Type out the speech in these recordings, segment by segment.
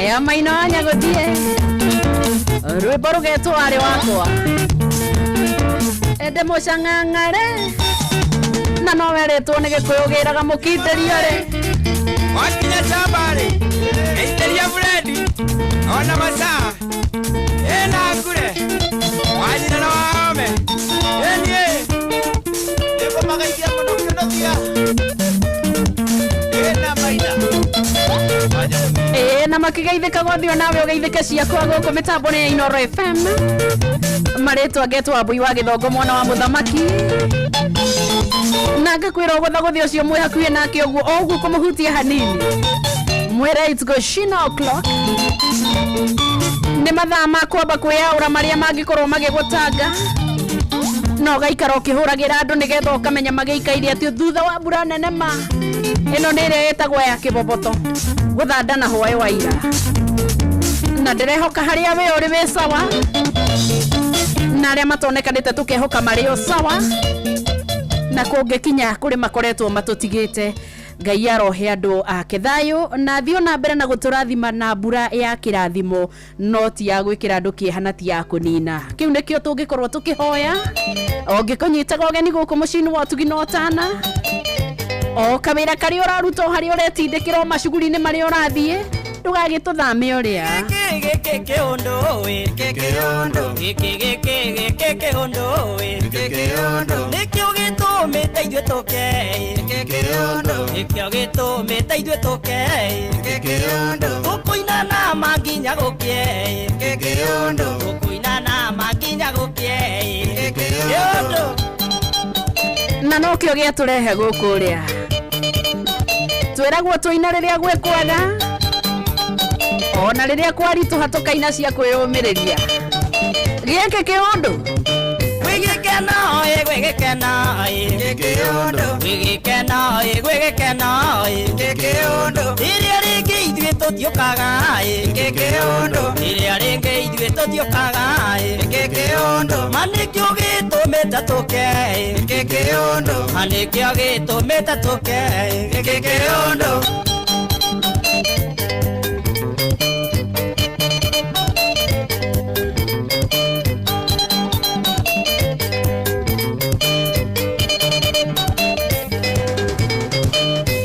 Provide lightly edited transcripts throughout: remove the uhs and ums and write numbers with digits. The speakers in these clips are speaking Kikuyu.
Ya maina wa Nyaguthie, rwĩmbo rũgetwo arĩ wakwa ende mũcang'ang'are na no weretwo nĩ gĩkũyũ gĩraga mũkindĩrio rĩ. Wakinya camba-rĩ, geitĩria buredi ona masaa ĩna ngure wanyina na wahome ĩniĩ Nĩngũmageithia mũno kĩnũthia ĩna maina Wanyamũthia. Ĩĩ, na makĩgeithĩka gwathio nawe ũgeithĩke ciakwa gũkũ mĩtambo-inĩ ya Inoro FM. Marĩtwa ngetwo Wambui wa Gĩthongo mwana wa mũthamaki, na ngakwĩra ũgũthagũthĩ ũcio mwĩ hakuhĩ nake ũguo o ũguo kũmũhutia hanini, mwĩre it's go shina o'clock, nĩ mathaa ma kwamba kwĩyaũra marĩa mangĩkorwo magĩgũtanga na ũgaikara ũkĩhũragĩra andũ nĩgetha ũkamenya magĩikaire atĩ thutha wa mbura nene ma ĩno nĩ ĩrĩa ĩtagwo ya kĩboboto gũthanda na hwaĩ wa ira, na ndĩrehoka harĩa wĩ ũrĩ wĩ sawa, na arĩa matonekanĩte tũkehoka marĩ o sawa, na kũngĩkinya kũrĩ makoretwo matũtigĩte, Ngai arohe andũ ake thayũ na thiĩ na mbere na gũtũrathima na mbura ya kĩrathimo, no ti ya gwĩkĩra andũ kĩeha na ti ya kũnina. Kĩu nĩkĩo tũngĩkorwo tũkĩhoya. Ũngĩkũnyitaga ũgeni gũkũ mũciĩ-inĩ wa ũtugi na ũtana, o kawĩra karĩa ũraruta o harĩa ũretindĩkĩra o macuguri-inĩ marĩa ũrathiĩ, ndũgagĩtũthame ũrĩa. Gĩkĩ kĩũndũ ĩ, Kĩũndũ. Gĩkĩ gĩkĩ gĩkĩ kĩũndũ ĩ, Kĩũndũ. Nĩkĩo gĩtũmĩte ithuĩ tũke ĩ, Kĩũndũ. Nĩkĩo gĩtũmĩte ithuĩ tũke ĩ, Kĩũndũ. Tũkũina na ma nginya gũkĩe ĩ, Kĩũndũ. Tũkũina na ma nginya gũkĩe ĩ, Kĩũndũ. Kĩũndũ. Na nokĩo gĩatũrehe gũkũ ũrĩa twĩragwo tũina rĩrĩa gwĩ kwega, ona rĩrĩa kwaritũha tũkaina cia kwĩyũmĩrĩria. Gĩkĩ kĩũndũ. Gwĩgĩkeno ĩ, gwĩgĩkeno ĩ, Kĩũndũ. Gwĩgĩkeno ĩ, gwĩgĩkeno ĩ, Kĩũndũ. Rĩrĩa rĩngĩ ithuĩ tũtiũkaga ĩ, Kĩũndũ. Rĩrĩa rĩngĩ ithuĩ tũtiũkaga ĩ, Kĩũndũ. Ma nĩkĩo gĩtũmĩte tũke ĩ, Kĩũndũ. Ma nĩkĩo gĩtũmĩte tũke ĩ, Kĩũndũ.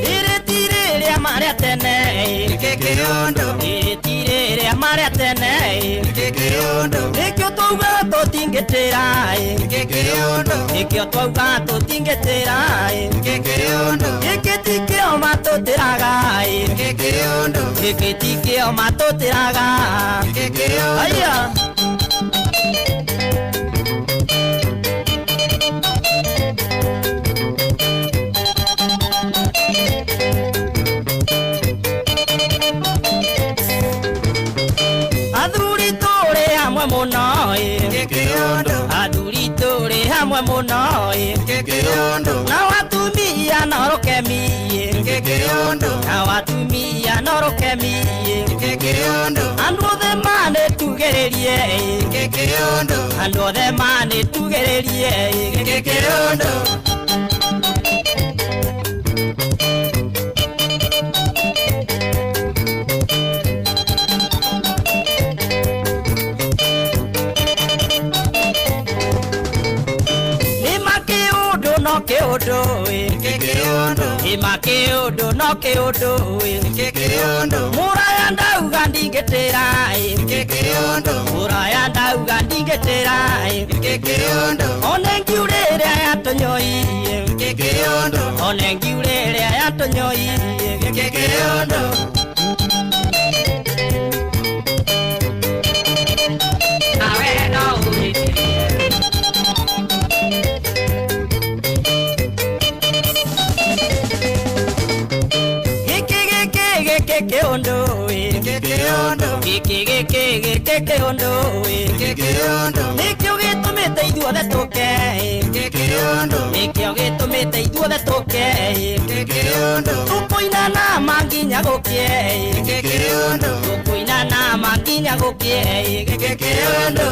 Rĩrĩ ti rĩrĩa marĩa tene ĩ, Kĩũndũ. Rĩrĩ ti rĩrĩa marĩa tene ĩ, Kĩũndũ. Nĩkĩo twauga tũtingĩtĩra ĩ, Kĩũndũ. Nĩkĩo twauga tũtingĩtĩra ĩ, Kĩũndũ. Gĩkĩ ti kĩo matũtĩraga ĩ, Kĩũndũ. Gĩkĩ ti kĩo matũtĩraga. Kĩũndũ. Aya. Athuri tũrĩ hamwe mũno ĩ, Kĩũndũ. Athuri tũrĩ hamwe mũno ĩ, Kĩũndũ. Nao atumia no rũkemi ĩ, Kĩũndũ. Nao atumia no rũkemi ĩ, Kĩũndũ. Andũ othe manĩtugĩrĩrie ĩ, Kĩũndũ. Andũ othe manĩtugĩrĩrie ĩ, Kĩũndũ. Nĩ makĩũndũ no kĩũndũ ĩ, Kĩũndũ. Nĩ makĩũndũ no kĩũndũ ĩ, Kĩũndũ. Mũraya ndauga ndingĩtĩra ĩ, Kĩũndũ. Mũraya ndauga ndingĩtĩra ĩ, Kĩũndũ. One ngiurĩrĩa yatũnyoirie, Kĩũndũ. One ngiurĩrĩa yatũnyoirie, Kĩũndũ. Nawe no ũhĩtĩrie. Gĩkĩ gĩkĩ gĩkĩ kĩũndũ ĩ, Kĩũndũ. Gĩkĩ gĩkĩ gĩkĩ kĩũndũ ĩ, Kĩũndũ. Nĩkĩo gĩtũmĩte ithuothe tũke ĩ, Kĩũndũ. Nĩkĩo gĩtũmĩte ithuothe tũke ĩ, Kĩũndũ. Tũkũina na ma nginya gũkĩe ĩ, Kĩũndũ. Tũkũina na ma nginya gũkĩe ĩ, Kĩũndũ.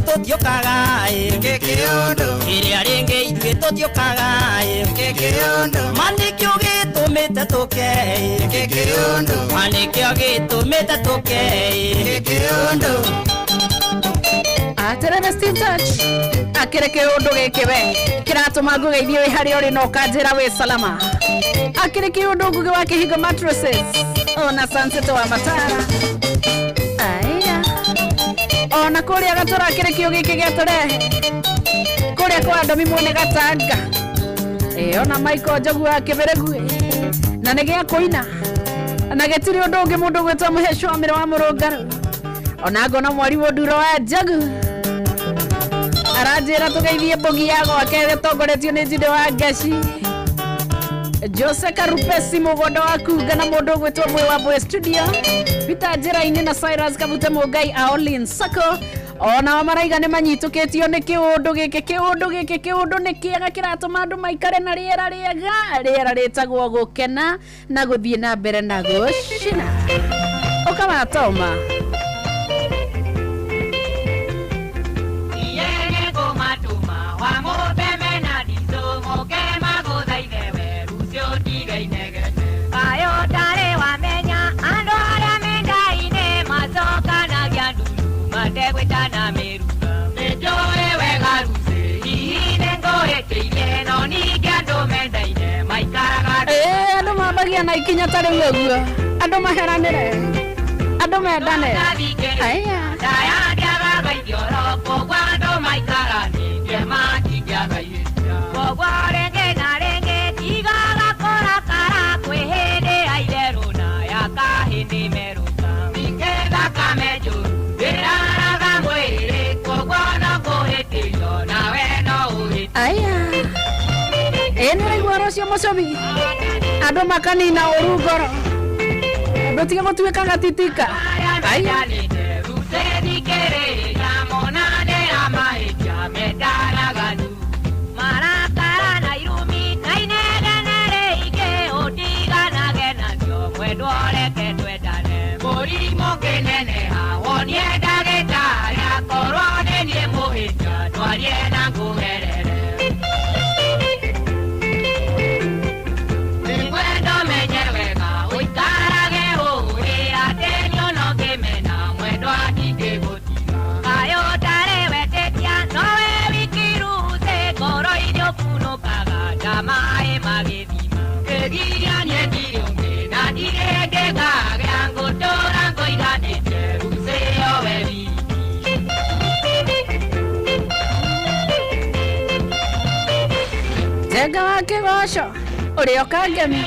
Tũtiũkaga ĩ. Kĩũndũ. Ĩrĩa rĩngĩ ithuĩ tũtiũkaga ĩ. Kĩũndũ. Ma nĩkĩo gĩtũmĩte tũke ĩ. Kĩũndũ. Ma nĩkĩo gĩtũmĩte tũke ĩ. Kĩũndũ. Aterere Steve Touch akĩrĩ kĩũndũ gĩkĩ we kĩratũma ngũgeithie wĩ harĩa ũrĩ na ũkanjĩra wĩ salama. Akĩrĩ kĩũndũ Ngugi wa Kĩhingo Mattresses ona Sunset wa Matara. Aya, ona kũrĩa Gatũra akĩrĩ kĩũ gĩkĩ gĩatũrehe kũrĩa kwa Ndomi mwene Gatanga. Ĩ ona Michael Njogu wa Kĩbĩrĩguĩ na nĩ gĩa kũina na gĩtirĩ ũndũ ũngĩ mũndũ gwĩtwo Mũhecwa Mĩrĩ wa Mũrũngarũ. Ona ngona mwarimũ Nduro wa Njagu aranjĩra tũgeithie mbogi ya gwake ĩtongoretio nĩ Njinde wa Ngaci, Jose Karupesi mũgũnda wa Kunga na mũndũ ũgwĩtwo Mwĩ wa Mbwe Studio, Peter Njĩra-inĩ na Cyrus Kabute Mũngai Aolin Sacco. Onao maraiga nĩ manyitũkĩtio nĩ kĩũndũ gĩkĩ. Kĩũndũ gĩkĩ, kĩũndũ nĩ kĩega kĩratũma andũ maikare na rĩera rĩega, rĩera rĩtagwo gũkena na gũthiĩ na mbere na gũcina ũkawatoma. Andũ mambagia na ikinya ta rĩu ũguo, andũ maheranĩre, andũ mendane. Aya, aya, ĩ nĩ ũraigua ũhoro ũcio mũcomi, andũ makanina ũru ngoro, ndũtige gũtuĩka gatitika. Aya, Njenga wa kĩgoco ũrĩa ũkangemi.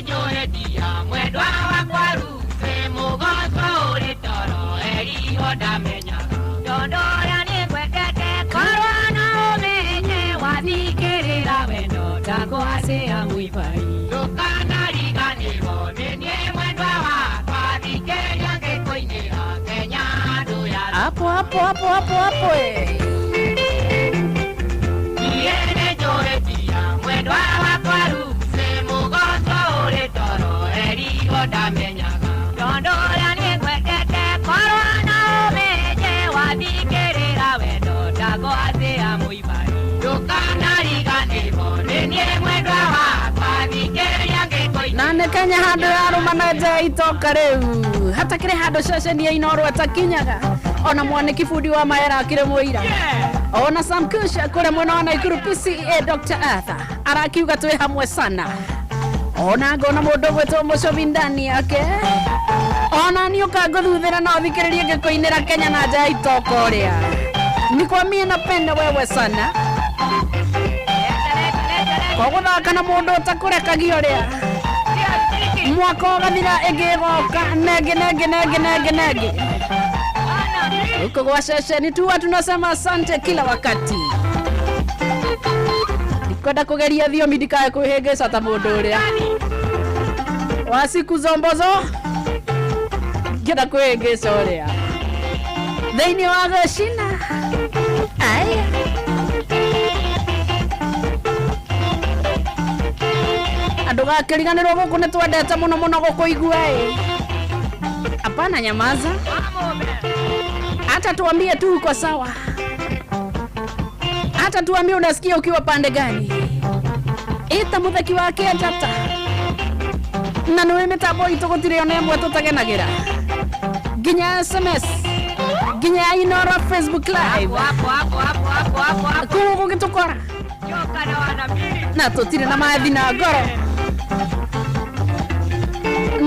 Hapo hapo hapo hapo hapo eh. Na nĩ Kenya handũ yarũma na nja ya itoka rĩu hatakĩrĩ handũ ceceni ya Inooro ĩtakinyaga. Ona mwanĩki bundi wa maera akĩrĩ mũira. Ona Sam Kusha kũrĩa mwena wa Naikuru PCA Dr. Arthur arakiuga twĩ hamwe sana. Ona ngona mũndũ ũgwĩtwo mũcomi ndani yake. Ona niĩ ũkangũthuthĩra no thikĩrĩrie ngĩkũinĩra Kenya na nja ya itoka ũrĩa. Nikwambie napenda wewe sana. Kwa gũthaka na mũndũ ũtakũrekagia ũrĩa mwaka ũgathira ĩngĩ ĩgoka nengĩ nengĩ nengĩ nengĩ nengĩ. Huko kwa ceceni tu tunasema asante kila wakati. Ndikwenda kũgeria thiomi ndikae kwĩhĩngĩca ta mũndũ ũrĩa wa siku zombozo, ngĩenda kwĩhĩngĩca ũrĩa thĩinĩ wa gũcina. Aya, andũ gakĩriganĩrwo gũkũ nĩ twendete mũno mũno gũkũigua ĩ. Hapana, nyamaza, hata tuambie tu uko sawa. Hata tuambie unasikia ukiwa pande gani. Ita mutheki wake njata na nä mä tambo itå gå tirä ona ĩmwe tũtagenagira nginya SMS nginya ya Inoro Facebook live Hapo hapo hapo hapo hapo hapo. kuu gũgĩtũkora Joka na wanamili. Na tũtirĩ na mathi na ngoro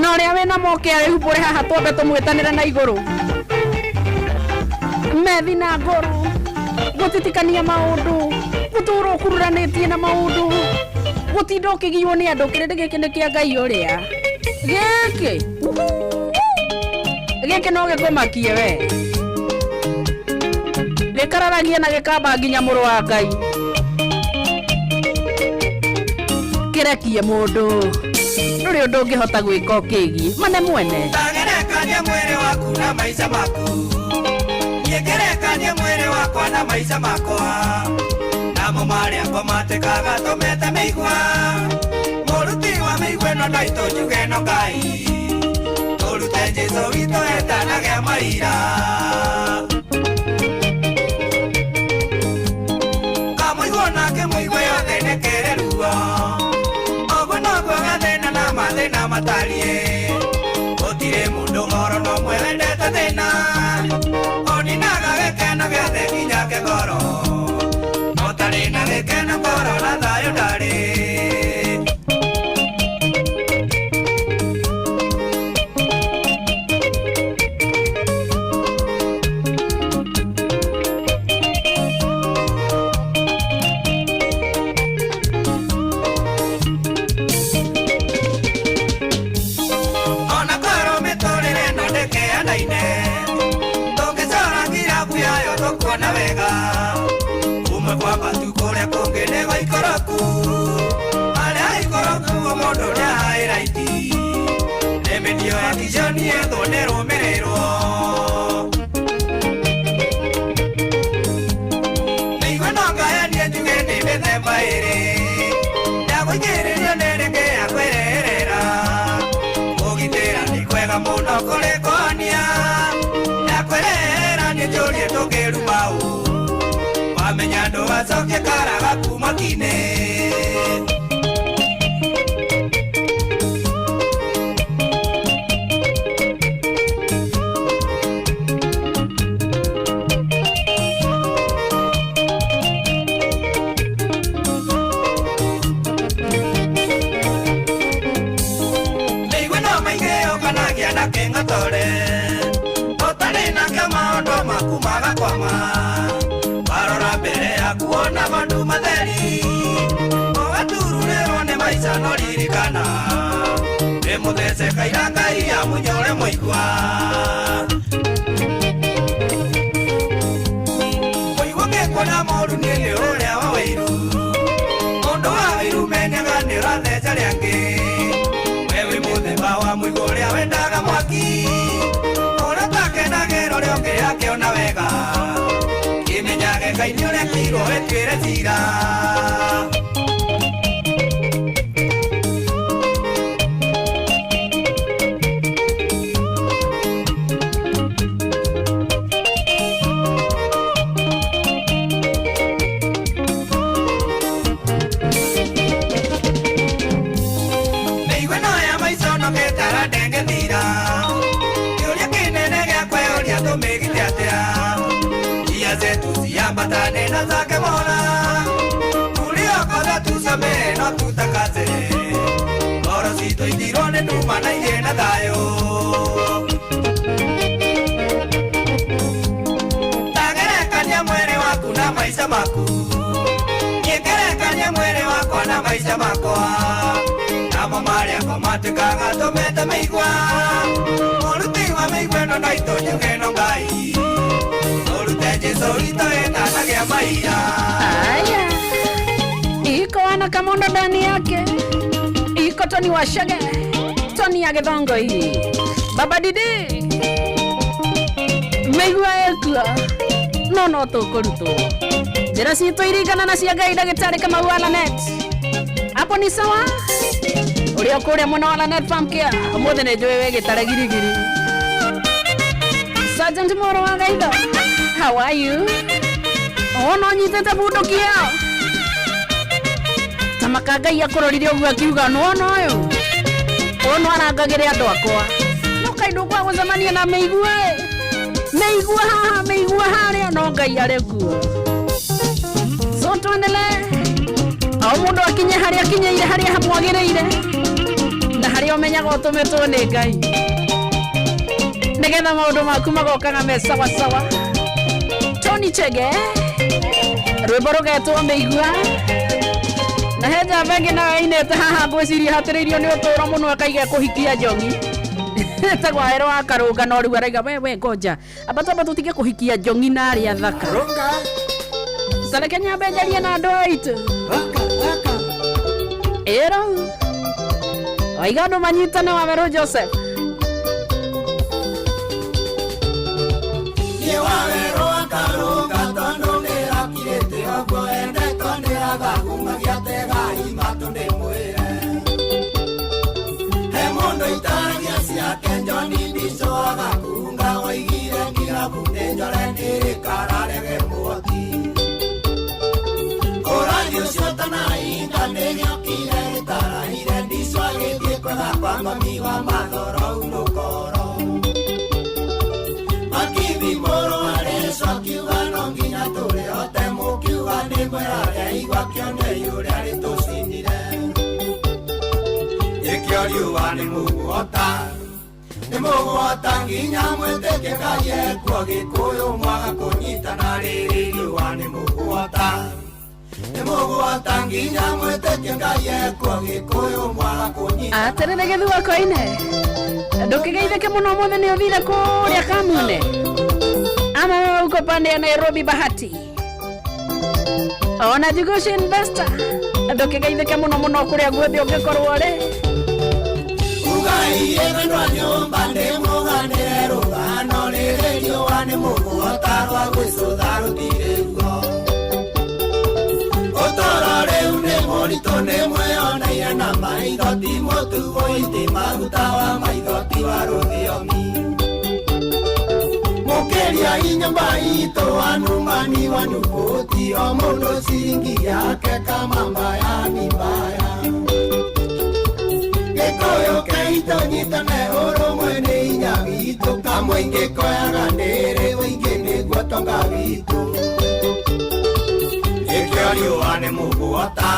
na ũrĩa wĩna moke arĩhumbũre haha twambe tũmwĩtanĩre na igũrũ methi na ngoro gũtitikania maũndũ gũtũra ũkururanĩtie na maũndũ gũtinda ũkĩgiywo nĩ andũ kĩrĩndĩ gĩkĩ nĩ kĩa Ngai ũrĩa gĩkĩ gĩkĩ no gĩkũmakie we gĩkararagia na gĩkamba nginya mũrũ wa Ngai kĩrekie mũndũ ndũrĩ ũndũ ũngĩhota gwĩka ũkĩgiĩ mane mwene. Tagerekania mwĩrĩ waku na maica maku, niĩ ngerekanie mwĩrĩ wakwa na maica makwa, namo marĩa ngomatĩkaga tũmete mĩigua, mũruti wa mĩigua ĩno ndaitũ njuge no Ngai tũrute Jesũ witũ etanagĩa maira kamũigua nake mũigua yothe nĩkĩrĩ ruo ũguo noguo gathĩna na mathĩna matariĩ gũtirĩ mũndũ oro no mwe wendete thĩna oninaga gĩkeno gĩothe nginya kĩgoro ũtarĩ na gĩkeno ngoro na thayũ ndarĩ. Ona korwo mĩtũrĩre ĩno ndĩkĩanaine tũngĩcora ngirabu yayo tũkuona wega kumwe kwa matu kũrĩa kũngĩ nĩ gũikũrũku harĩa ikũrũku mũndũ nĩahaĩra iti nĩmĩtio ya kiconi yethwo nĩrũmĩrĩrwo mĩigua no ngayanie njuge nĩ mĩthemba ĩrĩ ya gũikĩrĩrio nĩ rĩngĩ ya kwĩrĩrĩra kũgitĩra nĩ kwega mũno kũrĩ kũhonia ya kwĩrĩrĩra nĩ njũrie tũngĩruma ũ wamenya ndũgacokie kara gaku mwaki-inĩ. Mĩigua no maingĩ ũkanagia na kĩng'otore ũtarĩ nakĩo maũndũ maku magakwama warora mbere yaku wona maũndũ matheri ũgatururĩrwo nĩ maica no ririkana nĩ mũthece kaira Ngai amunyore mũigua mũigua ngĩkuona mũru niĩ nĩ ũrĩa wa wĩiru mũndũ wa wĩiru menyaga nĩ ũratheca rĩangĩ wewe mũthemba wa mũigua ũrĩa wendaga mwaki ũrĩa ũtakenagĩra ũrĩa ũngĩ akĩona wega kĩmenyage Ngai nĩ ũrekirwo wĩtuĩre cira. Mĩigua no ya maica onoketara ndengethira kĩũria kĩnene gĩa kwĩyũria tũmĩgite atĩa njia zetu ciambatane na zake Mola tuliokoza tusamehe no tutakase ngoro citũ ithirwo nĩ nduma na igĩe na thayũ tagerekania mwĩrĩ waku na maica maku niĩ ngerekania mwĩrĩ wakwa na maica makwa namo marĩa ngomatĩkaga tũmete mĩigua mũruti wa mĩigua ĩno ndaitũ njuge no Ngai tũrute Jesũ witũ ĩtanagĩa maira. Aya, iko ana kamondo ndani yake, iko Toni wa Shege, Toni ya Githongo hii, Baba Didi mĩigua ĩkua no no tũkũrutwo njĩra citũ iringana na cia Ngai ndagĩtarĩ Kamau wa Lanet hapo ni sawa ũrĩa kũrĩa mwena wa Lanet Farm Care ũmũthĩ nĩ njũĩ wĩ gĩtare girigiri. Sergeant Moro wa Gaitho, how are you? Ona ũnyitĩte bunduki ĩyo ta maka Ngai akũrorire ũguo akiuga nĩwona ũyũ ũyũ no arangagĩre andũ akwa no kaĩ ndũkwaga gũcemania na mĩigua ĩ mĩigua haha mĩigua harĩa no Ngai arĩ kuo. So tuendelee o mũndũ akinye harĩa akinyĩire harĩa hamwagĩrĩire na harĩa ũmenyaga ũtũmĩtwo nĩ Ngai nĩgetha maũndũ maku magokaga me sawasawa. Tony Chege rwĩmbo rũgetwo mĩigua na he njamba ĩngĩ nayo ĩinĩte haha ngwĩciria hatĩrĩirio nĩ ũtũũro mũno akaiga kũhikia njongi ĩtagwo Aero wa Karũnga no rĩu araiga we ngoja amba twamba tũtige kũhikia njongi na arĩa thaka. Tareke nyambe njarie na andũ aitũ ĩro waiga andũ manyitane Wawerũ Joseph. Niĩ Wawerũ wa Karũnga tondũ nĩrakirĩte ũguo endetwo nĩrathagumagia tegai matũ ndĩmwĩre. He mũndũ itaragia ciake Njoni Ndico agakunga oigire ngirabu nĩ njore nĩrĩkararege mwaki. Ũrathi ũcio tanahinga nĩgĩokire gĩtarahire Ndico agĩthiĩ kwega kwa mami wa mathoro rũkoro. Makithi mũrũ arĩco akiuga no nginya tũrĩhote mũkiuga nĩ mwera rĩaigua kĩonei ũrĩa rĩtũcindire. Ĩkĩo riũa nĩ mũguota nĩ mũguota nginya mwĩtĩkie Ngai ekuo Gĩkũyũ mwaga kũnyitana rĩrĩ riũa nĩ mũguota nĩ mũguota nginya mwĩtĩkie Ngai ekuo Gĩkũyũ mwaga kũnyitana. Atĩrĩrĩ gĩthua koine ndũkĩgeithĩke mũno ũmũthĩ nĩ ũthire kũrĩa Kamune ama wewe uko pande ya Nairobi Bahati ona Jugushi Investor ndũkĩgeithĩke mũno mũno kũrĩa guothe ũngĩkorwo ũrĩ. Ugai endwa nyũmba ndĩmũganĩre rũgano rĩrĩ riũa nĩ mũgũota rwa gwĩcũtha rũtirĩ ruo. Ũtũũro rĩu nĩ mũritũ nĩ mwĩoneire na maitho ti mũtugo itĩ maguta wa maitho ti wa rũthiomi. Mũkĩria inyũmba itũ anumani wanubũti o mũndũ ciringi yake kama mbaya ni mbaya. Gĩkũyũ keitũ nyitane ũrũmwe nĩ hinya witũ kamũingĩ koyaga nĩrĩ ũingĩ nĩguo tonga witũ. Ĩkĩo riũa nĩ mũgũota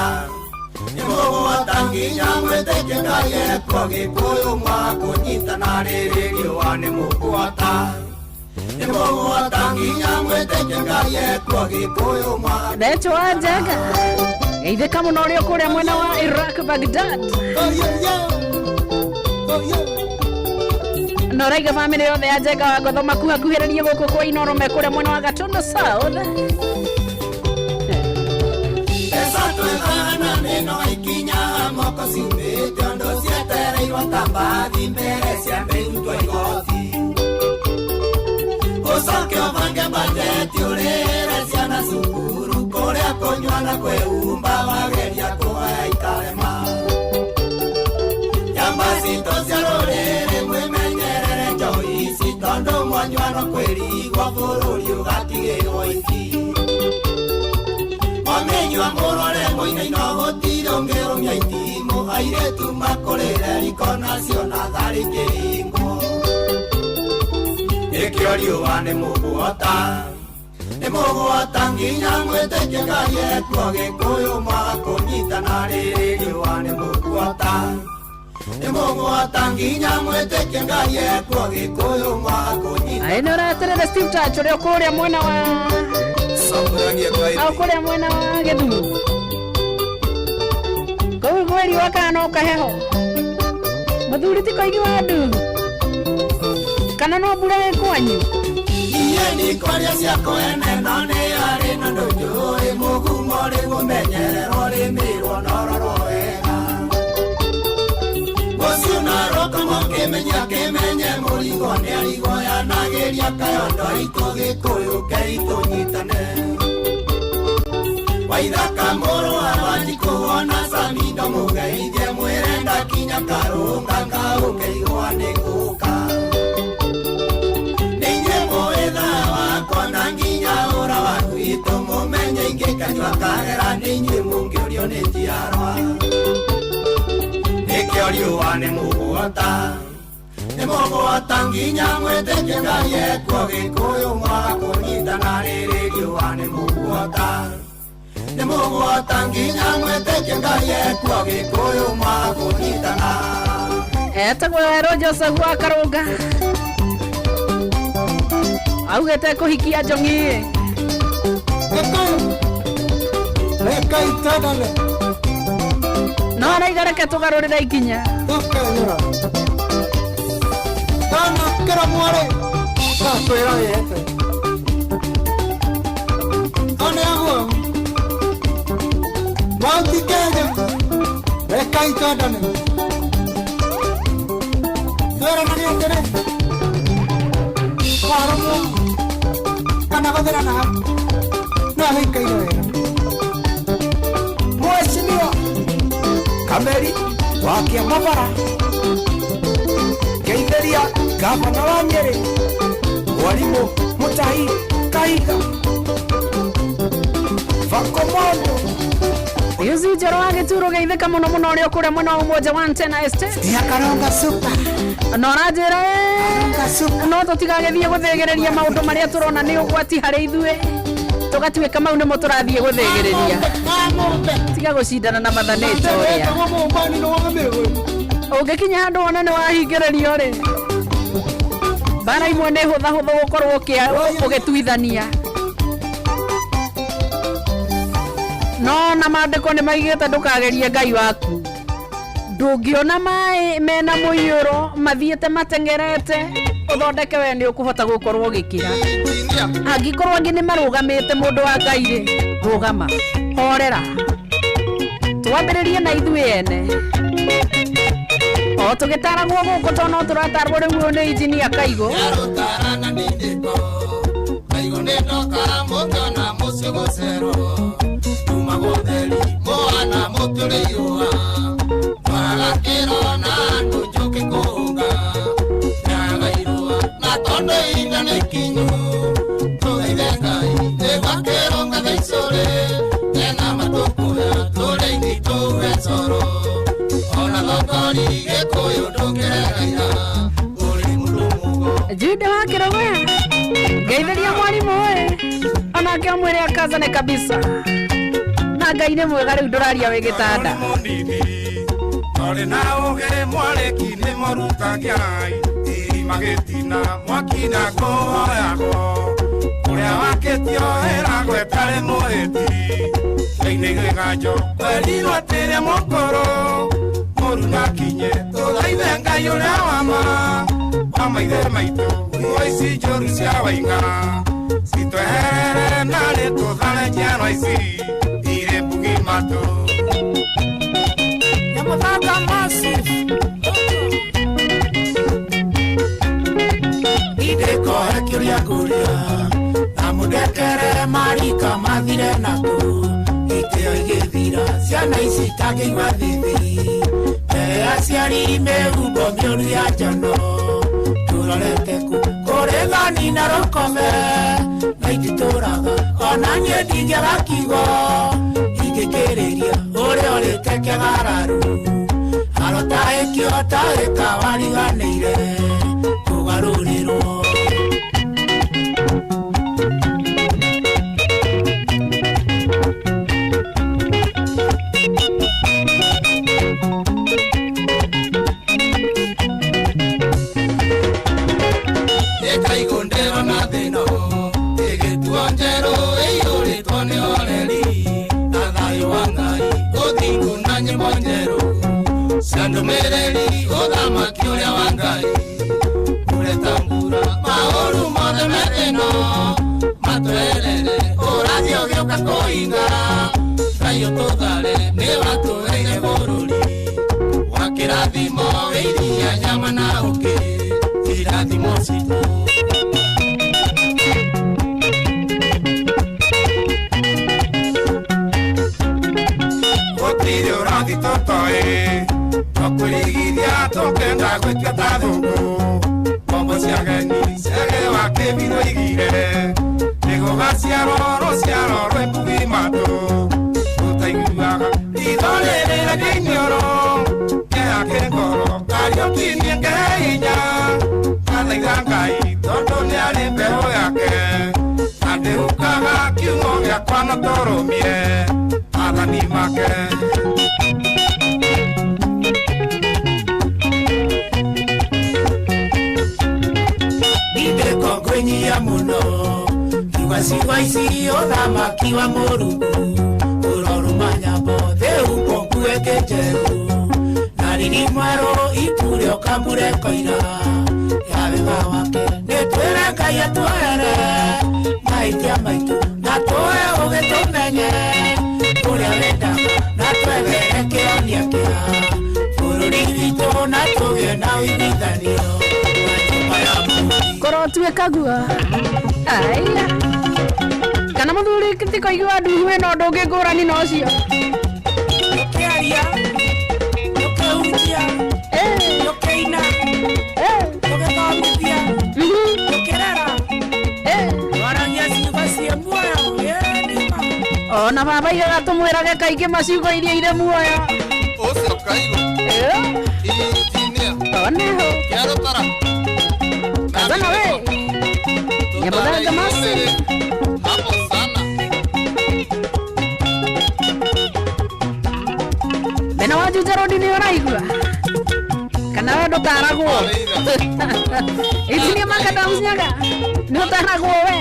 nĩ mũgũota nginya mwĩtĩkie Ngai ekuo Gĩkũyũ mwaga kũnyitana rĩrĩ riũa nĩ mũgũota nĩ mũgũota nginya mwĩtĩkie Ngai ekuo Gĩkũyũ mwaga. Ndeto wa Njaga geithĩka mũno ũrĩa kũrĩa mwena wa Iraq Baghdad na ũraiga bamĩrĩ yothe ya Njenga wa Ngotho makuhakuhĩrĩrie gũkũ kwa Inooro me kũrĩa mwena wa Gatundu South. Mbeca twĩthana nĩno ikinyaga moko ciumĩte ũndũ cietereirwo ta mbathi mbere ciambe irutwo igoti. Ũcoke ũbange bajeti ũrĩhĩre ciana cukuru kũrĩa kũnyua na kwĩhumba wageria kũhaya ikarema. Nyamba citũ cia rũrĩrĩ mwĩmenyerere njohi ici tondũ mwanyua no kwĩrigwo bũrũri ũgatigĩrwo iki. Mwamenyua mũrore mũinaino gũtirĩ ũngĩrũmia itimũ airĩtu makũrĩre riko nacio natharĩ kĩhingo. Ĩkĩo riũa nĩ mũgũota nĩ mũgũota nginya mwĩtĩkie Ngai ekuo Gĩkũyũ mwaga kũnyitana rĩrĩ riũa nĩ mũgũota nĩ mũgũota nginya mwĩtĩkie Ngai ekuo Gĩkũyũ mwaga kũnyitana. Aĩ nĩ ũreterere Steve Touch ũrĩa kũrĩa mwena wa au kũrĩa mwena wa Gĩthumo kũu mweri wa kana no kaheho mũthuri ti koigi wa ndu kana no mbura ĩ kwanyu. Iye ni kwaria ciakwa ene no nĩ arĩ na ndũ njũĩ mũgumo rĩu ũmenyererwo rĩmĩrwo na ũrorwo wega. Mũciĩ ũnarũka mũkĩmenya kĩmenye mũrigo nĩ arigwo yanagĩria kayondo itũ Gĩkũyũ keitũ nyitane. Waithaka mũrũ wa Wanjikũ ona Samindo mũgeithie mwĩre ndakinya Karũnga ngaũkeigua nĩ ngũka. Nĩ inyuĩ mũĩ thaa wakwa na nginya ũra wa gwitũ mũmenye Nĩ inyuĩ mũngĩũrio nĩ njiarwa. Nĩkĩo riũa nĩ mũgũota. Nĩ mũgũota nginya mwĩtĩkie Ngai ekuo Gĩkũyũ mwaga kũnyitana rĩrĩ riũa nĩ mũgũota. Nĩ mũgũota nginya mwĩtĩkie Ngai ekuo Gĩkũyũ mwaga kũnyitana. Etagwo Werũ Joseph wa Karũnga augĩte kũhikia njong'i. Gĩkũyũ reke itendane. No araiga reke tũgarũrĩre ikinya. Tũkenyũra tanakĩra mwarĩ gakwĩra wĩhete one aguo Mount Kenya reke itendane twĩranage atĩrĩ kwarũmwo kana gũthĩrana hau no gĩikaire wega. Mheshimiwa Kameri wa Kĩamabara ngeithĩria gavana wa Nyĩrĩ Mwarimũ Mutahi Kahiga Bakomondo. Yuzi Njoro wa Gĩturo geithĩka mũno mũno ũrĩa ũkũrĩa mwena wa Umoja wa Antena Estate. Ya Karonga Super. No aranjĩra Karonga Super. No tũtigagĩthiĩ gũthĩgĩrĩria maũndũ marĩa tũrona nĩ ũgwati harĩ ithuĩ tũgatuĩka mau nĩmo tũrathiĩ gũthĩgĩrĩria. Tiga gũcindana na mathanĩte ũrĩa ũngĩkinya handũ wone nĩ wahingĩrĩrio rĩ mbara imwe nĩ hũthahũthũ gũkorwo ũgĩtuithania no na maandĩko nĩ maigĩte ndũkagerie Ngai waku. Ndũngĩona maĩ mena mũiyũro mathiĩte mateng'erete ũthondeke we nĩ ũkũhota gũkorwo ũgĩkĩra. Angĩkorwo angĩ nĩ marũgamĩte mũndũ wa Ngai rĩ rũgama horera twambĩrĩrie na ithuĩ ene o tũgĩtaragwo gũkũ tondũ no tũratarwo rĩu ũyũ nĩ injinia Kaigũ. Nyarutarana nĩ ndĩko Kaigũ nĩ ndoka mũkĩona mũciĩ gũcerwo Tuma gũtheri mũhana mũtũrĩ iũa Twaraga kĩro na andũ njũkĩ kũhũnga Nyaga irũa na tondũ ihinda nĩ ikinyu Tũthaithe Ngai nĩgwakĩrwo ngatha icũrĩ Ena matũkũya tũrĩ ini tũue coro Ona thongori Gĩkũyũ ndũngĩregaira Ũrĩ mũndũ mũgo. Juda wa Kĩrogũya ngeithĩria mwarimũ ĩ onake amwĩre akazane kabisa na Ngai nĩ mwega rĩu ndũraria wĩ gĩtanda. Tũrĩ na ũgĩ mwarĩki nĩ mũrutagiai irima gĩtina mwaki na kũhoyagwo kũrĩa wakĩtio ĩragwo ĩtarĩ mũhĩti Ngai nĩ gĩganjo twerirwo atĩrĩ mũkũrũ mũru nakinye tũthaithe Ngai ũrĩa wa ma wa maithe maitũ nguo ici njũru cia waing'a citweherere narĩ tũthare njiarwa ici irĩ mbugi matũ. Nyamuthanga massive. Ndĩkohe kĩũria ngũria na mũndekere marika mathire naku itĩo igĩthira ciana ici itangĩigua thithi mbere ya aciari mĩhumbo mĩũru ya njono tũrorete kũ kũrĩ thani na rũkome na ititũraga ona niĩ ndingĩaga kiugo ingĩkĩrĩria ũrĩa ũrĩte kĩgararu arotahĩkio tahĩka wariganĩire kũgarũrĩrwo. Ĩkaigũ ndĩrona thĩno ĩgĩtuo njerũ ĩiyũrĩtwo nĩ oreri na thayũ wa Ngai ũthingu na nyĩmbo njerũ cia ndũmĩrĩri ũthamaki ũrĩa wa Ngai ũreta mbura maũru mothe me thĩno matwerere ũrathiĩ ũgĩũka kũhinga Ngai ũtũthare nĩ watũheire bũrũri wa kĩrathimo wĩiria nyama na ũkĩ irathimo citũ. Gũtirĩ ũrathi tũtoĩ tũkwĩrigithia tũkenda gwĩtua ta thũngũ ngombo cia ageni cege wa kĩbirũ igire nĩgũgaciarwo rũciaro rwĩ mbugi matũ Ritho rĩrĩ rĩa iniũrũ kĩhake ngoro Kariũki nĩngehe hinya Ngathaitha Ngai tondũ nĩarĩ mbeũ yake Na ndĩhukaga kiugo gĩakwa no tũrũmie maathani make. Ndindĩko ngwĩnyia mũno kiuga ciuga ici ũthamaki wa Mũrungu ũrorũma nyambo thĩ humbwo nguo ĩngĩ njerũ na riri mwerũ itu rĩoka mbura ĩkoira ya wega wake nĩtwĩre Ngai atwohere mahĩtia maitũ na tũe ũgĩ tũmenye ũrĩa wendaga na twethere kĩhonia kĩa bũrũri witũ na tũgĩe na ũiguithanio na nyũmba ya Mũrungu. Korwo tuĩka guo aya kana mũthuri tikoigua nduhu ĩno ũndũ ũngĩ ngũrani na ũcio. Ũkĩaria, ũkĩhunjia, ũkĩina, ũgĩthomithia, ũkĩrera, waragia ciugo ciĩ muoyo, ĩĩ nĩ ma. Ona baba igaga tũmwĩrage kaingĩ maciugo iria irĩ muoyo. Ũcio Kaigo. Injinia. Oneho. Kĩarũtara. Kazana we. Nyabothanga masi. Hapo sana. Bena wa Juja Road nĩ ũraigua kana we ndũtaragwo? Injinia Makadams Nyaga nĩ ũtaragwo we?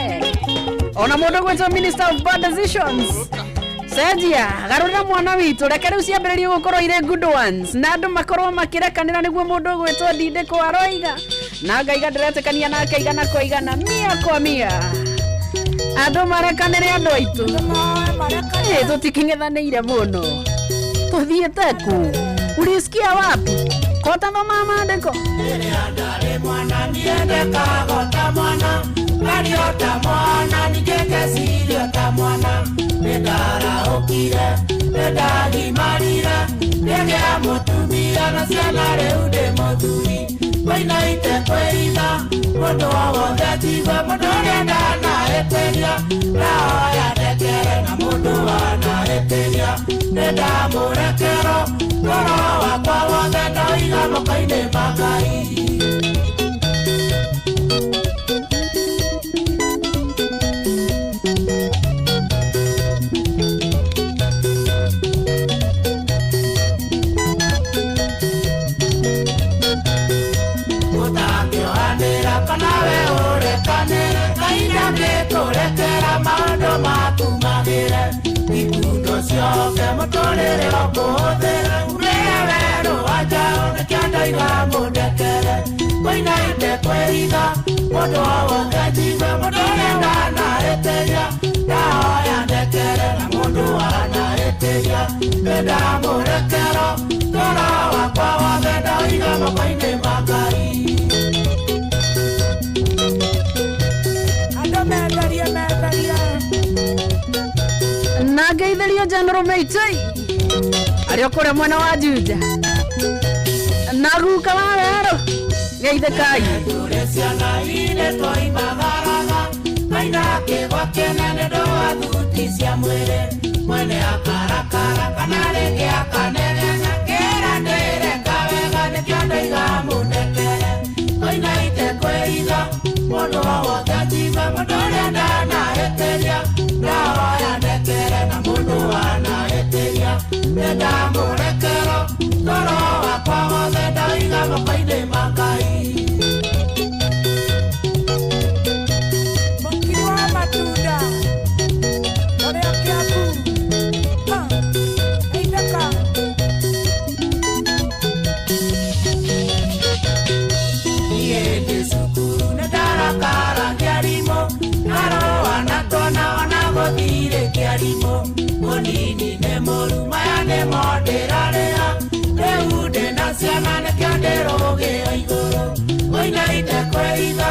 Ona mũndũ gwĩtwo Minister of Bad Decisions cenjia garũrĩra mwana witũ reke rĩu ciambĩrĩrie gũkorwo irĩ good ones na andũ makorwo makĩrekanĩra nĩguo mũndũ ũgwĩtwo Ndindĩko aroiga na ngaiga ndĩretĩkania nake igana kwa igana mia kwa mia andũ marekanĩre andũ aitũ. Tũtikĩng'ethanĩire mũno tũthiĩte kũ ulisikia wapi kotathoma maandĩko. Rĩrĩa ndarĩ mwana niendekaga o ta mwana ngario ta mwana ningĩ ngeciria ta mwana nĩndarahũkire nĩndagimarire ngĩgĩa mũtumia na ciana rĩu ndĩ mũthuri ngũinaite kwĩritha mũndũ o wothe njigue mũndũ ũrĩa ndanahĩtĩria ndahoya ndekere na mũndũ wanahĩtĩria nĩndamũrekero ngoro wakwa wothe ndoiga moko-inĩ ma Ngai. Ũtangĩohanĩra kana we ũrekanĩre Ngai ndangĩkũrekera maũndũ maku magĩre ikundo ciothe mũtũrĩre ũkũhũthĩre umĩre werũ wa njaũ nĩkĩo ndoiga mũndekere ngũinaite kwĩritha mũndũ o wothe njigue mũndũ ũrĩa ndanahĩtĩria ndahoya ndekere na mũndũ wanahĩtĩria nĩndamũrekero ngoro wakwa wothe ndoiga moko-inĩ ma Ngai. Andũ metherie metherie. Na ngeithĩrio General Meitei arĩ o kũrĩa mwena wa Juja na guka wa werũ geithĩkai. Tũrĩ ciana inĩ twoimagaraga maina kĩgwa kĩnene ndũa thuti cia mwĩrĩ mwene akarakara kana rĩngĩ akanegena kĩra ndĩreka wega nĩkĩo ndoiga mũndekere ngũinaite kwĩritha mũndũ o wothe njigue mũndũ ũrĩa ndanahĩtĩria ndahoya ndekere na mũndũ wanahĩtĩria nĩndamũrekero ngoro wakwa wothe ndoiga moko-inĩ ma Ngai. Mũkiri wa matunda ũrĩa Kĩambu ha geithĩka. Niĩ ndĩ cukuru nĩndarakara kĩarimũ ngarũa na twana ona gũthirĩ kĩarimũ mũnini nĩ mũru maya nĩmo ndĩrarĩha rĩu ndĩna ciana nĩkĩo ndĩrũgĩo igũrũ ngũinaite kwĩritha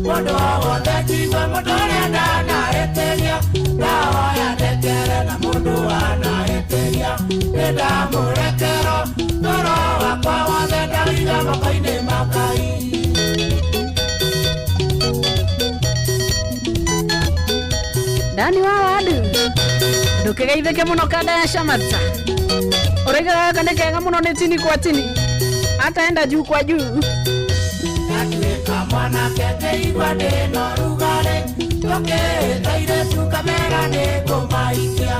mũndũ o wothe njigue mũndũ ũrĩa ndanahĩtĩria ndahoya ndekere na mũndũ wanahĩtĩria nĩndamũrekero ngoro wakwa wothe ndoiga moko-inĩ ma Ngai. Ndani wa wadu Ndũkĩgeithĩke mũno kanda ya Shamata. Ũraiga gaka nĩ kega mũno nĩ chini kwa chini. Ataenda juu kwa juu. Ndatuĩka mwanake ngĩigua ndĩna ũrugarĩ tũkĩĩtaire tu kamera nĩ ngũmaikia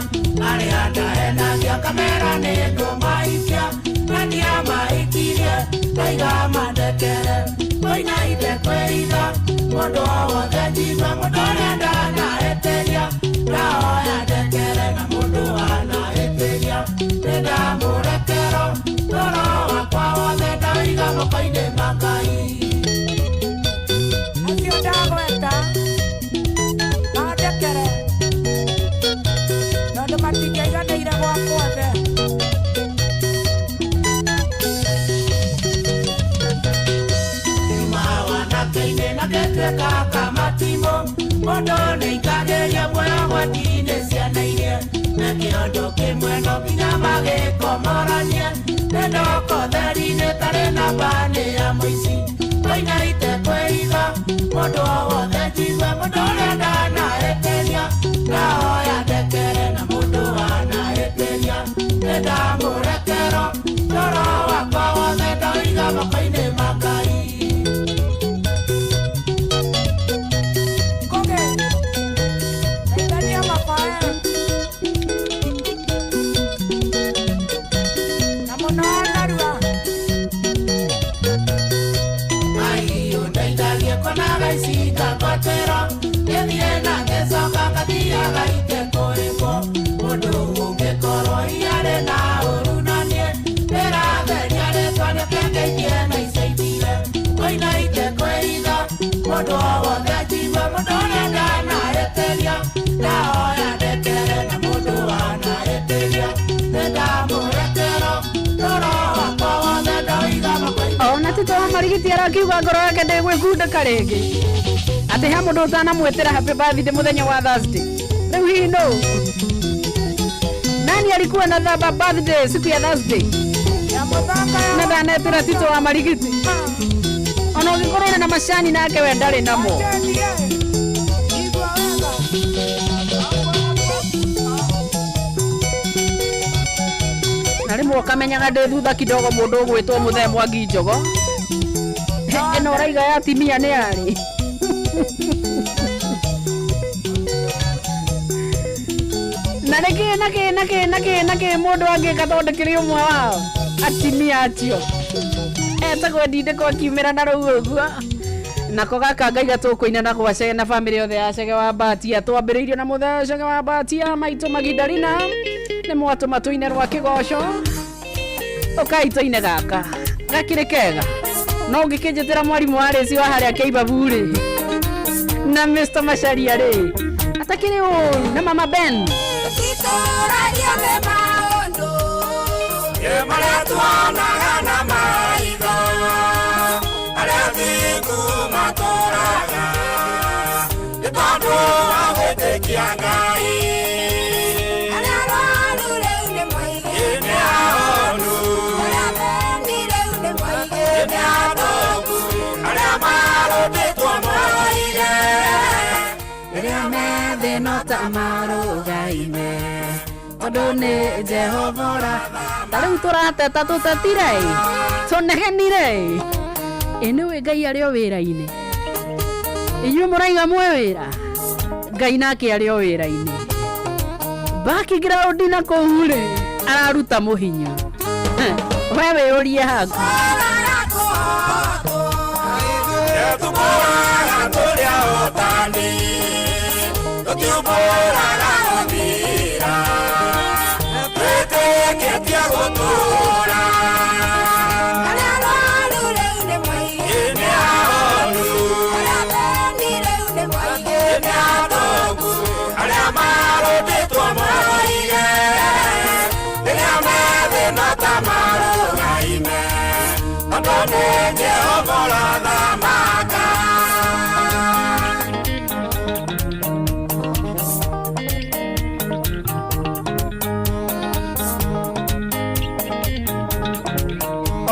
arĩa ndahenagia kamera nĩ ngũmaikia na ndiamaikirie ndaiga mandekere koinaite kwĩitha mũndũ o wothe njigue mũndũ ũrĩa ndanahĩtĩria ndahoya ndekere na mũndũ wanahĩtĩria nĩ ndamũrekero toro wakwa wothe ndaũiga moko-inĩ ma Ngai. Acio ndagweta mandekere tondũ matingĩaiganĩire gwakwa othe. Nyuma wanake-inĩ na ngĩtuĩka kamatimũ mũndũ nĩaikagĩria muoyo gwati-inĩ ciana iria na kĩondo kĩmwe no nginya magĩkomoranie nĩ ndoko theri-inĩ tarĩ namba nĩ ya mũici koinaite kwĩitha mũndũ o wothe njigue mũndũ ũrĩa ndanahĩtĩria ndahoya ndekere na mũndũ wanahĩtĩria nĩ ndamũrekero toro wakwa wothe ndaũiga moko-inĩ ma Ngai. Ngũgĩ, geithania mabae na mũno narua. Maiũ ndeithagie kuonaga ici ngagwatĩro ngĩthiĩ na ngĩcoka ngathiaga itekũrĩhwo mũndũ ũngĩkorwo iarĩ na ũru na niĩ ndĩratheria rĩtwa rĩake ngeikie na icaithire koina itekwĩitha mũndũ o wothe njigue mũndũ ũrĩa ndanahĩtĩria ndahoya ndekere na mũndũ wanahĩtĩria nĩ ndamũrekero toro wakwa wothe ndaũiga moko-inĩ Ona Tito wa Marigiti arakiuga ngoro yake ndĩgwĩkundĩka rĩngĩ. Atĩ he mũndũ ũtanamwĩtĩra happy birthday mũthenya wa Thursday. Rĩu hihi nũ? Nani alikuwa na thaba birthday siku ya Thursday? Ya mũthanga ya Na ndanetĩra Tito wa Marigiti. Ona ũngĩkorwo ũrĩ na macani nake we ndarĩ namo. Wacenie, igua wega. Na rĩmwe ũkamenyaga ndĩ thutha kidogo mũndũ ũgwĩtwo mũthee Mwangi Njogo. Ĩno ũraiga ya atimia nĩ yarĩ. Na nĩkĩ nakĩ nakĩ nakĩ nakĩ mũndũ angĩka tondũ ndĩkĩrĩ ũmwe wao atimia acio etagwo ndindĩko akiumĩra na rũu ũguo nako gaka ngaiga tũkũina na gwa Chege na bamĩrĩ yothe ya Chege wa Mbatia twambĩrĩirio na mũthee Chege wa Mbatia maitũ Magindalina nĩ mwatũma tũine rwa kĩgoco ũkai tũine gaka gakĩrĩ kega no ũngĩkĩnjĩtĩra mwarimũ wa rĩci wa harĩa kĩibabu rĩ na Mr. Macharia rĩ atakĩrĩ ũru na Mama Ben. Tũtũragia nĩ maũndũ marĩa tuonaga na maitho arĩa thingu matũraga nĩ tondũ wa gwĩtĩkia Ngai. Arĩa arwaru rĩu nĩ moige. Nĩ ahonu. Arĩa athĩni rĩu nĩ moige. Nĩ atongu arĩa marũndĩtwo moige Rĩrĩa methĩ no ta marũgaime tondũ nĩ Jehova ũra ta rĩu tũrateta tũtetire ĩ tũnegenire ĩ ĩ nĩũĩ Ngai arĩ o wĩra-inĩ inyuĩ mũraiga mwĩ wĩra Ngai nake arĩ o wĩra-inĩ background na kũu rĩ araruta mũhinyu we wĩyũrie haku. Tũkũraga tũrĩa ũtani tũtiumbũraga gũthira twĩtĩkĩtie gũtũra. Arĩa arwaru rĩu nĩ moige. Nĩ ahonu. Arĩa athĩni rĩu nĩ moige. Nĩ atongu arĩa marũndĩtwo moige rĩrĩa methĩ no ta marũgaime tondũ nĩ Jehova ũrathamaka.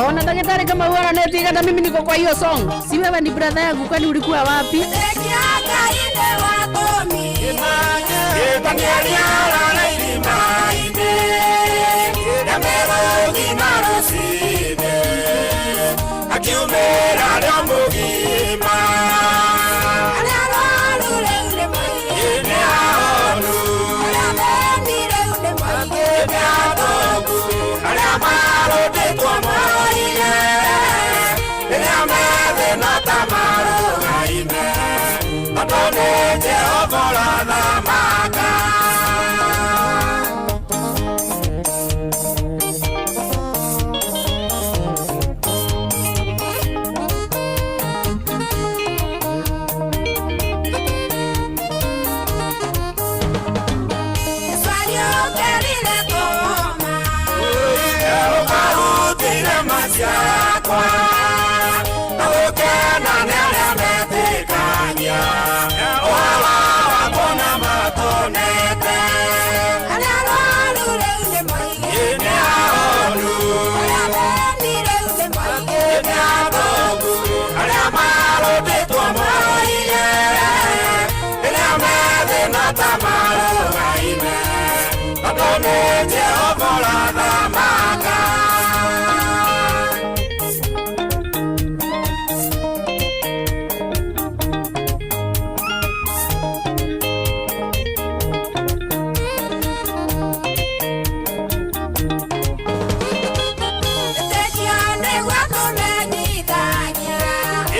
Ona daktari kama huwa ananipiga na mimi niko kwa hiyo song. Si wewe ni brother yangu kwani ulikuwa wapi? Ngai nĩ watũmire. Gĩtaniaria arara irima ciakwa na gũkena nĩ arĩa metĩkagia ũhoro wa kuona matonete. Arĩa arwaru rĩu nĩ moige. Nĩ ahonu. Arĩa athĩni rĩu nĩ moige. Nĩ atongu. Arĩa marũndĩtwo moige rĩrĩa me thĩna ta marũgaime tondũ nĩ Jehova ũrathamaka. Wĩtĩkio nĩguo tũmenyithagia.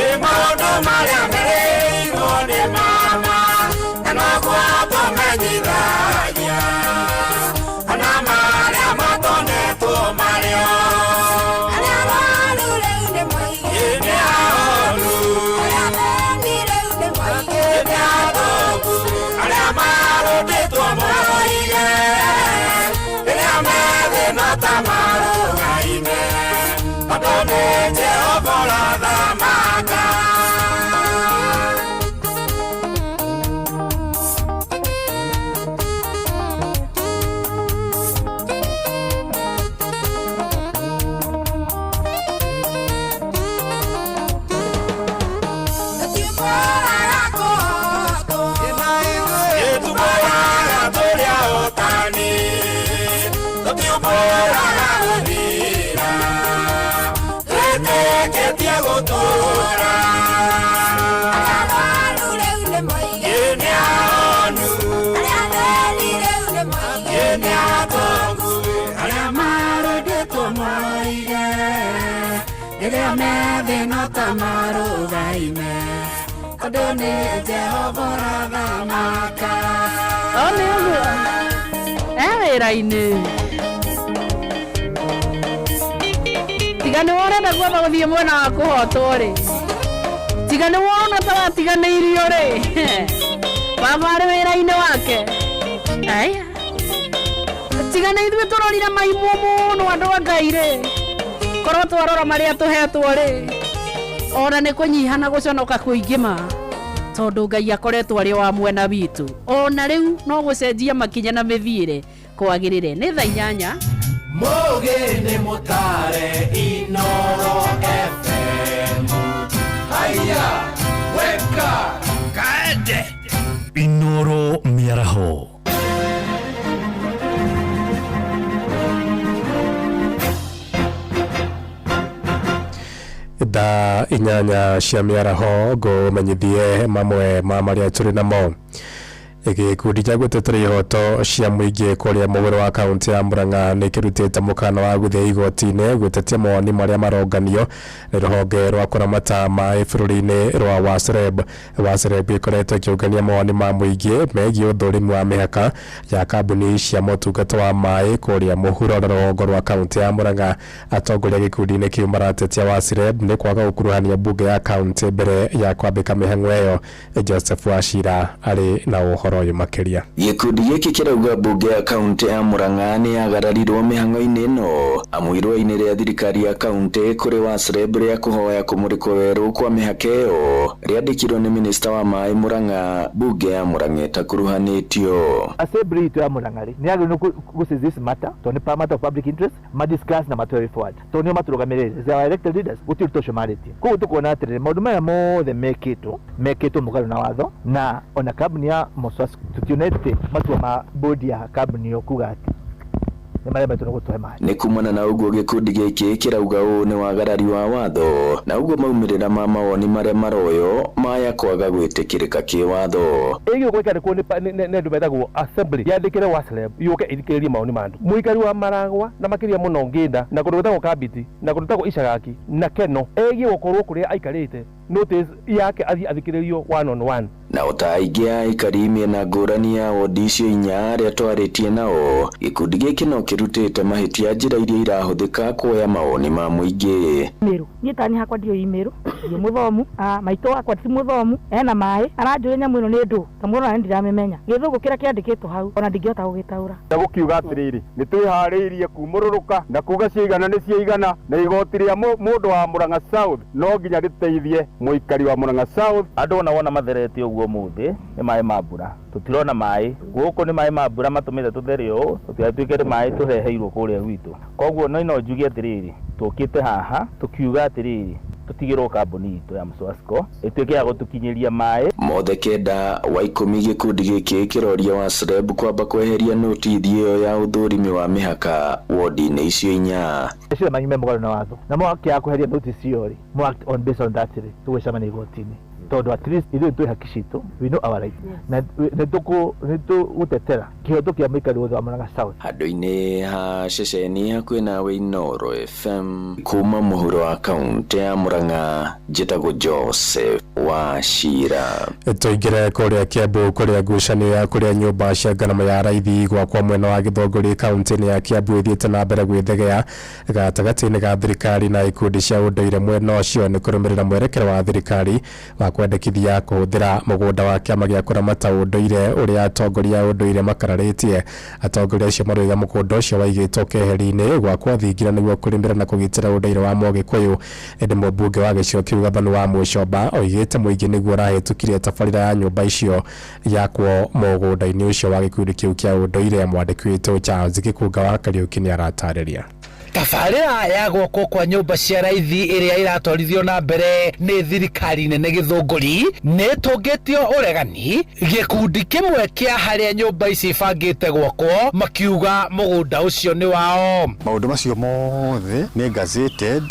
Ĩ maũndũ marĩa merĩirwo nĩ mama na noguo tũmenyithagia ona marĩa matonetwo marĩo. Arĩa arwaru rĩu nĩ moige. Nĩ ahonu. Arĩa athĩni rĩu nĩ moige. Nĩ atongu. Arĩa marũndĩtwo moige rĩrĩa me thĩna ta marũgaime tondũ nĩ Jehova ũrathamaka. Tũtiũmbũraga kũhotwo. Ĩtũmbũraga tũrĩ ahotani, tũtiũmbũraga gũthira, twĩtĩkĩtie gũtũũra. Arĩa arwaru rĩu nĩ moige. Nĩ ahonu. Arĩa athĩni rĩu nĩ moige. Nĩ atongu. Arĩa marũndĩtwo moige rĩrĩa me thĩna ta marũgaime tondũ nĩ Jehova ũrathamaka. O nĩ ũguo e wĩra-inĩ tiga nĩ worenda guotha gũthiĩ mwena wa kũhotwo rĩ, tiga nĩ wona ta watiganĩirio rĩ, baba arĩ wĩra-inĩ wake. Aya, tiga nĩ ithuĩ tũrorire maimũ mũno andũ a Ngai rĩ, korwo twarora marĩa tũhetwo rĩ, ona nĩ kũnyiha na gũconoka kũingĩ ma, tondũ Ngai akoretwo arĩ wa mwena witũ. Ona rĩu no gũcenjia makinya na mĩthiĩre kwagĩrĩre. Nĩ thaa 8. Mũgĩ nĩ mũtare Inoro FM. Haya, weka Kaende. Inoro Mĩaraho. Thaa 8 cia mĩaraho ngũmenyithie mamwe ma marĩa tũrĩ namo. Gĩkundi gĩa gũtetera ihoto cia mũingĩ kũrĩa mũgũrũ wa kaunti ya Murang'a nĩ kĩrutĩte mũkana wa gũthiĩ igoti-inĩ gũtetia mawoni marĩa maronganio nĩ rũhonge rwa kũramata maĩ bũrũri-inĩ rwa WASREB. WASREB ĩkoretwo ĩkĩũngania mawoni ma mũingĩ megiĩ ũthũrimi wa mĩhaka ya kambuni cia motungata wa maĩ kũrĩa mũhuro na rũgongo rwa kaunti ya Murang'a. Atongoria gĩkundi-inĩ kĩu maratetia WASREB nĩ kwaga gũkuruhania mbunge ya kaunti mbere ya kwambĩka mĩhang'o ĩyo. Joseph Wachira arĩ na ũhoro ũyũ makĩria. Gĩkundi gĩkĩ kĩrauga mbunge ya kaunti ya Murang'a nĩ yagararirwo mĩhang'o-inĩ ĩno amu irũa-inĩ rĩa thirikari ya kaunti kũrĩ WASREB rĩa kũhoya kũmũrĩkwo werũ kwa mĩhaka ĩyo rĩandĩkirwo nĩ minista wa maĩ Murang'a, mbunge ya Murang'a ĩtakuruhanĩtio. Assembly itũ ya Murang'a rĩ nĩ yagĩrĩirwo nĩ gũ this matter tondũ nĩ matter of public interest ma discuss na matware forward tondũ nĩo matũrũgamĩrĩire they are elected leaders gũtirĩ ũndũ ũcio marĩtie. Koguo tũkuona atĩrĩrĩ maũndũ maya mothe mekĩtwo mũgarũ na watho na ona kambuni ya Moswas tũtionete matua ma bodi ya kambuni ĩyo kuga atĩ nĩ maremetwo nĩ gũtũhe maĩ. Nĩ kumana na ũguo gĩkundi gĩkĩ kĩrauga ũũ nĩ wagarari wa watho na ũguo maumĩrĩra ma mawoni marĩa maroyo maya kwaga gwĩtĩkĩrĩka kĩwatho. Ĩgiĩ gwĩkĩrĩkwo nĩ andũ metagwo assembly yandĩkĩre WASREB yũke ĩthikĩrĩrie mawoni ma andũ. Mũikari wa Maragwa na makĩria mũno Ngĩnda na kũndũ gwĩtagwo Kambiti na kũndũ gwĩtagwo Icagaki na Keno ĩgiĩ gũkorwo kũrĩa aikarĩte notice yake athiĩ athikĩrĩrio one on one. Na ota aingĩ a aikari mĩena ngũrani ya wondi icio 4 arĩa twarĩtie nao, gĩkundi gĩkĩ no kĩrutĩte mahĩtia njĩra iria irahũthĩka kuoya mawoni ma mũingĩ. Meru Niĩ tani hakwa ndiũĩ email, ndiĩ mũthomu, maitũ wakwa ti mũthomu, ena maĩ, aranjũria nyamũ ĩno nĩ ndũ, kamwĩra ona ndiramĩmenya. Gĩthũngũ kĩrĩa kĩandĩkĩtwo hau ona ndingĩhota gũgĩtaũra. Gũkiuga atĩrĩrĩ, nĩ twĩharĩirie kumũrũrũka na kuga ciaigana nĩ ciaigana, na igoti rĩa mũndũ wa Murang'a South no nginya rĩteithie mũikari wa Murang'a South. Andũ ona wona matherete ũguo ũmũthĩ nĩ maĩ ma mbura, tũtirona maĩ gũkũ, nĩ maĩ ma mbura matũmĩte tũthere ũũ, tũtigatuĩke nĩ maĩ tũreheirwo kũrĩa gwitũ. Koguo no njuge atĩrĩrĩ, tũkĩte haha tũkiuga atĩrĩrĩ, tũtigĩrwo kambuni itũ ya Mswasco ĩtuĩke ya gũtũkinyĩria maĩ. Mothe 9 wa 10 gĩkundi gĩkĩ kĩroria wa SREB kwamba kweheria notithi ĩyo ya ũthũrimi wa mĩhaka wodi-inĩ icio 4. Cio manyume mũgarũ na watho na mwakĩaga kweheria notice ĩyo rĩ, mo act on based on that rĩ, tũgũcemania igoti-inĩ, tondũ at least ithuĩ twĩ haki citũ, we know our right, na nĩ tũgũtetera kĩhoto kĩa mũikari wothe wa Murang'a South. Handũ-inĩ ha ceceni hakuhĩ nawe Inooro FM kuma mũhuro wa kaunti ya Murang'a, njĩtagwo Joseph Wachira. Tũingĩre kũrĩa Kiambu, kũrĩa ngucanio ya kũrĩa nyũmba cia ngarama ya raithi gwakwo mwena wa Gĩthũngũri kaunti-inĩ ya Kiambu ĩthiĩte na mbere gwĩthegea gatagatĩ-inĩ ga thirikari na ikundi cia ũndũire mwena ũcio, nĩ kũrũmĩrĩra mwerekero wa thirikari wa kwendekithia kũhũthĩra mũgũnda wa kĩama gĩa kũramata ũndũire ũrĩa atongoria a ũndũire makararĩtie. Atongoria acio maroiga mũgũnda ũcio waigĩtwo keheri-inĩ gwakwo thingira nĩguo kũrĩmĩra na kũgitĩra ũndũire wa Mũgĩkũyũ. Ĩndĩ mũmbunge wa gĩcigo kĩu Gathoni wa Mũcomba oigĩte mũingĩ nĩguo ũrahĩtũkirie tabarĩra ya nyũmba icio yakwo mũgũnda-inĩ ũcio wa gĩkundi kĩu kĩa ũndũire. Mwandĩki witũ Charles Gĩkunga wa Kariũki nĩ aratarĩria. Tabarĩra ya gwakwo kwa nyũmba cia raithi ĩrĩa ĩratwarithio na mbere nĩ thirikari nene Gĩthũngũri nĩ ĩtũngĩtio ũregani, gĩkundi kĩmwe kĩa harĩa nyũmba ici ibangĩte gwakwo makiuga mũgũnda ũcio nĩ wao. Maũndũ macio mothe nĩ gazetted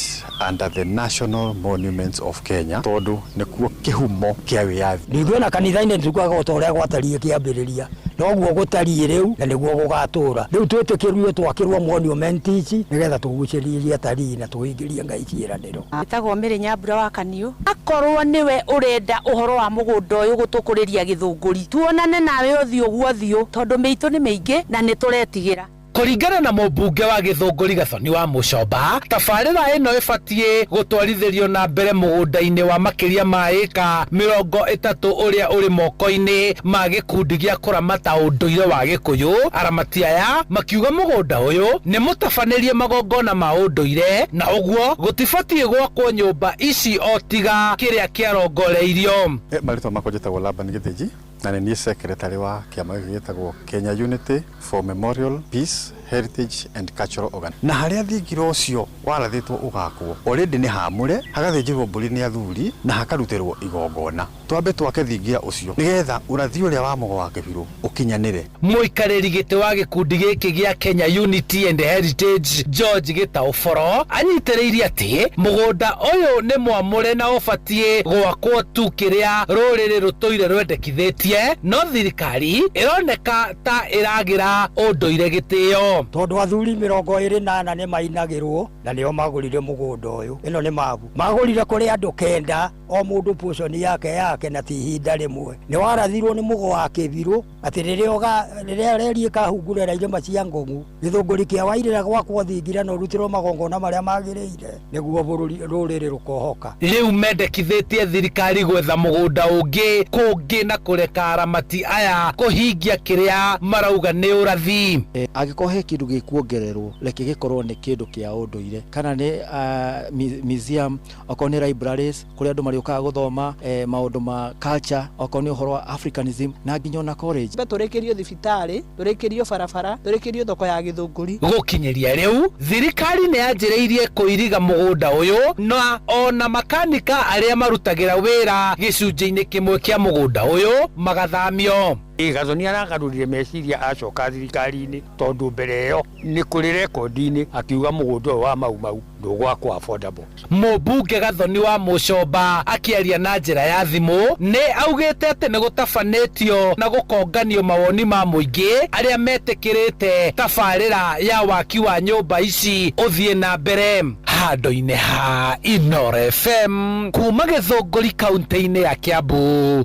under the National Monuments of Kenya, tondũ nĩkuo kĩhumo kĩa wĩyathi. Ithuĩ na kanitha-inĩ tugaga o ta ũrĩa gwatariĩ kĩambĩrĩria, noguo gũtariĩ rĩu na nĩguo gũgatũra. Rĩu twĩtĩkĩrio twakĩrwo monument ici nĩgetha tũgucĩrĩrie atarii na tũhingĩrie Ngai ciĩranĩro. Ĩtagwo Mĩrĩ Nyambura wa Kaniũ. Akorwo nĩwe ũrenda ũhoro wa mũgũnda ũyũ gũtũkũrĩria Gĩthũngũri, tuonane nawe ũthiũ gwa ũthiũ, tondũ mĩitũ nĩ mĩingĩ na nĩ tũretigĩra. Kũringana na mũmbunge wa Gĩthũngũri Gathoni wa Mũcomba, tabarĩra ĩno ĩbatiĩ gũtwarithĩrio na mbere mũgũnda-inĩ wa makĩria ma ĩka 30 ũrĩa ũrĩ moko-inĩ ma gĩkundi gĩa kũramata ũndũire wa Gĩkũyũ. Aramati aya makiuga mũgũnda ũyũ nĩ mũtabanĩrie magongona ma ũndũire na ũguo gũtibatiĩ gwakwo nyũmba ici o tiga kĩrĩa kĩarongoreirio. Marĩtwa makwa njĩtagwo Laban Gĩthĩnji na nĩ niĩ secretary wa kĩama gĩkĩ gĩtagwo Kenya Unity for Memorial Peace Heritage and Cultural Organ. Na harĩa thingira ũcio warathĩtwo ũgakwo already nĩ hamũre, hagathĩnjĩrwo mbũri nĩ athuri na hakarutĩrwo igongona. Twambe twake thingira ũcio nĩgetha ũrathi ũrĩa wa Mũgo wa Kĩbirũ ũkinyanĩre. Mũikarĩri gĩtĩ wa gĩkundi gĩkĩ gĩa Kenya Unity and Heritage George Gĩtaũboro anyitĩrĩirie atĩ mũgũnda ũyũ nĩ mwamũre na ũbatiĩ gwakwo tu kĩrĩa rũrĩrĩ rũtũire rwendekithĩtie, no thirikari ĩroneka ta ĩragĩra ũndũire gĩtĩo. Tondũ athuri 24 nĩ mainagĩrwo na nĩo magũrire mũgũnda ũyũ. Ĩno nĩ mabu. Magũrire kũrĩ andũ 9, o mũndũ portion yake yake na ti ihinda rĩmwe. Nĩ warathirwo nĩ Mũgo wa Kĩbirũ atĩ rĩrĩa reri ĩkahungurĩra irĩma cia Ngong'u, Gĩthũngũri kĩa Wairĩra gwakwo thingira na ũrutĩrwo magongona marĩa magĩrĩire nĩguo bũrũri rũrĩrĩ rũkohoka. Rĩu mendekithĩtie thirikari gwetha mũgũnda ũngĩ kũngĩ na kũreka aramati aya kũhingia kĩrĩa marauga nĩ ũrathi. Angĩkorwo he kĩndũ gĩkuongererwo, reke gĩkorwo nĩ kĩndũ kĩa ũndũire kana nĩ museum, okorwo nĩ libraries kũrĩa andũ marĩũkaga gũthoma maũndũ ma culture, okorwo nĩ ũhoro wa Africanism na nginya ona college. Tũrĩkĩrio thibitarĩ, tũrĩkĩrio barabara, tũrĩkĩrio thoko ya Gĩthũngũri. Gũkinyĩria rĩu thirikari nĩ yanjĩrĩirie kũiriga mũgũnda ũyũ na ona makanika arĩa marutagĩra wĩra gĩcunjĩ-inĩ kĩmwe kĩa mũgũnda ũyũ magathamio. Gathoni aragarũrire meciria acoka thirikari-inĩ tondũ mbere ĩyo nĩ kũrĩ rekondi-inĩ akiuga mũgũnda ũyũ wa Mau Mau ndũgwakwo affordable. Mũmbunge Gathoni wa Mũcomba akĩaria na njĩra ya thimũ nĩ augĩte atĩ nĩ gũtabanĩtio na gũkonganio mawoni ma mũingĩ arĩa metĩkĩrĩte tabarĩra ya waki wa nyũmba ici ũthiĩ na mbere. Handũ-inĩ ha Inoro FM kuma Gĩthũngũri kaunti-inĩ ya Kiambu,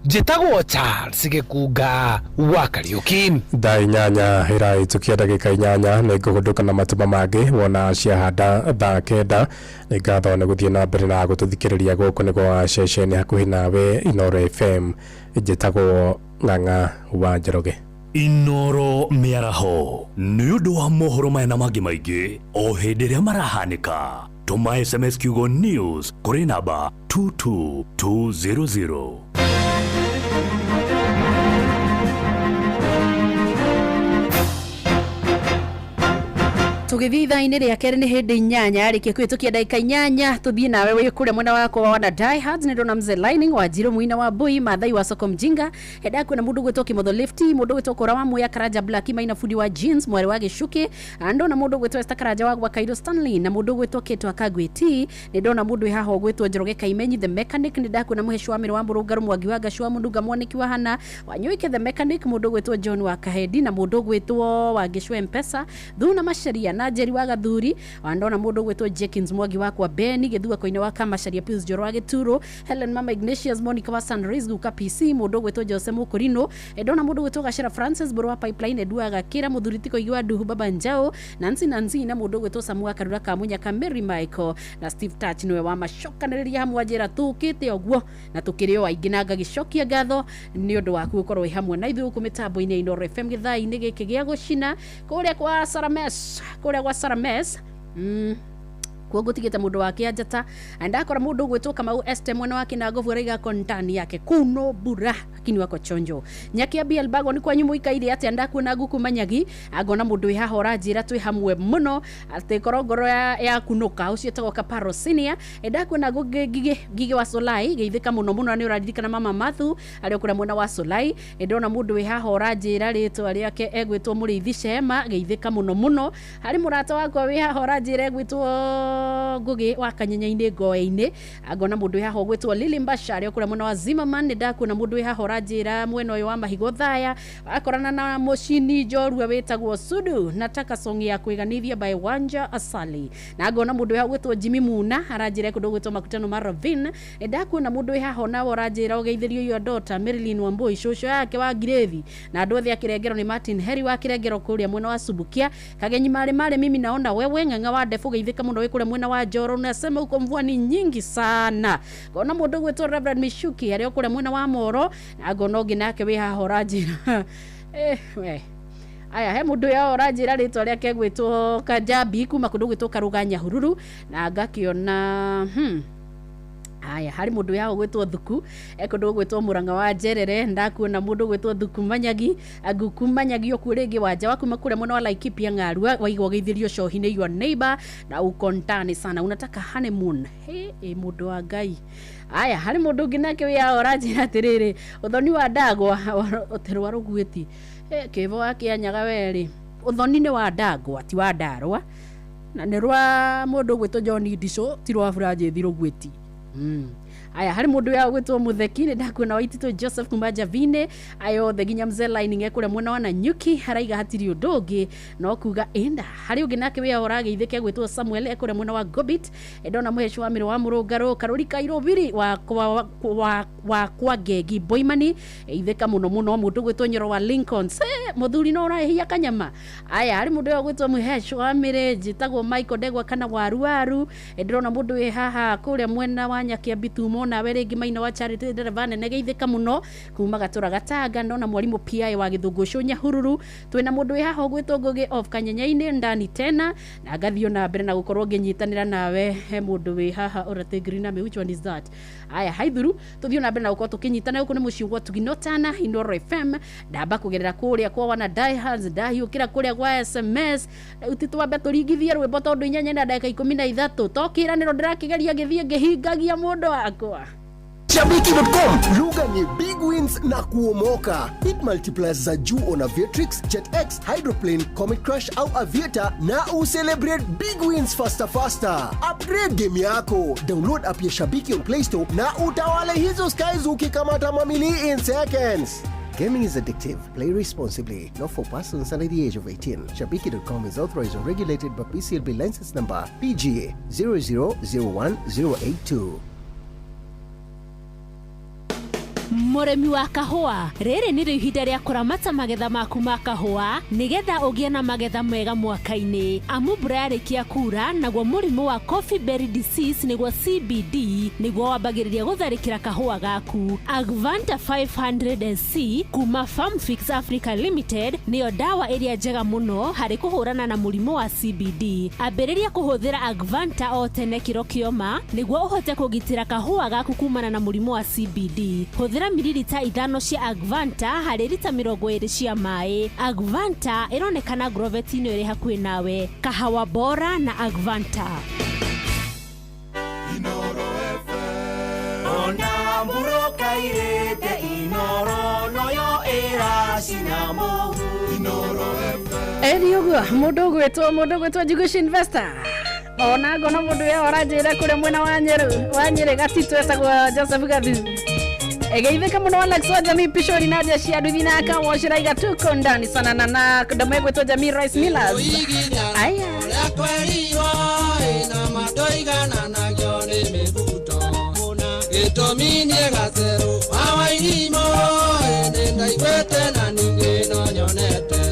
njĩtagwo Charles Gĩkunga wa Kariũki. Thaa 8 ĩrahĩtũkia ndagĩka 8 nĩ ngũhũndũka na matuma mangĩ wona ciahanda thaa 9. Nĩ ngatho nĩ gũthiĩ na mbere na gũtũthikĩrĩria gũkũ nĩ gwa ceceni hakuhĩ nawe Inoro FM. Njĩtagwo Ng'ang'a wa Njoroge. Inoro mĩaraho nĩ ũndũ wa mohoro maya na mangĩ maingĩ o hĩndĩ ĩrĩa marahanĩka. Tũma SMS kiugo news kũrĩ namba 22200. Tũgĩthiĩ ithaa-inĩ rĩa kerĩ nĩ hĩndĩ 8 yarĩkia kũhĩtũkia ndagĩka 8, tũthiĩ nawe wĩ kũrĩa mwena wakwa wa Diehards. Nĩ ndona mzee Lining wa Njirũ Mũina wa Mbui Mathai wa Soko Mjinga, henda kwĩna mũndũ gwĩtwo Kĩmotho Lifti, mũndũ gwĩtwo Kora wa Muya Karanja Black Maina fundi wa jeans mwarĩ wa Gĩcuki, ndona mũndũ gwĩtwo Esther Karanja wa Gwakairũ Stanley na mũndũ gwĩtwo Kate wa Kagwe T. Nĩ ndona mũndũ wĩ haha ũgwĩtwo Njoroge Kaimenyi the mechanic, nĩ ndakuona Mũheci wa Mĩrũ wa Mũrũngarũ Mwangi wa Ngacũ wa Mũnunga Mwaniki wa Hana Wanyoike the mechanic, mũndũ gwĩtwo John wa Kahendi na mũndũ gwĩtwo Wangĩcũ Mpesa Thuna Macharia na Njeri wa Gathuri. Ndona mũndũ gwĩtwo Jenkins Mwangi wakwa Beni Gĩthua Koine wa Kamacharia Pius Njoro wa Gĩturo Helen Mama Ignatius Monica wa Sunrise Guka PC mũndũ gwĩtwo Jose Mũkũrinũ. Ndona mũndũ gwĩtwo Gacera Francis Mbũrũ wa Pipeline Eduaga Gakĩra Mũthuri Tiko wa Nduhu Baba Njau Nancy Nancy na mũndũ gwĩtwo Samu Karura Kamunya Mary Michael na Steve Touch niwe wa macokanĩrĩria hamwe njĩra tũkĩte ũguo na tũkĩrĩ o aingĩ na ngagĩcokia ngatho nĩ ũndũ waku gũkorwo wĩ hamwe na ithuĩ gũkũ mĩtambo-inĩ ya Inoro FM gĩthaa-inĩ gĩkĩ gĩa gũcina kũrĩa kwa Sarames, kũrĩa gwa Sarames kuo ngũtigĩte mũndũ wa kĩanjata ndakora mũndũ ũgwĩtwo Kamau Este mwena wa Kĩnangobu araiga kontani yake kuno mbura lakini wako chonjo. Nyakia BL Bago nĩ kwanyu mũikaire atĩa? Ndakuona nguku manyagi angona mũndũ wĩ haha ũranjĩra twĩ hamwe mũno atĩ korongoro ya kunũka ũcio etagwo Kaparo Senior. Ndakuona Ngigĩ wa Solai geithĩka mũno mũno nĩ ũraririkana mama Mathu arĩa kũrĩa mwena wa Solai. Ndona mũndũ wĩ haha ũranjĩra rĩtwa rĩake egwĩtwo Mũrĩithi Shema geithĩka mũno mũno. Harĩ mũrata wakwa wĩ haha ũranjĩra egwĩtwo Ngugi wa Kanyenya-inĩ Ngoe-inĩ, ngona mũndũ wĩ haha ũgwĩtwo Lily Mbasha arĩa kũrĩa mwena wa Zimmerman. Nĩ ndakuona mũndũ wĩ haha ũranjĩra mwena ũyũ wa Mahigo Thaya akorana na mũcini njorua wĩtagwo Sudu nataka song ya kwĩganithia by Wanja Asali, na ngona mũndũ wĩ haha ũgwĩtwo Jimmy Muna aranjĩra kũndũ gwĩtwo Makutano ma Ravin. Nĩ ndakuona mũndũ wĩ haha nawe ũranjĩra ũgeithĩrio your daughter Marilyn Wambui cũcũ yake wa Ngirĩthi na andũ othe a Kĩrengero nĩ Martin Heri wa Kĩrengero kũrĩa mwena wa Subukia Kagenyi mare mare mimi naona wewe Ng'ang'a wa Ndefu geithĩka mũno wĩ kũrĩa mwena wa Njoro unasema huko mvua ni nyingi sana. Ngona mũndũ gwĩtwo Reverend Mishuki arĩa kũrĩa mwena wa Moro na ngona ũngĩ nake wĩ haha ũranjĩra we aya he mũndũ ya ũranjĩra rĩtwa rĩake gwĩtwo Kanjambi kuma kũndũ gwĩtwo Karuga Nyahururu na ngakĩona aya harĩ mũndũ yao gwĩtwo Thuku kũndũ gwĩtwo Mũrang'a wa Njerere. Ndakuona mũndũ gwĩtwo Thuku Manyagi Nguku Manyagi okuo rĩngĩ wanja wa kuma kũrĩa mwena wa Laikipia Ng'arua waigwo geithĩrio cohi-inĩ your neighbor na uko ndani sana unataka honeymoon he mũndũ wa Ngai. Aya harĩ mũndũ ũngĩ nake wĩ yao ũranjĩra atĩrĩrĩ ũthoni wa ndagwa ũterwa rũguĩti kĩbo wa Kĩanyaga werĩ ũthoni nĩ wa ndagwa ti wa ndarwa na nĩ rwa mũndũ gwĩtwo John Ndico ti rwa Francis Rũguĩti. Aya harĩ mũndũ ya gwĩtwo Mũtheki nĩ ndakuona waititũ Joseph kuma Javine ayo othe nginya mzee Lining ekũrĩa mwena wa Nanyuki haraiga hatirĩ ũndũ ũngĩ no kuga enda. Harĩ ũngĩ nake wĩ ũrageithĩke gwĩtwo Samuel ekũrĩa mwena wa Gobit. Ndona Mũheci wa Mĩrũ wa Mũrũngarũ Karũri Kairobiri wa kwa Ngegi Boimani ithĩka mũno mũno mũndũ gwĩtwo Nyoro wa Lincoln se mũthuri no ũrahia kanyama. Aya harĩ mũndũ ya gwĩtwo Mũheci wa Mĩrĩ njĩtagwo Michael Ndegwa kana Waruwaru. Ndĩrona mũndũ wĩ haha kũrĩa mwena wa Nyakiambi nawe rĩngĩ Maina wa Charity ndereba nene geithĩka mũno kuma Gatũra Gatanga. Ndona mwarimũ PI wa Gĩthũngũcũ Nyahururu twĩna mũndũ wĩ haha ũgwĩtwo Ngũgĩ of Kanyenya-inĩ ndani tena na ngathiĩ na mbere na gũkorwo ngĩnyitanĩra nawe he mũndũ wĩ haha ũrate green ame which one is that. Aya haithuru tũthiĩ na mbere na gũkorwo tũkĩnyitana gũkũ nĩ mũciĩ gwa Tuginotana Inoro FM ndamba kũgerera kũrĩa kwa wana Diehards ndahiũkĩra kũrĩa gwa SMS rĩu ti twambe tũringithie rwĩmbo tondũ 8:13 to kĩranĩro ndĩrakĩgeria ngĩthiĩ ngĩhingagia mũndũ wakwa. Shabiki.com, lugha ni big wins na kuomoka. Hit multipliers za juu on Aviatrix, JetX, Hydroplane, Comet Crash au Aviator na ucelebrate big wins faster faster. Upgrade game yako. Download app ya Shabiki on Play Store na utawale hizo skies ukikamata mamili in seconds. Gaming is addictive. Play responsibly. Not for persons under the age of 18. Shabiki.com is authorized and regulated by PCLB license number PGA 0001082. Mũrĩmi wa kahũa, rĩrĩ nĩrĩo ihinda rĩa kũramata magetha maku ma kahũa nĩgetha ũgĩe na magetha mega mwaka-inĩ. Amu mbura yarĩkia kura, naguo mũrimũ wa coffee berry disease nĩguo CBD nĩguo wambagĩrĩria gũtharĩkĩra kahũa gaku. Agvanta 500 SC kuma Farmfix Africa Limited nĩyo ndawa ĩrĩa njega mũno harĩ kũhũrana na mũrimũ wa CBD. Ambĩrĩria kũhũthĩra Agvanta o tene kĩro kĩoma nĩguo ũhote kũgitĩra kahũa gaku kumana na mũrimũ wa CBD. Hũthĩra mililita 5 cia Agvanta harĩ rita 20 cia maĩ. Agvanta ĩronekana Grovet-inĩ ĩrĩ hakuhĩ nawe. Kahawa bora na Agvanta. Ona murokairete Inoro noyo ĩracina mũhu Inoro FM. Eni ũguo mũndũ ũgwĩtwo Njigush Investor ona ngono mũndũ ũrĩa ũranjĩra kũrĩa mwena wa Nyerũ wa Nyĩrĩ Gatitũ etagwo Joseph Gathu. Egeithĩka mũno Alex wa Jamii Pishori na jeshi ya nduthi na akawocera igatuko ndani sana na ndamo ĩgwĩtwo Jamii Rice Millers. Aya. Kweriwo ina madoigana nagio nĩ mĩbuto gĩtũmi nĩ gacerũ wa Wairimo nĩ ndaiguĩte na ningĩ no nyonete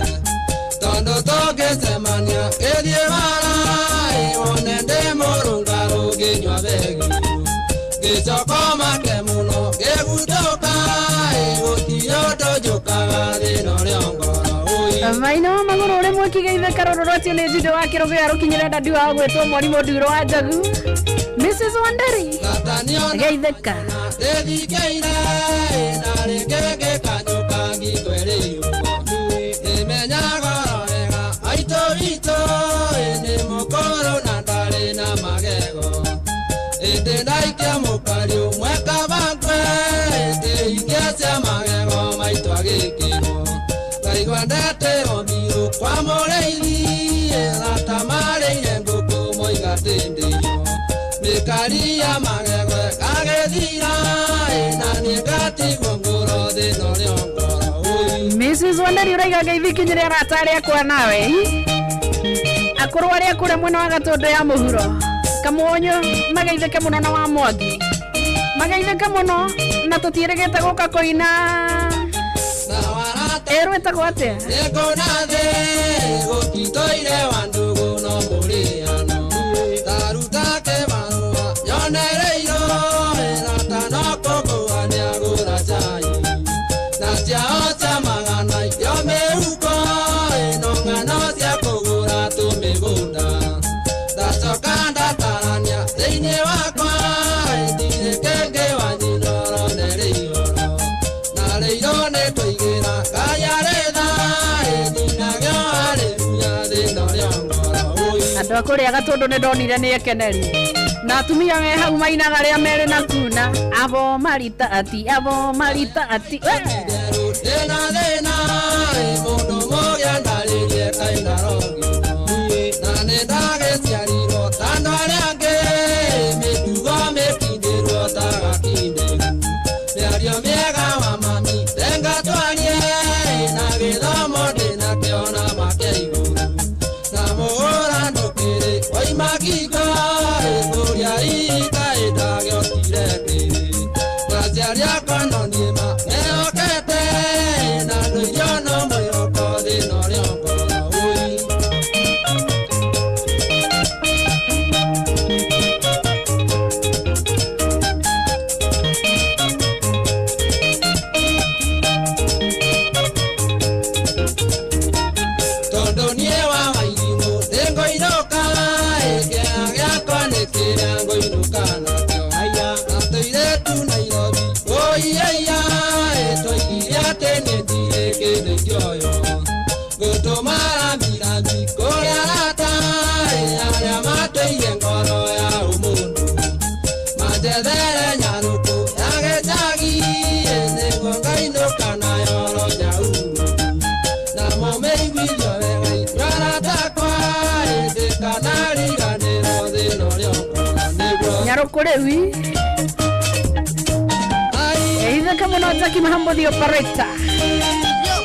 tondũ tũngĩcemania gĩthiĩ wara wone ndĩ mũrũngarũ ngĩnyua begi gĩcoko make mũno gĩgundũka gũtirĩ ũndũ njũkaga thĩna ũrĩa ngoro. Maina wa magũrũ ũrĩ mwĩkigeithĩka rũrũ rwatio nĩ Judo wa Kĩrũgũya rũkinyĩre dadi wao gwĩtwo mwarimũ Nduro wa Njagu Mrs. Wanderi geithĩka. Ndĩthikĩire na rĩngĩ gĩkanyũka ngigwereirwo ĩmenya goro wega aitũ witũ nĩ mũkũrũ na ndarĩ na magego ĩndĩ ndaikia mũkari ũmwe kabangwe ĩndĩ cia magego maitũ agĩkĩrwo ndaigua ndetĩrwo mbiũ kwa mũrĩithi rata marĩire ngũkũ moiga ndĩndĩirwo mĩkari ya magego ĩkagĩthira na niĩ ngatigwo ngũro thĩna ũrĩa ngoro. Mrs. Wanderi ũraiga ngeithi kinyĩre arata arĩa akwa nawe akũrũ arĩa kũrĩa mwena wa Gatũndũ ya mũhuro Kamuonyo mageithĩke mũno na wa Mwangi mageithĩke mũno na tũtiĩrĩgĩte gũka kũina ĩrũ ĩtagwo atĩa. Nĩngũna thĩ gũtitũire wa ndũgũ no mũrĩano ndaruta kĩbarũa nyonereirwo rata no kũgũa nĩagũra chai na ciao cia magana ikĩo mĩhuko ĩno ng'ano cia kũgũra tũmĩgũnda ndacoka ndatarania thĩinĩ wakwa ndirĩ kĩngĩ wa nyina ũronereirwo na rĩirwo nĩ tũigĩra Andũ a kũrĩa Gatũndũ nĩ ndonire nĩ ekeneri na atumia me hau mainaga arĩa merĩ na kuna abo marita ati abo marita ati. Thĩna thĩna mũndũ mũgĩa ndarĩrie kaĩ ndarogirwo na nĩ ndagĩciarirwo ta andũ arĩa angĩ mĩtugo mĩkindĩrwo ta gakindĩru mĩario mĩega wa mami thenga twarie na gĩthomo ndĩnakĩo na makia igũrũ na mũhũra ndũkĩrĩ waima ngingo ĩkũrĩa ikaĩ ndagĩotire kĩrĩ aciari akwa no niĩ mehokete na ndũirio no mwĩhoko thĩna ũrĩa ngoro. Tondũ niĩ wa Wairimũ ndĩngũinũka kĩeha gĩakwa nĩ kĩrĩa ngũinũka nakĩo na tũirĩtu Nairobi ũiĩia twoigire atĩ nĩ ndirĩ kĩndũ ingĩoywo ngũtũma rambirambi kũrĩ arata arĩa matũire ngoro ya ũmũndũ manjethere nyarũkũ ya gĩcagi nĩguo ngainũka nayo oro nyauru na mũmĩiguithio wega inyuĩ arata akwa ĩndĩ kanariganĩrwo thĩna ũrĩa ngoro nĩguo Nyarũkũ rĩu Geithĩke mũno Jackie Mahambo the operator.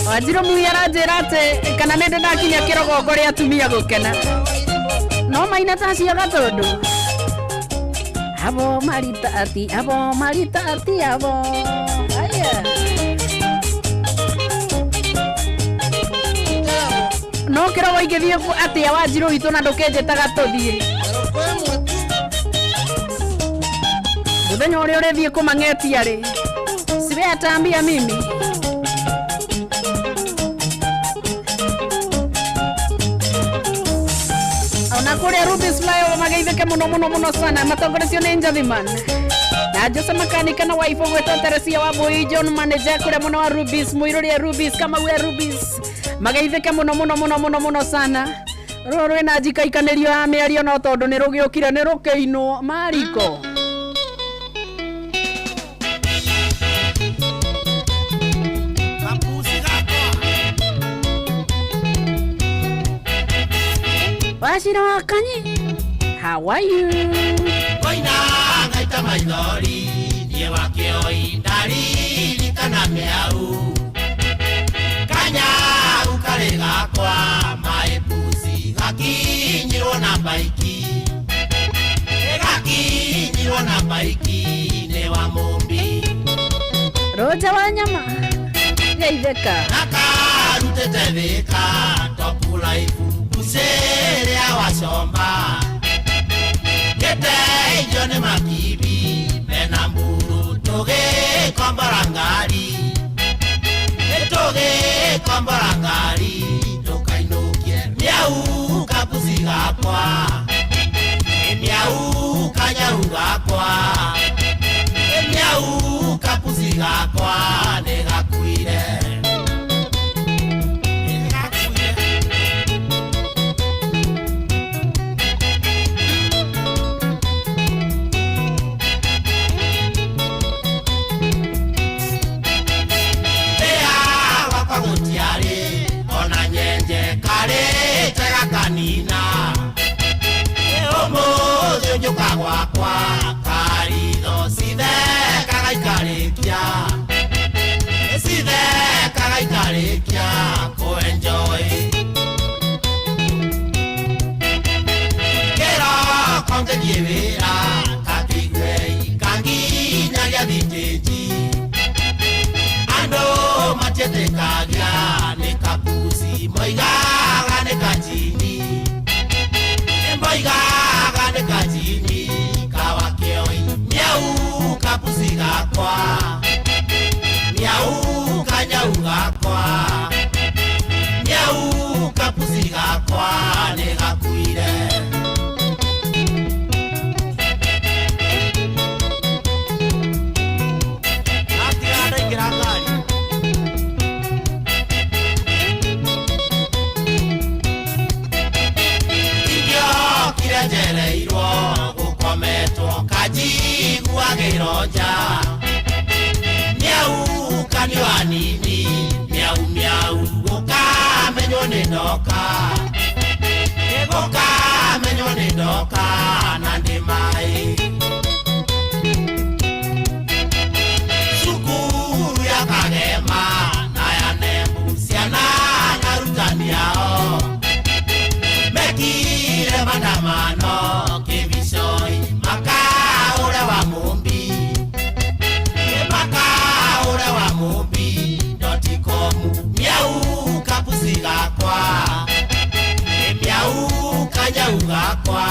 Wanjirũ Mui aranjĩra atĩ kana nĩ ndĩ ndakinya kĩrogongo rĩa atumia gũkena no maina ta cio gatũndũ abo maritati abo maritati abo aya no kĩrogo ingĩthiĩ atĩa Wanjirũ witũ na ndũkĩnjĩtaga tũthiĩ mũthenya ũrĩa ũrĩthiĩ kũmang'etia rĩ siwe atambia mimi. Ona kũrĩa Rubis Flyover mageithĩke mũno mũno mũno sana matongoretio nĩ Njathiman na Jose Makanika na waifo gwĩtwo Teresia wa Mbui John manager kũrĩa mũno wa Rubis mũirũrĩ Rubis Kamau ya Rubis mageithĩke mũno mũno mũno mũno mũno sana. Rũrũ rwĩna njikaikanĩrio ya mĩario no tondũ nĩ rũgĩũkire nĩ rũkĩinwo mariko. Wachira wa Kanyi, how are you? Koina ngaita maithori niĩ wa kĩoi ndaririkana mĩau kanyau karĩ gakwa maĩ pusi gakinyirwo na baiki gakinyirwo na baiki nĩ wa mũmbi Roja wa nyama geithĩka nakarutĩte thĩka topu laifu Seria wa shomba Gete ijo ni makibi Mena mburu toge kombora ngari Toge kombora ngari Tokainukie miau kapusi gakwa Miau kanyau gakwa Miau kapusi gakwa Negakuire. Kanina Omo njuka gwakwa karitho cithekaga ikarĩkia cithekaga ikarĩkia kũ-enjoy kĩroko ngĩthiĩ wĩra katũiguei kanginyagia thitĩnji andũ matiĩtĩkagia nĩ kapuci moigaga nĩ kajini moigaga nĩ kajini kawa kĩoi miau kapuci gakwa miau kanyau gakwa miau kapuci gakwa nĩ gakuire. Njereirwo gukometwo kajiguagĩrwo nja miau kanio anini miau miau gũkamenywo nĩ ndoka gũkamenywo nĩ ndoka na ndĩ maĩ cukuru ya Kagema na ya Nembu ciana na arutani ao mekire maandamano kĩbicoi makaũre wa mũmbi makaũre wa mũmbi dotikomu miau kapusi gakwa miau kanyau gakwa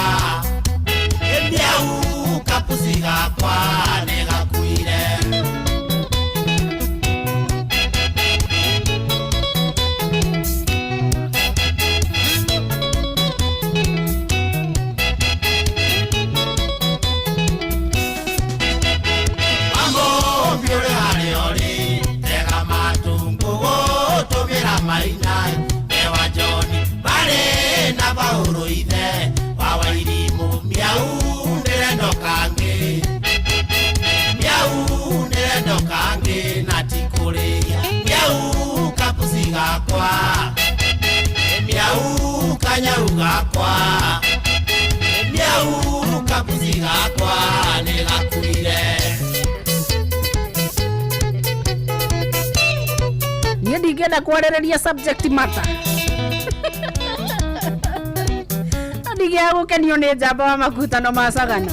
miau kapusi gakwa nĩ gakuire. Miau kapusi gakwa Gakwa miau kapusi gakwa nĩ gakuire. Niĩ ndingĩenda kwarĩrĩria subject matter. Ndingĩaga gũkenio nĩ njamba wa makutano ma Sagana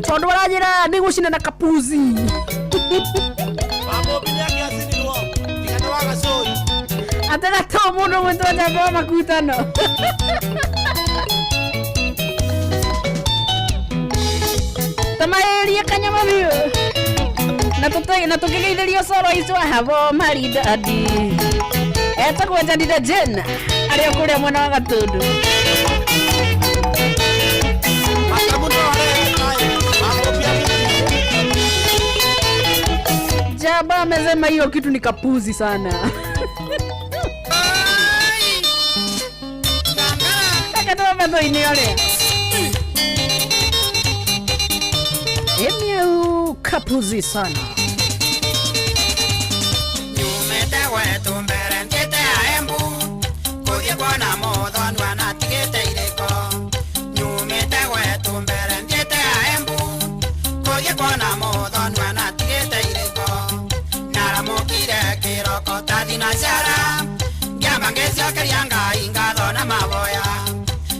tondũ aranjĩra nĩ gũcina na kapuzi. Atega to mũndũ gwĩtwo njamba wa makutano. Tamaĩrie kanyama biũ na tũkĩgeithĩrio coro icio havo maridadi etagwo Jadida Jane arĩa kũrĩa mwena wa Gatundu. Jaba amesema hiyo kitu ni kapuzi sana. Akatoa matho-inĩ ũrĩa Emiau kapuzi sana. Nyumĩte gwetũ mbere ntĩte Embu kũthiĩ kuona mũthonwa na tigĩte irĩko. Nyumĩte gwetũ mbere ntĩte Embu kũthiĩ kuona mũthonwa na tigĩte irĩko. Naramũkire kĩroko ta thinacara ngĩamba ngĩcokeria Ngai ngatho na maboya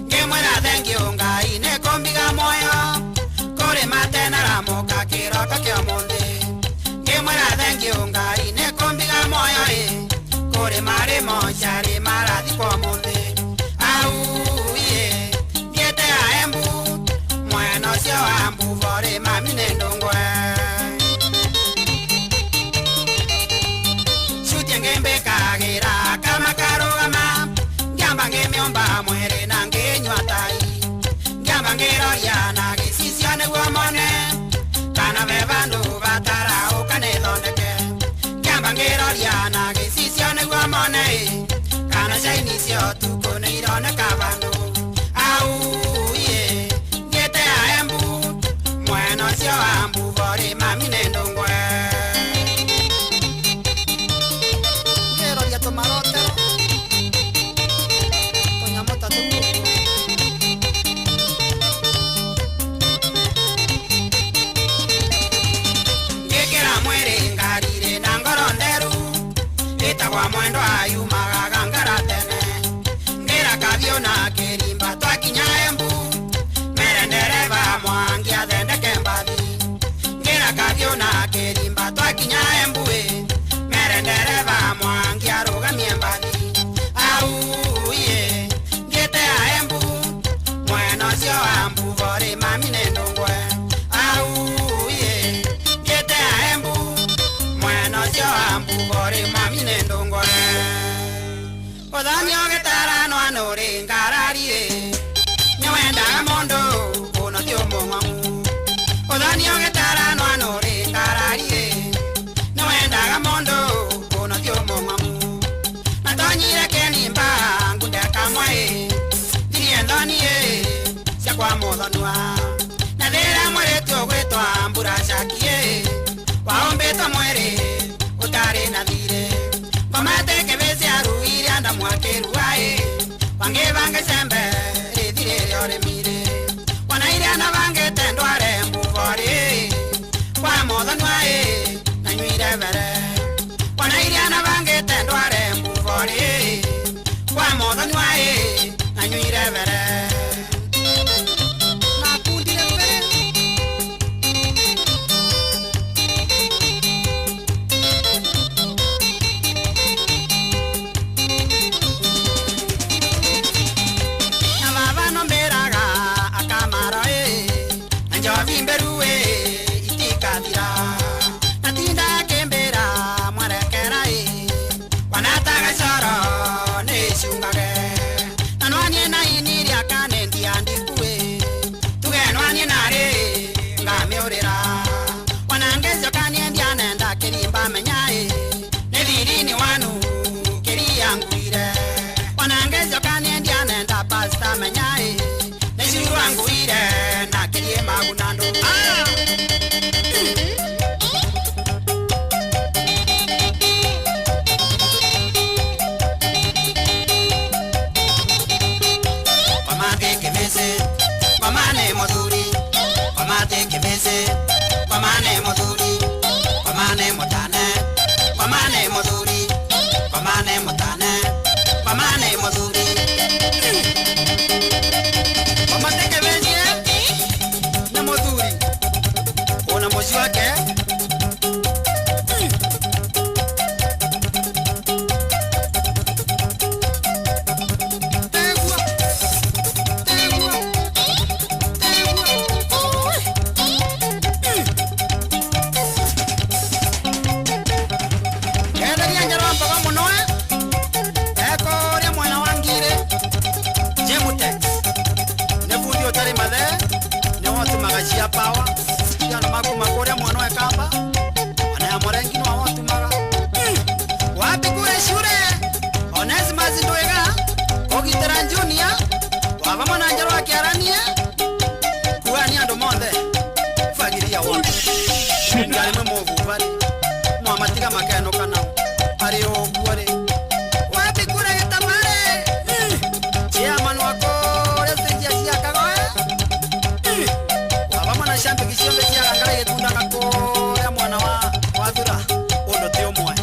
ngĩmwĩra thengiũ Ngai nĩ kũmbiga muoyo kũrĩ matenaramuka kĩroko kĩa ũmũthĩ ngĩmwĩra thengiũ Ngai nĩ kũmbiga muoyo ĩ kũrĩ marĩ mocarĩ marathikwo ũmũthĩ auiĩ thiĩte Embu mwena ũcio wa Mbuvorĩ mami nĩ ndũngwe cutie ngĩmbĩkagĩra kama karũgama ngĩamba ngĩmĩũmba mwĩrĩ na ngĩnyua tai ngĩamba ngĩroria na gĩcicio nĩguo mone kana ve vandũ bataraũka nĩthondeke ngĩamba ngĩroria na gĩcicio nĩguo mone ĩ kana caini cia ũtukũ nĩ ironeka vandũ auiĩ thiĩte Embu mwena ũcio wa Mbuvorĩ mami nĩ ndũngwe ngĩroria tũmarotero tũnyamũ ta tũu. Ngĩkĩra mwĩrĩ ngarire na ngoro nderu ĩtagwa mwendwa yumaga gangara tene ngĩra kabiũ na kĩrimba twakinya Embu mere ndereba mwangi athendeke mbathi ngĩra kabiũ na kĩrimba twakinya Embu ĩ mere ndereba mwangi arũgamie mbathi auiĩ ngĩte Embu mwena ũcio wa Mbuvorĩ mami nĩ ndũngwe auiĩ ngĩte Embu mwena ũcio wa Mbuvorĩ mami nĩ ndũngwe ũthamio gĩtaranwa nũrĩ ngarariĩ nĩwendaga mũndũ ũno ti ũmũng'ong'u ũthamio gĩtaranwa nũrĩ ngarariĩ nĩwendaga mũndũ ũno ti ũmũng'ong'u natonyire kĩnimba ngunde kamwe ĩ thirie thoni ĩ cia kwa mũthonua na thĩra mwĩrĩtu ũgwĩtwa mbura caki ĩ waũmbĩtwo mwĩrĩ ũtarĩ na thirĩ ngomete kĩbĩci aruire andamwakĩrua ĩ wangĩbanga icembe rĩthirĩ rĩa ũrĩmire wona iria nabangĩte ndware Mbuvorĩ kwa mũthonua ĩ nanyuire mbere wona iria nabangĩte ndware Mbuvorĩ kwa mũthonua ĩ nanyuire mbere nakundire mbere. Na baba no mbĩraga akamaro ĩ na njovi mberu ĩ itikathira na tinda akĩmbĩra mwerekera ĩ Magatiga makenũka nao arĩ ũguo rĩ wapi kura gĩtamare chairman wa kũrĩa cia cia Kagoe wabamwe na shambiki ciothe cia Gangara igĩkundaga kũrĩa mwena wa Wathura ũndũ ti ũmwe.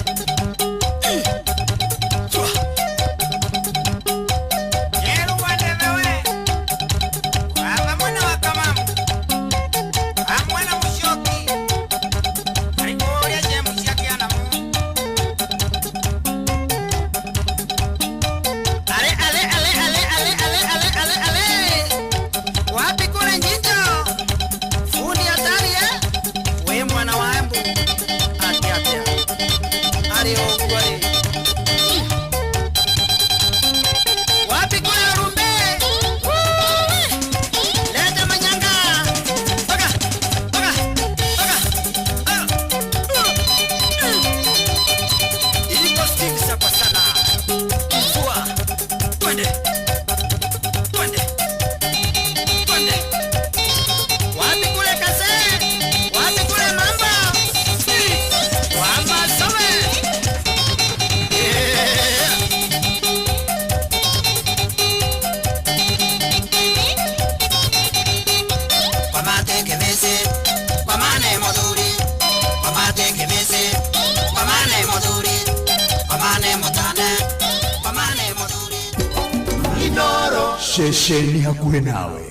Ceceni hakuhĩ nawe.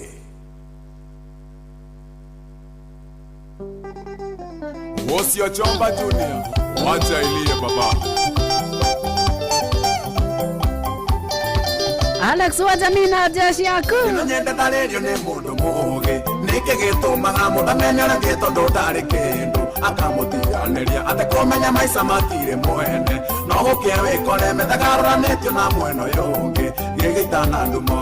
Wosia Chomba Junior, wacha ilie baba. Alex wa jamii na jeshi yaku. Nyenda tarĩrio nĩ mũndũ mũũgĩ nĩkĩ gĩtũmaga mũndũ amenye ũrĩa kĩ tondũ ndarĩ kĩndũ akamũtiganĩria atekũmenya maica matirĩ mwene no gũkĩa wĩkore methagarũranĩtio na mwena ũyũ ũngĩ gĩgĩitana ndumo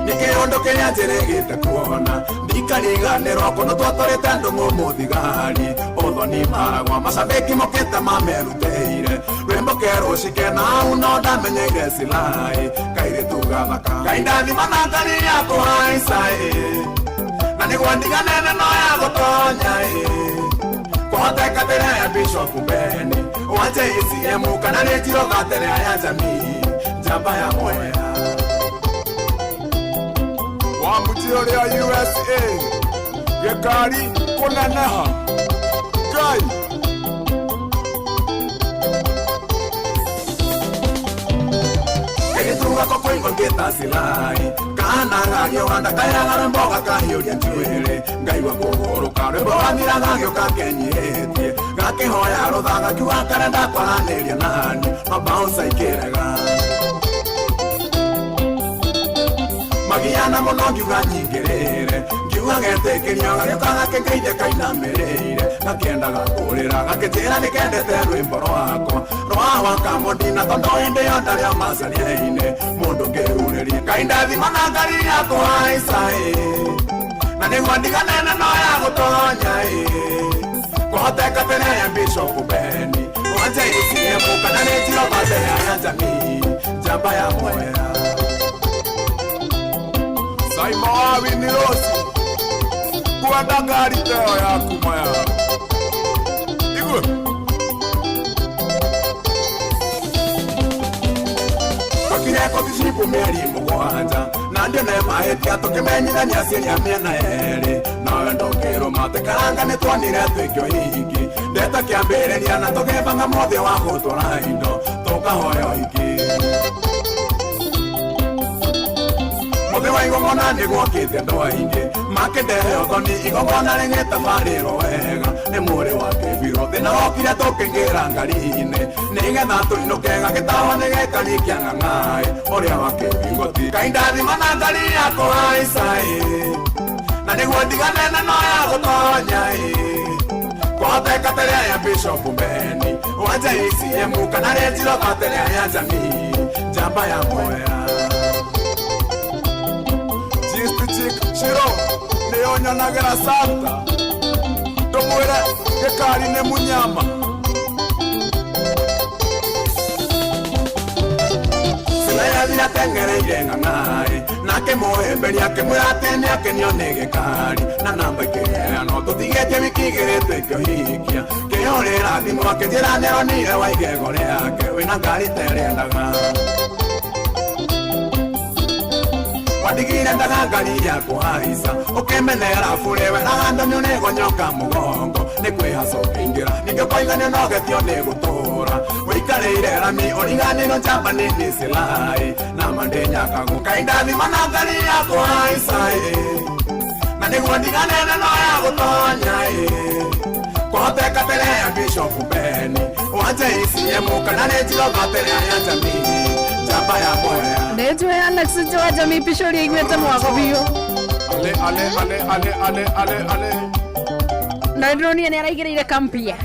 nĩ kĩũndũ kĩrĩa njĩrĩgĩte kuona ndikariganĩrwo kũndũ twatwarĩte ndũng'ũ mũthigari ũthoni maragwa macabĩki mokĩte mamerutĩire rwĩmbo kerũcike na au no ndamenyeire silai kairĩtu gathaka Ngai ndathima na ngari ya kũhaica ĩ na nĩguo ndiganene no ya gũtonya ĩ kũhoteka mbere ya Bishop Beni wa JCM kana nĩ njiroga mbere ya jamii njamba ya Mwea wa mũtio rĩa USA gĩkari kũneneha Ngai Gĩgĩtuga ko kũigua ngĩta silai kana gagĩũka ndakayaga rwĩmbo gakahiũria njuĩrĩ ngaigua kũgũrũka rwĩmbo rwathira gagĩũka kenyihĩtie gakĩhoya rũtha gakiuga karenda kwaranĩria nani no bouncer ikĩrega magiana mũno ngiuga nyingĩrĩre ngiuga getĩkĩria gagĩũka gakĩngeithia kainamĩrĩire gakĩendaga kũrĩra gakĩnjĩra nĩkendete rwĩmbo rwakwa rwa Wakamondi na tondũ hĩndĩ ĩyo ndarĩ o macaria-inĩ mũndũ ngĩurĩrie Ngai ndathima na ngari ya kũhaica ĩ na nĩguo ndiganene no ya gũtonya ĩ kũhoteka mbere ya Bishop Beni wa JCM kana nĩ njiroga mbere ya jamii njamba ya Mwea Saimo wa Winirosi kuenda ngari teo yaku maya Igwe Twakire koticipu mĩeri mũgwanja na ndĩone mahĩtia tũkĩmenyithania ciĩria mĩena yerĩ nawe ndũngĩrũma tĩkaranga nĩtuonire twĩkĩo ingĩ ndeta kĩambĩrĩria na tũgĩbanga mũthĩ wa gũtwara indo tũkahoya ingĩ Mũthĩ wa igongona nĩgwokĩte andũ aingĩ makĩndehe ũthoni igongona rĩgĩtabarĩrwo wega nĩ mwĩrĩ wa kĩbirũ thĩna wokire tũkĩingĩra ngari-inĩ nĩgetha tũinũke gagĩtahwo nĩ gĩkari kĩa ng'ang'aĩ ũrĩa wa kĩbingoti Ngai ndathima na ngari ya kũhaica ĩ na nĩguo ndiganene no ya gũtonya ĩ kũhoteka mbere ya Bishop Beni wa JCM kana nĩ njiroga mbere ya jamii njamba ya Mwea Chick Shiro nĩyo nyonagĩra Santa ndũmwĩre gĩkari nĩ mũnyama Silayathira Ateng'ereire ng'ang'aĩ nake mũhĩmbĩri akĩmwĩra atĩ nĩakenio nĩ gĩkari na namba ikĩheanwo tũtigĩtie wiki igĩrĩ twĩke ũhikia kĩhũrĩra thimũ akĩnjĩra nĩaronire wa igego rĩake wĩna ngari ta ĩrĩa endaga wadigire ndaga ngari ya kũhaica ũkĩmenera bure weraga ndonyo nĩ gonyoka mũgongo nĩ kwĩhaca ũkĩingĩra ningĩ ũkoiga nĩũnogetio nĩ gũtũra ũikarĩire rami ũriganĩrwo njamba nĩ nĩcĩlaĩ na mandĩnyakagu kaindathima na ngari ya kũhaica na nĩguo ndiganene no ya gũtonya kũhoteka tene ya Bishop Beni wa JCM kana nĩ Njirova tene ya jamii njamba ya Mwea nä Alex wa jamii picoria iguĩte mwago biũ Ale ale ale ale ale ale ale. Na ndĩronire nĩ araigĩrĩire kampia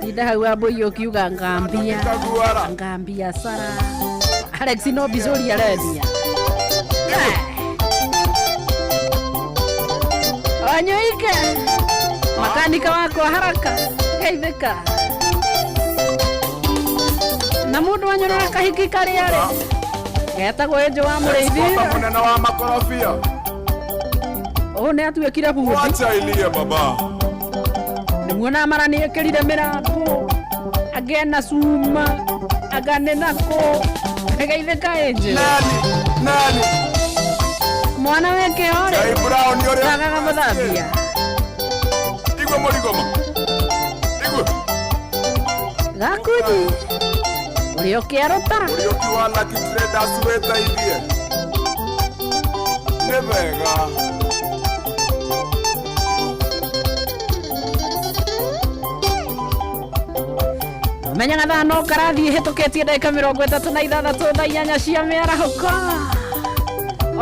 tinda hau ambũi ũkiuga ngambia ngambia sara Alex no bicũria arendia Wanyoike makanika wakwa haraka geithĩka na mundu wanyorora kahiki karia ri getagwo Enjo wa Mũrĩithi Exporter munene wa makorobia. Ũũ nĩ atuĩkire bundi Wacha ilie baba. Nĩmuona mara nĩ ĩkĩrire mĩrango angĩ ena cuma anga nĩ nakũ geithĩka Enjo Nani nani mwana weke ore Jai Brown ũrĩa ndagaga mũthambia Igwe mũrigoma Igwe gakuthi ũrĩa ũkĩarũtara Ũrĩũki wa Lucky Traders wĩteithie nĩ wega menyaga thaa no karathiĩ hĩtũkĩtie ndagĩka 36 thaa 8 cia mĩarahũko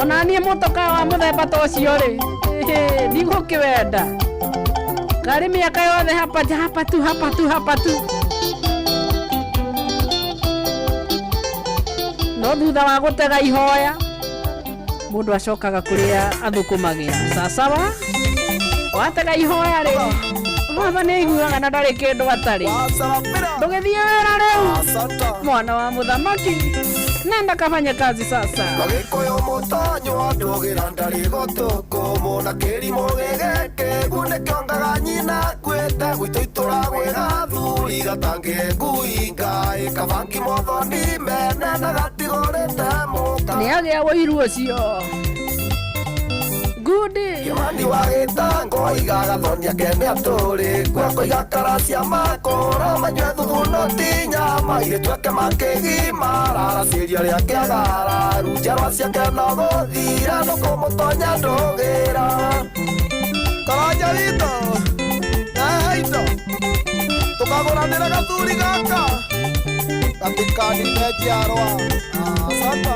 ona niĩ mũtoka wa mũthemba ta ũcio rĩ ndigũkĩwenda karĩ mĩaka yothe hapa hapa tu hapa tu hapa tu no thutha wa gũtega ihoya mũndũ acokaga kũrĩa athũkũmagĩra sasawa watega ihoya rĩ baba nĩ aiguaga na ndarĩ kĩndũ atarĩ ndũgĩthiĩ wĩra rĩu mwana wa mũthamaki nenda kafanye kazi sasa Gĩkũyũ mũtanywa ndũgĩra ndarĩ gũtũkũ mũna kĩrimũ gĩgeke nĩkĩongaga nyina kwĩte gwitũ itũra gwĩ gathuri gatangĩ ngui ngai kabangi mothoni mene na gatigũrĩte mũka nĩ agĩa wũiru ũcio Gudi Kĩmani wa gĩtango aigaga thoni ake nĩ atũrĩ kũiga karacia makũra manyue thubu no ti nyama airĩtu ake makĩgima raraciria rĩake agararu njiarwa ciake no gũthira no kũmũtonya ndũgĩra Karanja witũ naheito tũkagũranĩra gathuri gaka gatikanine njiarwa asanta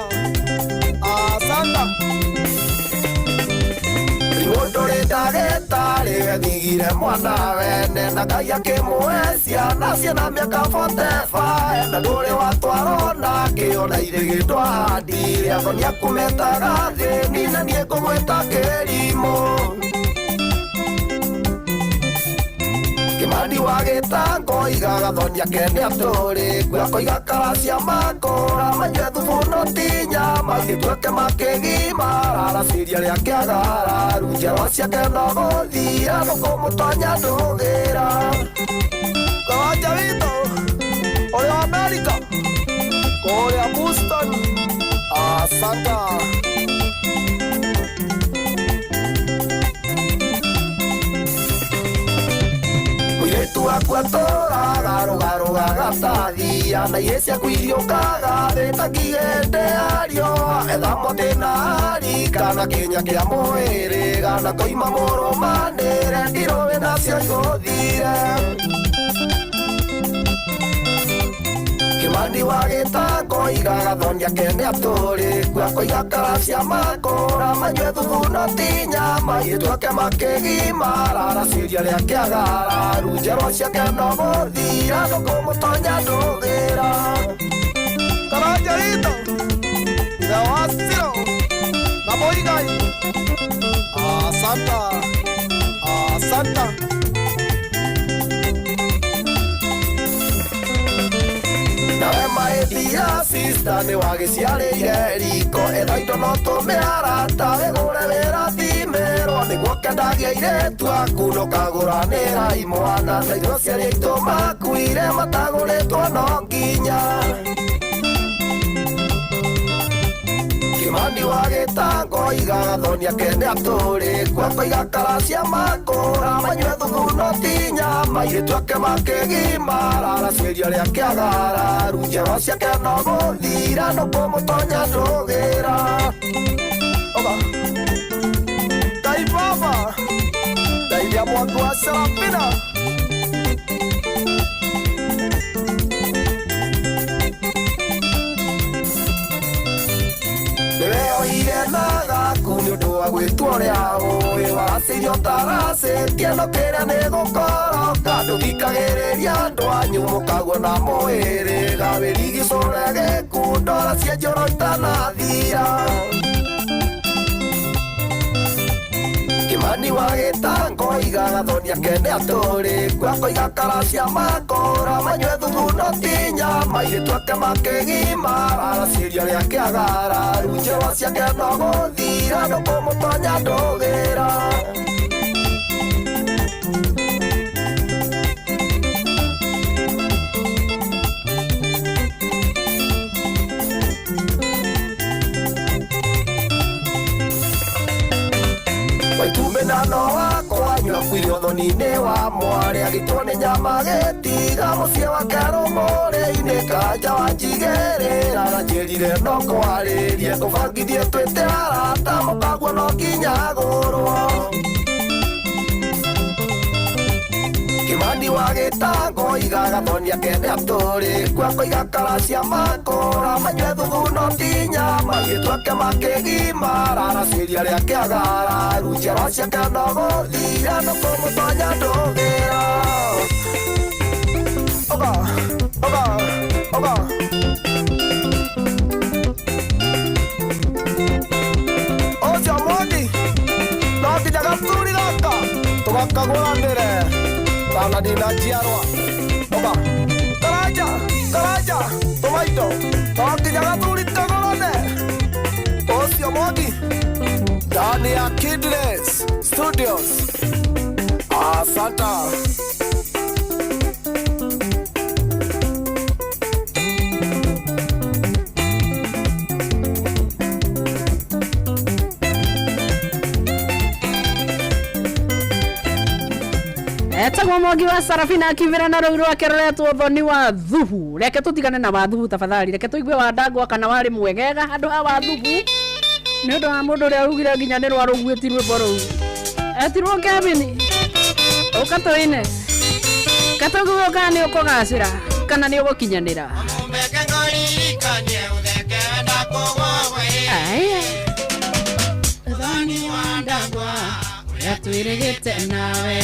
asanta Mũndũ ũrĩ ndagĩtarĩ ethigire mwana wene na Ngai akĩmũhe ciana ciĩna mĩaka 45 na ndũrĩ watwarwo nake ona irĩgĩ ndwahandire athoni aku metaga thĩni na niĩ ngũmwĩta kĩrimũ Kĩmani wa gĩtango aigaga thoni ake nĩ atũrĩ akoiga karacia makũra manyue thubu no ti nyama airĩtu ake makĩgima raraciria rĩake agararu njiarwa ciake no gũthira no kũmũtonya ndũgĩra Karanja witũ ũrĩa wa Amerika kũrĩa Boston asanta Mũirĩtu waku atũraga rũgarũga gatathia na ihĩ ciaku iriũkaga thĩ ta kĩgĩndĩ ariũa etha mũtĩ na arika na kĩnya kĩa mũhĩrĩga na koima mũrũmanĩre ndirũĩ nacio igũthire Kĩmani wa gĩtango aigaga thoni ake nĩ atũrĩ akoiga karacia makũra manyue thubu no ti nyama airĩtu ake makĩgima raraciria rĩake agararu njiarwa ciake no gũthira no kũmũtonya ndũgĩra Karanja witũ ithe wa Ciro na Mũigai asanta asanta Nawe maĩ Ndia sister nĩ wagĩciarĩire riko etha indo no tũme arata wĩgũre wĩra thimĩrwo nĩguo kendagia airĩtu aku ndũkagũranĩra imwana na indo ciarĩ aitũ makuire matagũrĩtwo no nginya Kimani wa gĩtango iga gathoni ake nĩ atũrĩ kwa iga karacia makũra manyue thubu no ti nyama airĩtu ake makĩgimara aracĩria rĩa kĩagara runjero ciake no gũthira no kũmũtonya ndũgĩra Oga Dai baba Dai mwangu wa Serafina Nĩweoire na gaku nĩ ũndũ wa gwĩtua ũrĩa ũĩ waracĩirio ũtaracĩtie no kĩrĩa nĩ gũkoroka ndũthikagĩrĩria andũ anyu mũkaguo na mũhĩrĩga wĩrigicũre gĩkundo racie njoro itanathira Kimani wa gĩtango iga gathoni ake nĩ atũrĩ kwa iga karacia makũra manyue thubu no ti nyama airĩtu ake makĩgimara aracĩria rĩa kĩagara runjero ciake no gũthira ndũkũmũtonya ndũgĩra Waitumbe na no wakwa anyua kuirio thoni-inĩ wa mwarĩ agĩtwo nĩ nyama gĩtiga mũciĩ wake rũmũrĩ-inĩ kanja wanjigĩrĩra na njĩrire no kwarĩrie tũbangithie twĩte arata mũkaguo no nginya agũrwo Kimani wa gĩtango iga gathoni ake nĩ atũrĩ kwa iga karacia makũra manyue thubu no ti nyama airĩtu ake makĩgimara aracĩria rĩa kĩagara runjero ciake no gũthira no kũmũtonya ndũgĩra Oga oga oga Ũcio Mwangi no nginya gaturi gaka tũgakagũranĩre kana ndina njiarwa oga karanja karanja tũmaito no nginya gathuri kagũrane ũcio Mwangi ndani ya Kidless Studios asanta. Etagwo Mwangi wa Sarafina akivira na rũu rwake rũretwo thoni wa thubu. Reke tũtigane na wa thubu tafadhali, reke tũigue wa ndangwa kana warĩ mwegega handũ ha wa thubu nĩ ũndũ wa mũndũ ũrĩa ugire nginya nĩ rwa rũguĩti rwĩmbo rũu etirwo Kevin ũka tũine katũguo kana nĩ ũkũgacĩra kana nĩ ũgũkinyanĩra. Aya thoni wa ndangwa ũrĩa twĩrĩgĩte nawe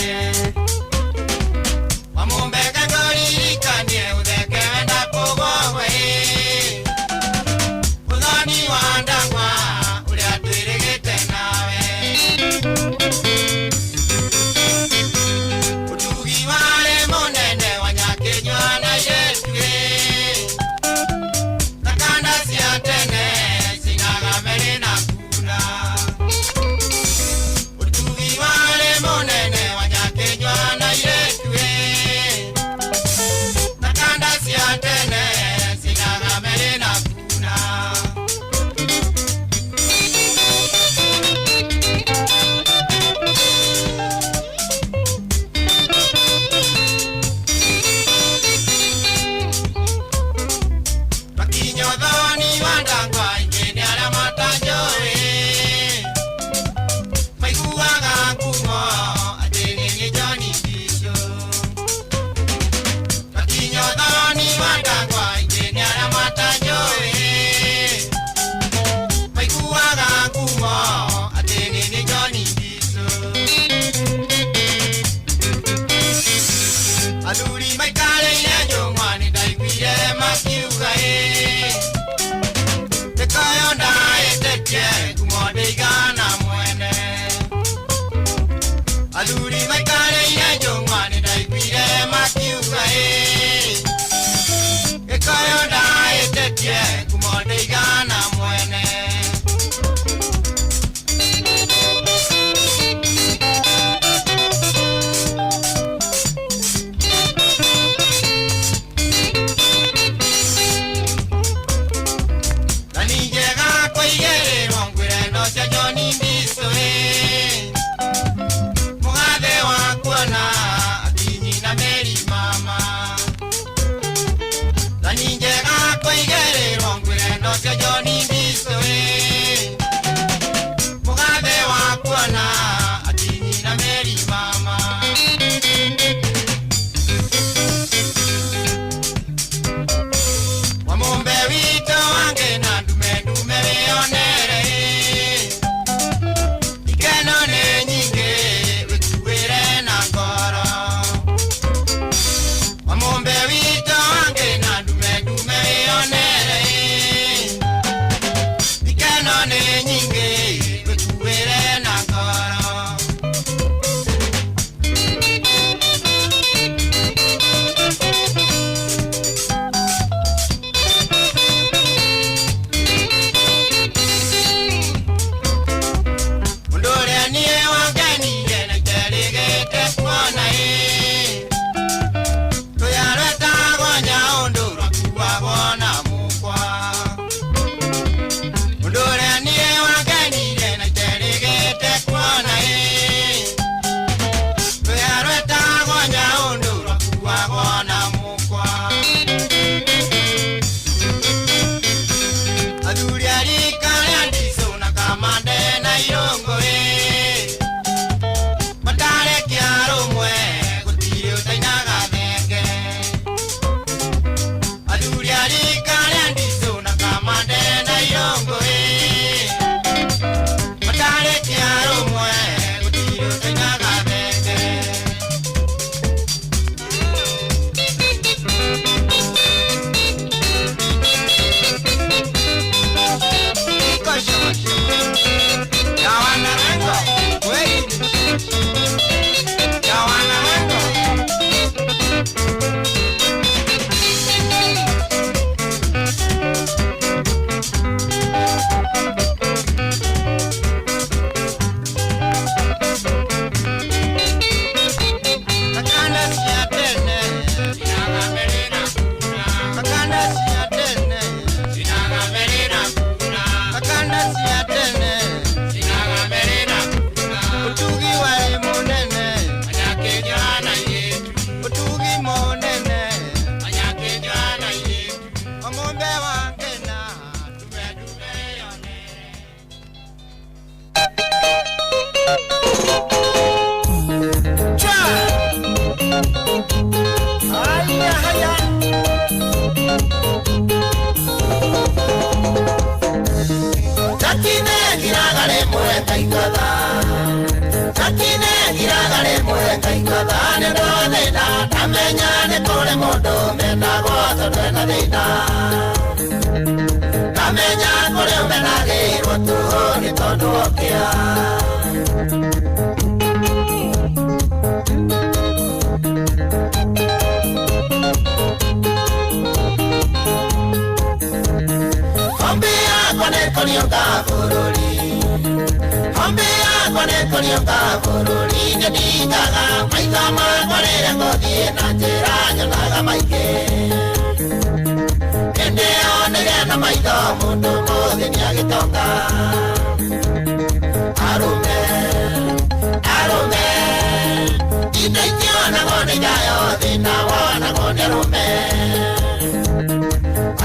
Ekayo ndaete gũkĩa. Hombi yakwa nĩ kũriũka bũrũri, hombi yakwa nĩ kũriũka bũrũri. Nĩndingaga maitho makwa rĩrĩa ngũthiĩ na njĩra nyonaga maingĩ. Hĩndĩ ĩyo nĩgĩe na maitho mũndũ mũthĩ nĩagĩtonga. Arũme, arũme, indo itionagwo nĩ thayũ, thĩna wonagwo nĩ arũme.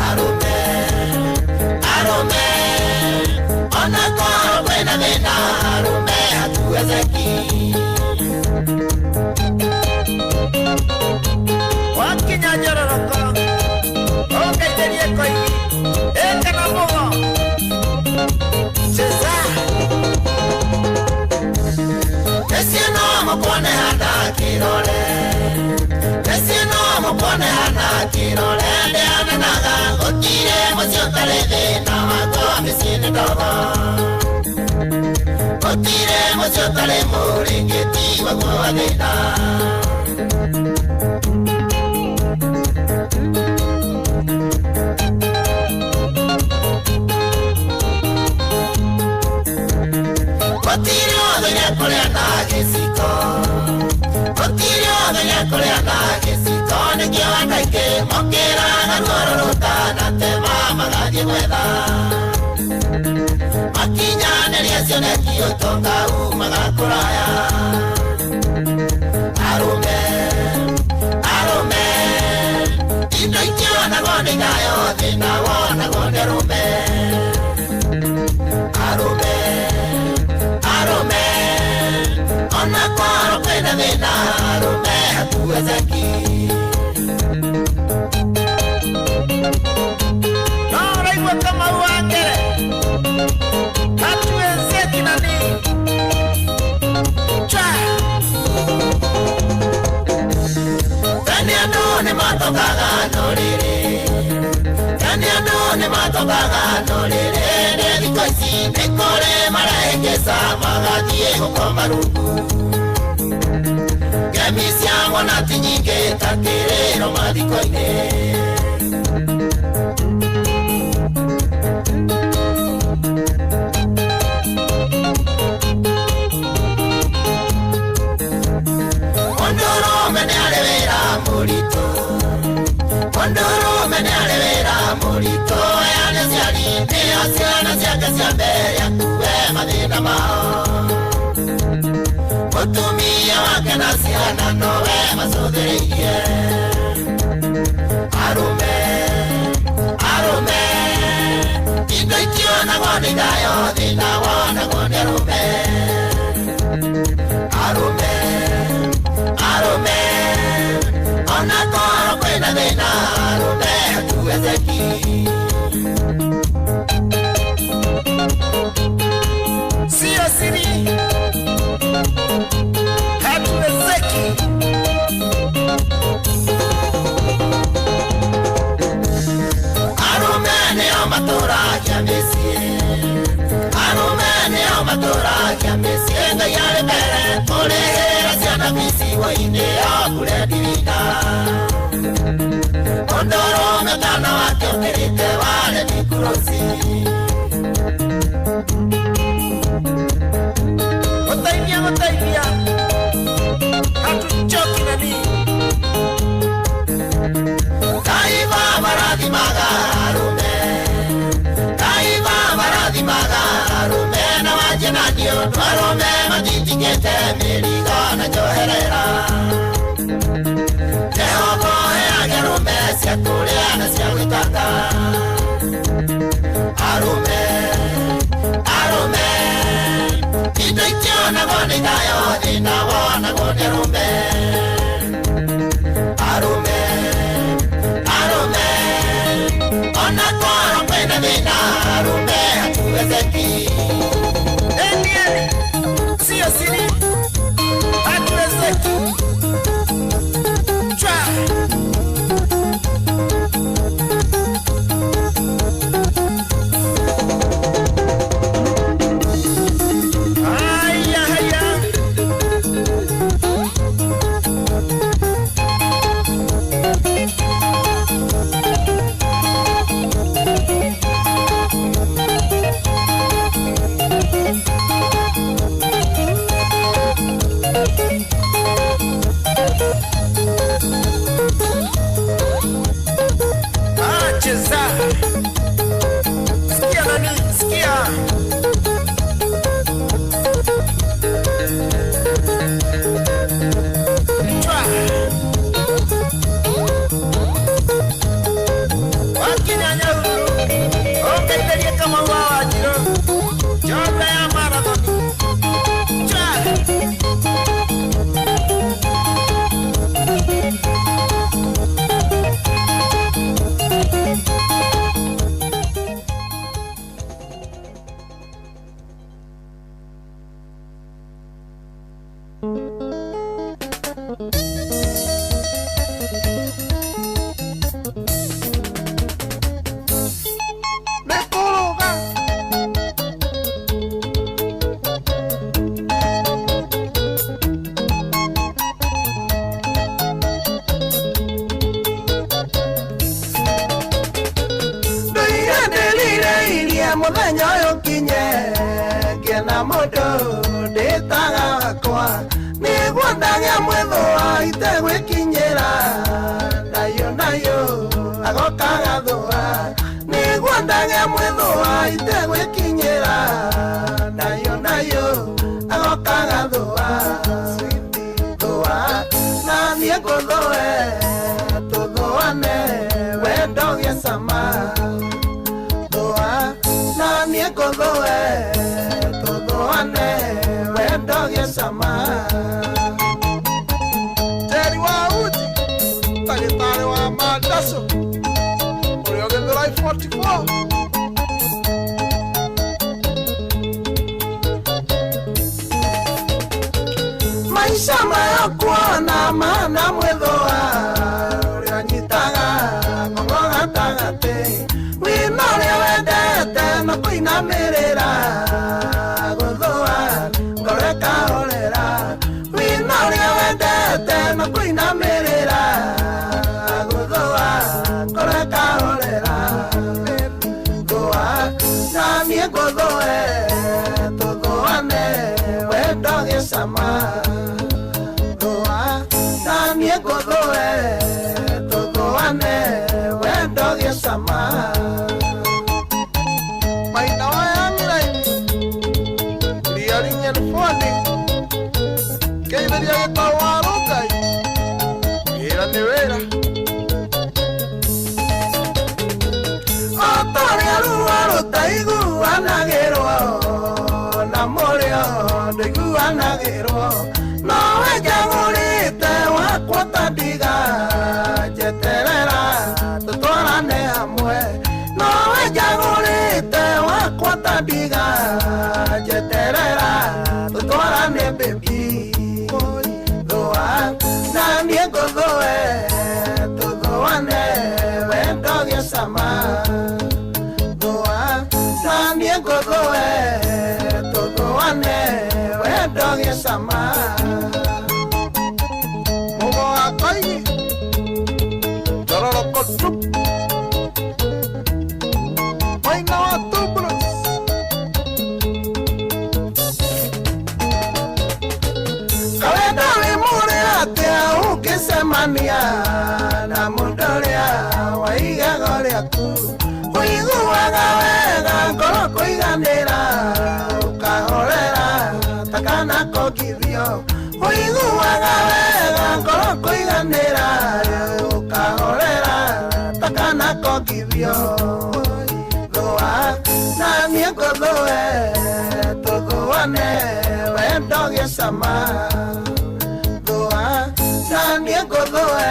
Arũme, arũme, ona korwo kwĩna thĩna, arũme hatuwezeki. Wakinya njororoko ũngeithĩrie koigi ĩkana mũgo Cheza Mĩciĩ no mũkuone hana kĩrore, mĩciĩ no mũkuone hana kĩrore. Ndĩhananaga gũtirĩ mũciĩ ũtarĩ thĩna wakwa, mĩciĩ nĩ ndogo. Gũtirĩ mũciĩ ũtarĩ mũrĩngĩti waguo wa thĩna. Gũtirĩ ũthũire kũrĩa na gĩciko, gũtirĩ ũthũire kũrĩa na gĩciko. Nĩkĩo andũ aingĩ mokĩraga ruo rũtanatema magathiĩ gwetha. Makinyanĩria cioneki ũtonga umaga kũraya. Arũme, arũme, indo itionagwo nĩ thayũ, thĩna wonagwo nĩ arũme. Arũme, arũme, ona korwo kwĩna thĩna, arũme hatuwezeki. No ũraigua Kamau wa Ngere hatuwezeki nani cha. Tene andũ nĩmatokaga no rĩrĩ, tene andũ nĩmatokaga no rĩrĩ. Nĩ thikũ ici nĩ kũrĩ marehĩngĩca magathiĩ gũkoma rungu. Ngemi cia mwana ti nyingĩ ta kĩrĩro mathiko-inĩ. Mũndũrũme nĩarĩ wĩra mũritũ, mũndũrũme nĩarĩ wĩra mũritũ. Aya nĩ aciari nĩo ciana ciake cia mbere akue mathĩna mao. Mũtumia wake na ciana nowe macũthĩrĩirie. Arũme, arũme, indo itionagwo nĩ thayũ, thĩna wonagwo nĩ arũme. Arũme, arũme, ona korwo kwĩna thĩna, arũme hatuwezeki. Sio siri hatuwezeki. Arũme nĩo matũragia mĩciĩ, arũme nĩo matũragia mĩciĩ. Ngai arĩ mbere kũrĩhĩra ciana bici woi-inĩ o kũrĩa Mũndũrũme ũtana wake ũkĩrĩte warĩ mikuroci. Gũteithia, gũteithia hatuchoki nani. Ngai Baba rathimaga arũme, Ngai Baba rathimaga arũme. Na wanjie na niĩ ũndũ arũme matitigĩte mĩrigo na njoherera. Jehova heage arũme cia kũrĩa na cia gwĩtanga. Arũme, arũme, indo itionagwo nĩ thayũ, thĩna wonagwo nĩ arũme. Arũme, arũme, ona korwo kwĩna thĩna, arũme hatuwezeki. Danieli, sio siri hatuwezeki. Cha Mũthenya ũyũ kinye ngĩe na mũndũ ndĩtaga wakwa nĩguo ndagĩa mwĩthũa itegwĩkinyĩra nayo nayo agoka gathũa nĩguo ndagĩa mwĩthũa itegwĩkinyĩra nayo nayo agoka gathũa thũa na niĩ ngũthũe tũthũane wendo gĩa cama thũa na niĩ ngũthũe tũthũane wendo gĩa cama. Jerry wa Uji ndagĩtarĩ wa Mandaco ũrĩa ũgĩthũrai 44. Maisha maya kuona mana mwĩthũa ũrĩa ũnyitaga ng'ong'o gatagatĩ wĩna ũrĩa wendete na kũinamĩrĩra gũthũa ngoro ĩkahorera wĩna ũrĩa wendete na kũinamĩrĩra gũthũa ngoro ĩkahorera thũa na niĩ ngũthũe tũthũane wendo gĩcama thũa na niĩ ngũthũe tũthũane wendo gĩcama. Maina wa Yang'iraini Rearing and Folding Keitharia gĩtau wa Rũngai wĩra nĩ wĩra. O ta ũrĩa ruo rũtaiguanagĩrwo na mũrĩo ndũiguanagĩrwo nowe njagũrĩte wakwa ta ndiga njeterera tũtwarane hamwe nowe njagũrĩte wakwa ta ndiga njeterera tũtwarane baby thũa na niĩ ngũthũe tũthũane wendo gĩcama thũa na niĩ ngũthũe tũthũane wendo gĩcama. Mũgo wa Koigi Njororoko tu Maina wa Tubros Kawenda wĩ mũrĩ atĩa ũngĩcemania na mũndũ ũrĩa wa igego rĩaku ũiguaga wega ngoro kũiganĩra ũkahorera ta kana kongithio ũiguaga wega ngoro kũiganĩra ũkahorera ta kana kongithio thũa na niĩ ngũthũe tũthũane wendo gĩcama thũa na niĩ ngũthũe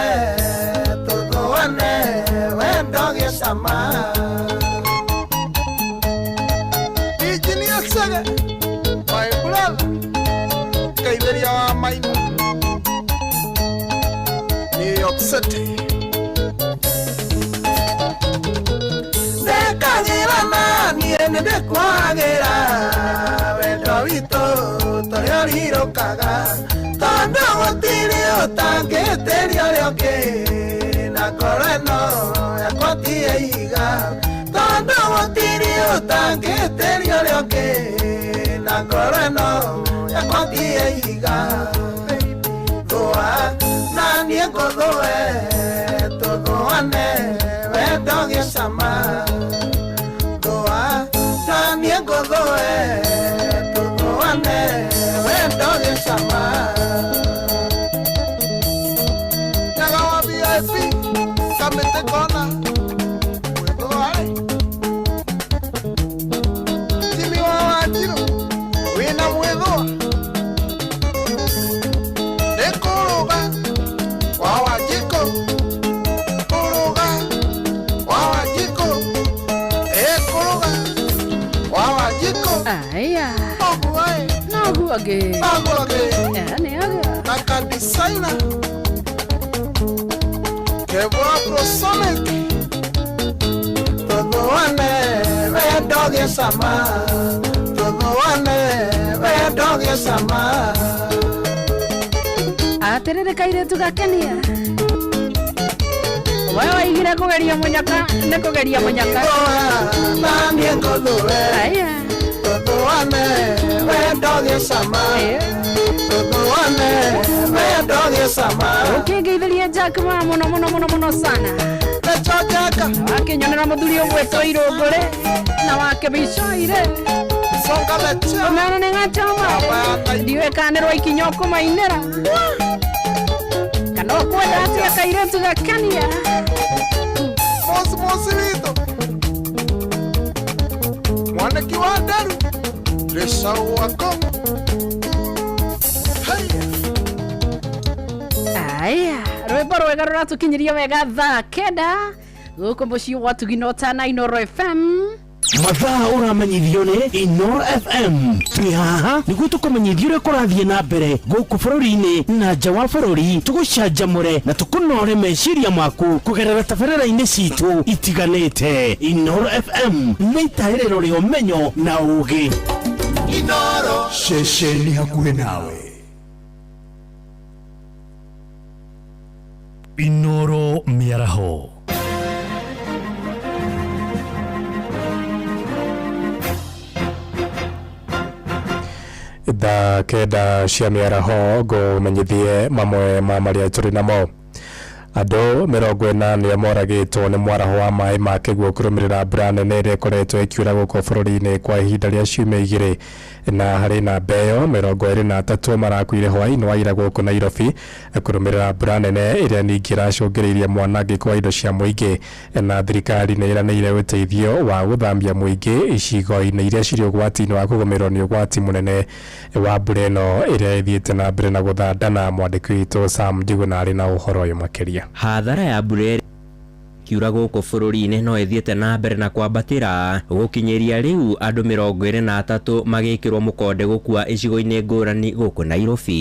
tũthũane wendo gĩcama. Engineer Sege my brother Kaitheria wa Maina New York City. Ndekagĩra na niĩ nĩndĩkwagĩra wendo witũ tũrĩa ũrirũkaga tondũ gũtirĩ ũtangĩtĩria ũrĩa ũngĩ na ngoro ĩno yakwa ti ĩiga tondũ gũtirĩ ũtangĩtĩria ũrĩa ũngĩ na ngoro ĩno yakwa ti ĩiga thũa na niĩ ngũthũe tũthũane wendo gĩcama thũa na niĩ ngũthũe tũthũane wendo gĩcama. Nyaga wa VIP Kamĩtĩ Kona Mwĩthũa-rĩ Jimmy wa Wanjirũ wĩna mwĩthũa nĩ kũrũga wa Wanjikũ kũrũga wa Wanjikũ ĩ kũrũga wa Wanjikũ. Aya. Noguo ĩ. Noguo ngĩ. Noguo ngĩ. Nĩ aga. Na ka-designer Kevo Afrosonic Tũthũane wendo gĩcama tũthũane wendo gĩcama. Atĩrĩrĩ kairĩtu gakenia. We waigire kũgeria mũnyaka nĩ kũgeria mũnyaka. Naniĩ ngũthũe. Aya. Tũthũane wendo gĩcama. Tũthũane wendo gĩcama. Ũkĩngeithĩria Jack ma mũno mũno mũno mũno sana. Wakinyonera mũthuri ũgwĩtwo Irũngũrĩ na wake Bicoire. Ũmena nĩ gacoma. Ndiũĩ kana nĩ rwa ikinya ũkũmainĩra. Kana ũkwenda atĩa kairĩtu gakenia. Mosi mosi witũ. Mwaniki wa nderu. Gĩcaũ wa Kongo. Aya, rwĩmbo rwega rũratũkinyĩria wega thaa 9 gũkũ mũciĩ wa Tugino Tana Inooro FM. Mathaa ũramenyithio nĩ Inooro FM. Twĩ haha nĩguo tũkũmenyithie ũrĩa kũrathiĩ na mbere gũkũ bũrũri-inĩ na nja wa bũrũri, tũgũcanjamũre na tũkũnore meciria maku kũgerera tabarĩra-inĩ citũ itiganĩte. Inooro FM nĩ itaĩrĩro rĩa ũmenyo na ũũgĩ. Inooro ceceni hakuhĩ nawe. Inooro mĩaraho. Thaa 9 cia mĩaraho ngũmenyithie mamwe ma marĩa tũrĩ namo. Andũ 40 nĩo moragĩtwo nĩ mwaraho wa maĩ ma kĩguũ kũrũmĩrĩra mbura nene ĩrĩa ĩkoretwo ĩkiura gũkũ bũrũri-inĩ kwa ihinda rĩa ciumia 2, na harĩ namba ĩyo 23 marakuire hwaĩ-inĩ wa ira gũkũ Nairobi kũrũmĩrĩra mbura nene ĩrĩa ningĩ ĩracũngĩrĩirie mwanangĩko wa indo cia mũingĩ, na thirikari nĩ ĩranĩire ũteithio wa gũthambia mũingĩ icigo-inĩ iria cirĩ ũgwati-inĩ wa kũgũmĩrwo nĩ ũgwati mũnene wa mbura ĩno ĩrĩa ĩthiĩte na mbere na gũthandana. Mwandĩki witũ Sam Njuguna arĩ na ũhoro ũyũ makĩria. Hathara ya mbura kiura gũkũ bũrũri-inĩ no ĩthiĩte na mbere na kwambatĩra gũkinyĩria rĩu andũ 23 magĩkĩrwo mũkonde gũkua icigo-inĩ ngũrani gũkũ Nairobi.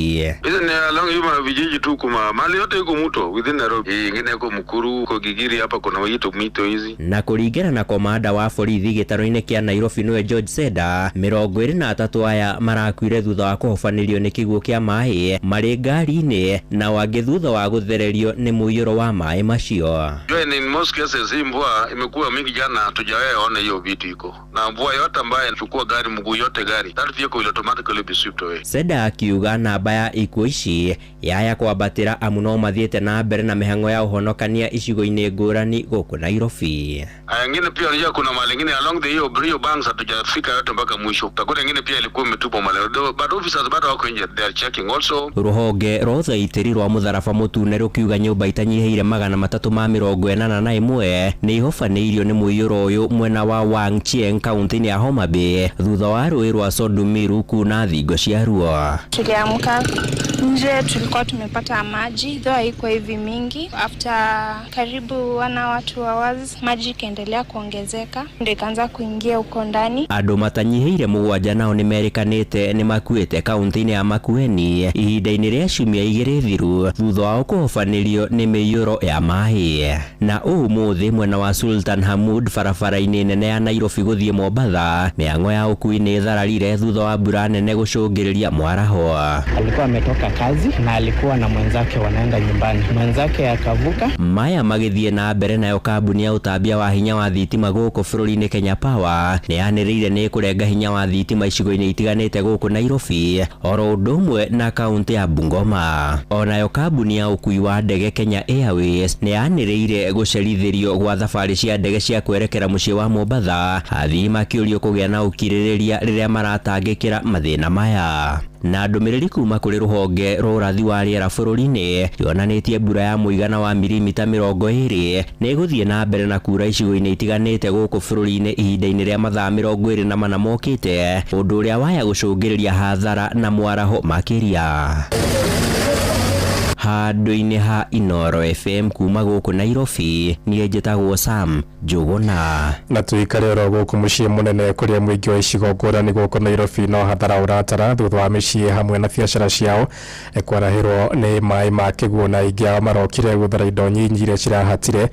Hizi ni along hiyo vijiji tu kuma mali yote iko muto within Nairobi, ingine iko Mukuru, iko Gigiri, hapa kuna mito mito hizi. Na kũringana na komanda wa borithi gĩtaro-inĩ kĩa Nairobi nĩwe George Seda, 23 aya marakuire thutha wa kũhobanĩrio nĩ kĩguũ kĩa maĩ marĩ ngari-inĩ na wangĩ thutha wa gũthererio nĩ mũiyũro wa maĩ macio. In most cases hii mvua imekuwa mingi jana, hatujawahi ona hiyo vitu iko. Na mvua yote ambayo inachukua gari mguu yote gari, that vehicle will automatically be swept away. Seda akiuga namba ya ikuũ ici yaya kwambatĩra amu no mathiĩte na mbere na mĩhang'o ya ũhonokania icigo-inĩ ngũrani gũkũ Nairobi. Ingine pia unajua kuna mahali ingine along the hiyo banks hatujafika yote mpaka mwisho. Utakuta ingine pia ilikuwa imetupwa mahali. But officers bado wako nje, they are checking also. Rũhonge rwa ũthaitĩri rwa mũtharaba mũtune rũkiuga nyũmba itanyihĩire 381 nĩ ihobanĩirio nĩ mũiyũro ũyũ mwena wa Wang Chieng kaunti-inĩ ya Homa Bay thutha wa rũĩ rwa Sondumiru kuna thingo ciaruo. Tuliamka nje tulikuwa tumepata maji, though haikuwa hivi mingi. After karibu 1 hour 2 hours maji ikaendelea kuongezeka, ndio ikaanza kuingia huko ndani. Andũ matanyihĩire 7 nao nĩmerĩkanĩte nĩmakuĩte kaunti-inĩ ya Makueni ihinda-inĩ rĩa ciumia 2 thiru thutha wao kũhobanĩrio nĩ mĩiyũro ya maĩ. Na ũmũthĩ mwena wa Sultan Hamud barabara-inĩ nene ya Nairobi gũthiĩ Mombatha, mĩhang'o ya ũkui nĩ ĩthararire thutha wa mbura nene gũcũngĩrĩria mwaraho. Alikuwa ametoka kazi na alikuwa na mwenzake wanaenda nyumbani, mwenzake akavuka. Maya magĩthiĩ na mbere nayo kambuni ya ũtambia wa hinya wa thitima gũkũ bũrũri-inĩ Kenya Power nĩ yanĩrĩire nĩ ĩkũrenga hinya wa thitima icigo-inĩ itiganĩte gũkũ Nairobi oro ũndũ ũmwe na kaunti ya Bungoma. Onayo kambuni ya ũkui wa ndege Kenya Airways nĩ yanĩrĩire gũcerithĩrio gwa thabarĩ cia ndege cia kwerekera mũciĩ wa Mombatha, athii makĩũrio kũgĩa na ũkirĩrĩria rĩrĩa maratangĩkĩra mathĩna maya. Na ndũmĩrĩri kuma kũrĩ rũhonge rwa ũrathi wa rĩera bũrũri-inĩ yonanĩtie mbura ya mũigana wa mirimita 20 nĩ ĩgũthiĩ na mbere na kura icigo-inĩ itiganĩte gũkũ bũrũri-inĩ ihinda-inĩ rĩa mathaa 24 mokĩte, ũndũ ũrĩa waya gũcũngĩrĩria hathara na mwaraho makĩria. Handũ-inĩ ha Inooro FM kuma gũkũ Nairobi, niĩ njĩtagwo Sam Njuguna. Na tuikare oro gũkũ mũciĩ mũnene kũrĩa mũingĩ wa icigo ngũrani gũkũ Nairobi no hathara ũratara thutha wa mĩciĩ hamwe na biacara ciao kwarahĩrwo nĩ maĩ ma kĩguũ, na aingĩ ao marokire gũthara indo nyinyi iria cirahatire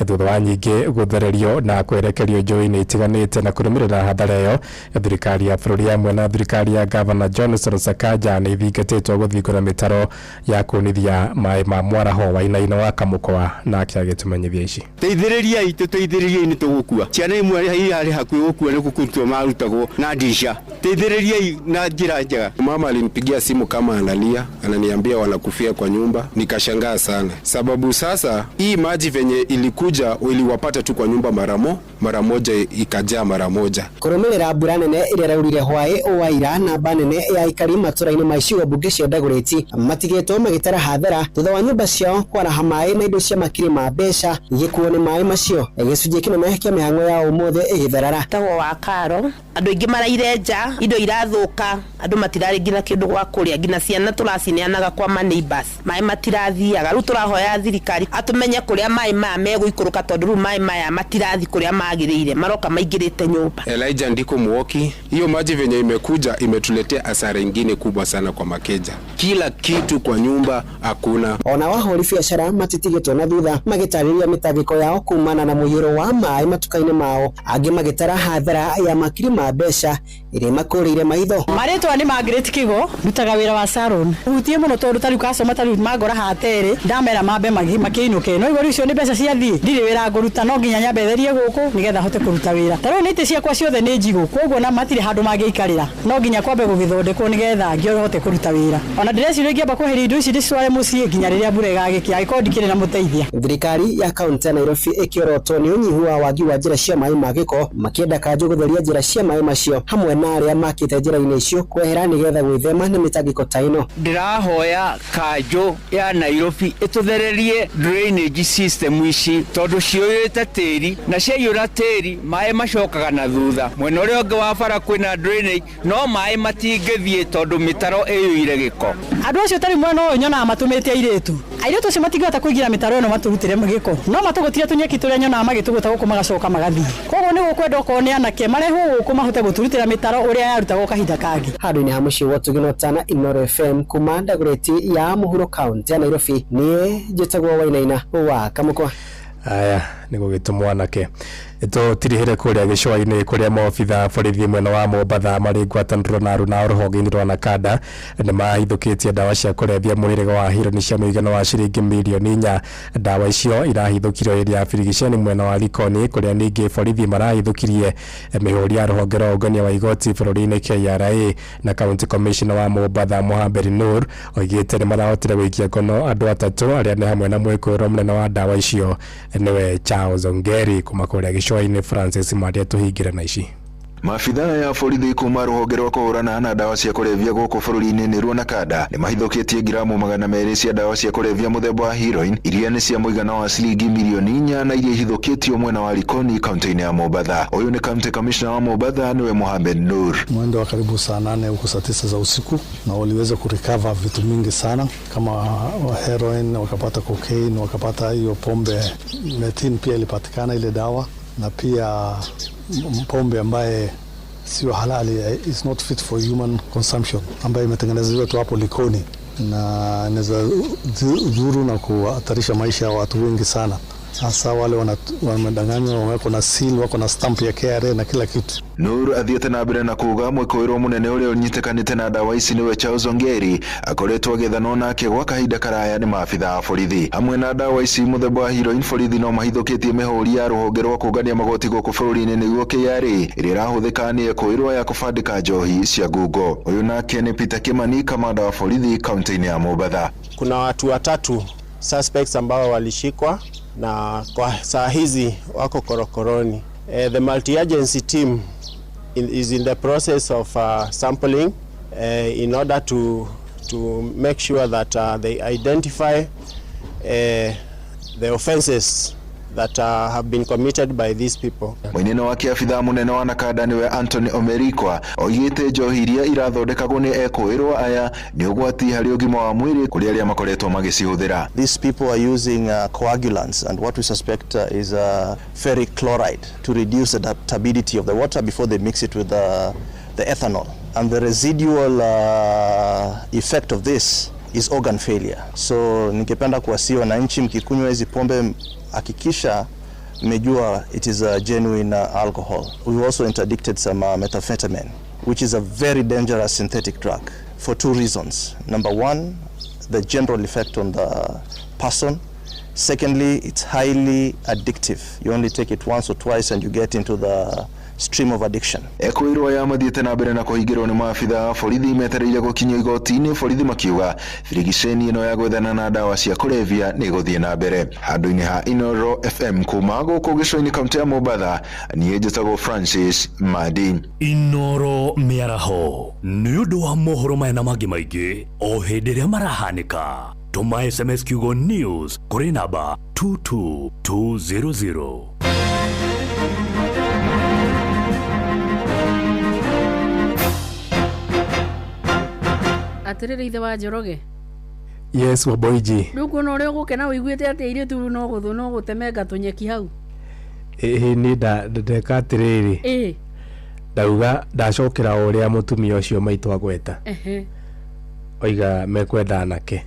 thutha wa nyingĩ gũthererio na kwerekerio njũĩ-inĩ itiganĩte. Na kũrũmĩrĩra hathara ĩyo, thirikari ya bũrũri hamwe na thirikari ya Gavana Johnson Sakaja nĩ ithingatĩtwo gũthingũra mĩtaro ya kunithia ya maĩ ma mwaraho Wainaina wa Kamũkwa nake agĩtũmenyithia ici. Teithĩrĩriai tũteithĩrĩriai nĩ tũgũkua ciana imwe irarĩ hakuhĩ gũkua nĩ kũrutwo marutagwo na ndisha. Teithĩrĩriai na njĩra njega. Mama alinipigia simu kama analia, ananiambia wanakufia kwa nyumba. Nikashangaa sana sababu sasa hii maji venye ilikuja iliwapata tu kwa nyumba mara moja ikajaa mara moja. Kũrũmĩrĩra mbura nene ĩrĩa ĩraurire hwaĩ wa ira namba nene ya aikari matũra-inĩ ma icigo mbunge cia Dagoretti matigĩtwo magĩtara hathara thutha wa nyũmba ciao kwaraha maĩ na indo cia makiri ma mbeca igĩkuo nĩ maĩ macio. Gĩcunjĩ kĩnene kĩa mĩhang'o ya ũmũthĩ ĩgĩtharara. Tagwo wa Karo andũ aingĩ maraire nja, indo irathũka, andũ matirarĩ nginya kĩndũ gwa kũrĩa, nginya ciana tũracineanaga kwa ma neighbors, maĩ matirathiaga. Rĩu tũrahoya thirikari atũmenye kũrĩa maĩ maya megũikũrũka tondũ rĩu maĩ maya matirathi kũrĩa magĩrĩire, maroka maingĩrĩte nyũmba. Elijah Ndiko Muoki, hiyo maji venye imekuja imetuletea hasara ingine kubwa sana kwa makeja. Kila kitu kwa nyumba hakuna. Ona wahũri biacara matitigĩtwo na thutha magĩtarĩria mĩtangĩko yao kumana na mũiyũro wa maĩ matuka-inĩ mao, angĩ magĩtara hathara ya makiri ma mbeca ĩrĩa makũrĩire maitho. Marĩtwa nĩ Margaret Kigo, ndutaga wĩra wa salon. Hutie mũno tondũ tarĩu customer tarĩu mangora haterĩ ndamera mambe makĩinũke, no igũrũ icio nĩ mbeca ciathiĩ, ndirĩ wĩra ngũruta, no nginya nyambe therie gũkũ nĩgetha hote kũruta wĩra. Tarĩu nĩ itĩ ciakwa ciothe nĩ njigũ, koguo na matirĩ handũ mangĩikarĩra, no nginya kwambe gũgĩthondekwo nĩgetha ngĩhote kũruta wĩra. Ona ndĩreciria ingĩamba kweheria indo ici ndĩcitware mũciĩ nginya rĩrĩa mbura ĩgagĩkia, angĩkorwo ndikĩrĩ na mũteithia. Thirikari ya kaunti ya Nairobi ĩkĩorotwo nĩ ũnyihu wa wagi wa njĩra cia maĩ ma gĩko, makĩenda kanjũ gũtheria njĩra cia maĩ macio hamwe na arĩa makĩte njĩra-inĩ icio kwehera nĩgetha gwĩthema na mĩtangĩko ta ĩno. Ndĩrahoya kanjũ ya Nairobi ĩtũthererie drainage system ici tondũ ciyũrĩte tĩri, na ciaiyũra tĩri maĩ macokaga na thutha. Mwena ũrĩa ũngĩ wa bara kwĩna drainage no maĩ matingĩthiĩ tondũ mĩtaro ĩiyũire gĩko. Andũ acio tarĩu mwena ũyũ nyonaga matũmĩte airĩtu, airĩtu acio matingĩhota kũingĩra mĩtaro ĩno matũrutĩre gĩko, no matũgũtire tũnyeki tũrĩa nyonaga magĩtũgũta gũkũ magacoka magathiĩ. Koguo nĩ gũkwenda okorwo nĩ anake marehwo gũkũ mahote gũtũrutĩra mĩtaro ũrĩa yarutagwo kahinda kangĩ. Handũ-inĩ ha mũciĩ wa Ũtugi na Ũtana, Inooro FM kuma Dagoretti ya mũhuro kaunti ya Nairobi, niĩ njĩtagwo Wainaina wa Kamũkwa. Aya nĩ gũgĩtũmwo anake tũtirihĩre kũrĩa gĩcũa-inĩ kũrĩa maobitha borithi mwena wa Mombatha marĩ ngwatanĩro na aruna rũhonge-inĩ rwa Nakanda nĩ mahithũkĩtie ndawa cia kũrebia mũhĩrĩga wa heroin cia mũigana wa ciringi mirioni 4. Ndawa icio irahithũkirio ĩrĩa ya Birigiceni mwena wa Likoni kũrĩa ningĩ borithi marahithũkirie mĩhũri ya rũhonge rwa ũngania wa igoti bũrũri-inĩ KRA. Na County Commissioner wa Mombatha Mohamed Nur oigĩte nĩ marahotire gũikia ngono andũ atatũ arĩa nĩ hamwe na mwĩkũĩrwo mũnene wa ndawa icio nĩwe Charles Ongeri kuma kũrĩa gĩcũa-inĩ Francis Maria tũhingĩre na ici. Maabithaa ya borithi kuma rũhonge rwa kũhũrana na ndawa cia kũrebia gũkũ bũrũri-inĩ nĩruo Nakanda nĩ mahithũkĩtie ngiramu 200 cia ndawa cia kũrebia mũthemba wa heroin iria nĩ cia mũigana wa ciringi mirioni 4 na iria ihithũkĩtio mwena wa Likoni kaunti-inĩ ya Mombatha. Ũyũ nĩ County Commissioner wa Mombatha nĩwe Mohamed Nur. Mwendo wa karibu saa 8 huko saa 9 za usiku, na waliweza kurecover vitu mingi sana kama heroin, wakapata cocaine, wakapata hiyo pombe methane pia ilipatikana ile dawa, na pia pombe ambaye sio halali, is not fit for human consumption, ambaye imetengenezewa tu hapo Likoni na inaweza dhuru na kuhatarisha maisha ya watu wengi sana, hasa wale wamedanganywa, wako na seal, wako na stamp ya KRA na kila kitu. Nur athiĩte na mbere na kuga mwĩkũĩrwo mũnene ũrĩa ũnyitĩkanĩte na ndawa ici nĩwe Charles Ongeri akoretwo agĩethanwo nake gwa kahinda karaya nĩ maabitha a borithi. Hamwe na ndawa ici mũthemba wa heroin, borithi no mahithũkĩtie mĩhũri ya rũhonge rwa kũngania magoti gũkũ bũrũri-inĩ nĩguo KRA ĩrĩa ĩrahũthĩka nĩ ekũĩrwo ya kũbandĩka njohi cia ngungo. Ũyũ nake nĩ Peter Kimani, kamanda wa borithi kaunti-inĩ ya Mombatha. Kuna watu watatu suspects ambao walishikwa na kwa saa hizi wako korokoroni. The multi-agency team is in the process of sampling in order to make sure that they identify the offenses that have been committed by these people. Mũinene wa kĩabithaa mũnene wa Nakanda nĩwe Anthony Omerikwa oigĩte njohi iria irathondekagwo nĩ ekũĩrwo aya nĩ ũgwati harĩ ũgima wa mwĩrĩ kũrĩ arĩa makoretwo magĩcihũthĩra. These people are using coagulants and what we suspect is ferric chloride to reduce the turbidity of the water before they mix it with the ethanol. And the residual effect of this is organ failure. So ningependa kuwasihi wananchi, mkikunywa hizi pombe hakikisha mmejua it is a genuine alcohol. We also interdicted some methamphetamine, which is a very dangerous synthetic drug for two reasons. Number one, the general effect on the person. Secondly, it's highly addictive. You only take it once or twice and you get into the stream of addiction. Ekũirwo aya mathiĩte na mbere na kũhingĩrwo nĩ maabitha a borithi metereire gũkinyio igoti-inĩ, borithi makiuga birigiceni ĩno ya gwethana na ndawa cia kũrebia nĩ ĩgũthiĩ na mbere. Handũ-inĩ ha Inoro FM kuma gũkũ gĩcũa-inĩ kaũntĩ ya Mombatha, niĩ njĩtagwo Francis Madi. Inoro mĩaraho nĩ ũndũ wa mohoro maya na mangĩ maingĩ o hĩndĩ ĩrĩa marahanĩka. Tũma SMS kiugo news kũrĩ namba 22200. Atĩrĩrĩ ithe wa Njoroge. Yes, Waboiji. Rĩu kuona ũrĩa ũgũkena ũiguĩte atĩ airĩtu no gũthũ no gũtemenga tũnyeki hau. Ĩhĩ niĩ ndeka atĩrĩrĩ, ndauga ndacokera o ũrĩa mũtumia ũcio maitũ agweta, oiga mekwenda anake,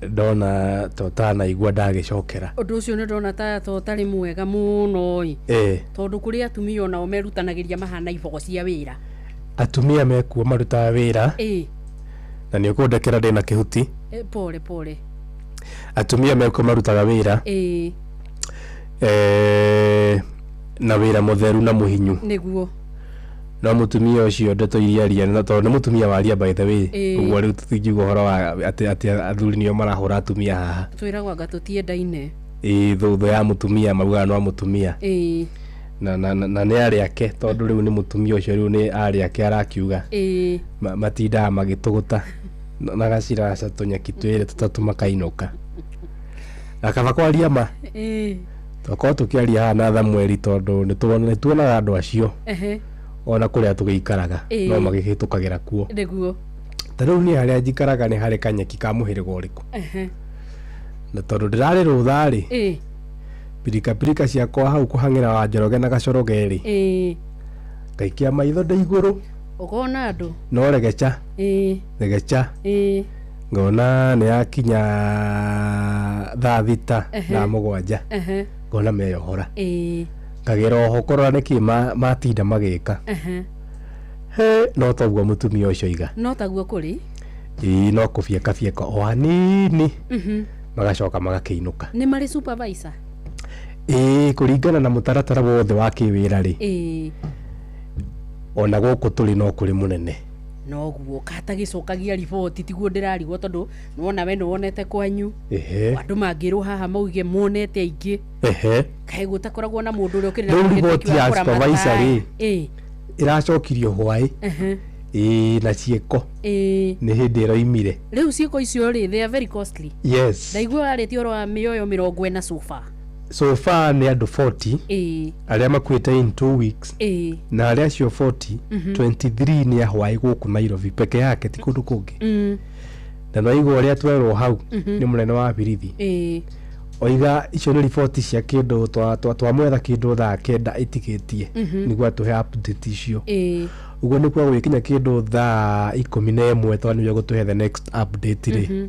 ndona to tanaigua ndagĩcokera. Ũndũ ũcio nĩ ndona ta to ũtarĩ mwega mũno ĩ, tondũ kũrĩ atumia onao merutanagĩria mahana ibogo cia wĩra. Atumia mekuo marutaga wĩra, na nĩ ũkũndekera ndĩna kĩhuti. Pole pole. Atumia mekuo marutaga wĩra, na wĩra mũtheru na mũhinyu. Nĩguo. No mũtumia ũcio ndeto iria aria na tondũ nĩ mũtumia waria by the way, ũguo rĩu tũtingiuga ũhoro wa atĩ athuri nĩo marahũra atumia haha. Twĩragwo anga tũtiendaine. Ĩĩ, thũ ya mũtumia maugaga no mũtumia, na nĩ arĩ ake, tondũ rĩu nĩ mũtumia ũcio rĩu nĩ arĩ ake arakiuga. Matindaga magĩtũgũta na gaciraca tũnyeki twĩrĩ tũtatũ makainũka. Na kaba kwaria ma, twakorwo tũkĩaria haha na Thamweri, tondũ nĩ tuonaga andũ acio ona kũrĩa tũgĩikaraga no magĩhĩtũkagĩra kuo. Nĩguo. Ta rĩu niĩ harĩa njikaraga nĩ harĩ kanyeki ka mũhĩrĩga ũrĩkũ, na tondũ ndĩrarĩ rũtha rĩ, pirikapirika ciakwa hau kũhang'ĩra wa Njoroge na Gacoroge rĩ, ngaikia maitho ndĩ igũrũ, ũkona andũ no regecha regecha, ngona nĩ yakinya thaa 6 na 7, ngona meyohora, ngagĩra oho kũrora nĩkĩ matinda magĩka. He, no toguo mũtumia ũcio iga. No taguo kũrĩ. Ĩĩ, no kũbiekabieka o hanini, magacoka magakĩinũka. Nĩ marĩ supervisor? Ĩĩ, kũringana na mũtaratara wothe wa kĩwĩra rĩ, ona gũkũ tũrĩ no kũrĩ mũnene. Noguo katagĩcokagia riboti tiguo ndĩrarigwo, tondũ nĩwona we nĩwonete kwanyu andũ mangĩrwo haha mauge monete aingĩ. Kaĩ gũtakoragwo na mũndũ ũrĩa ũkĩrĩ na Rĩu ũhĩtũki riboti wa ya kũramata? supervisor rĩ, ĩracokirio hwaĩ, ĩĩ, na ciĩko nĩ hĩndĩ ĩroimire. Rĩu ciĩko icio rĩ, they are very costly. Yes. Ndaigua warĩtie ũhoro wa mĩoyo 40 so far. So far nĩ andũ 40 arĩa makuĩte in 2 weeks, na arĩa acio 40, 23 nĩ ahwaĩ gũkũ Nairobi peke yake, ti kũndũ kũngĩ. Na no igua ũrĩa twerwo hau nĩ mũnene wa birithi, oiga icio nĩ riboti cia kĩndũ twamwetha kĩndũ thaa 9 ĩtigĩtie, nĩguo atũhe update icio. Ũguo nĩ kuga gũgĩkinya kĩndũ thaa 11 tondũ nĩguo gũtũhe the next update rĩ,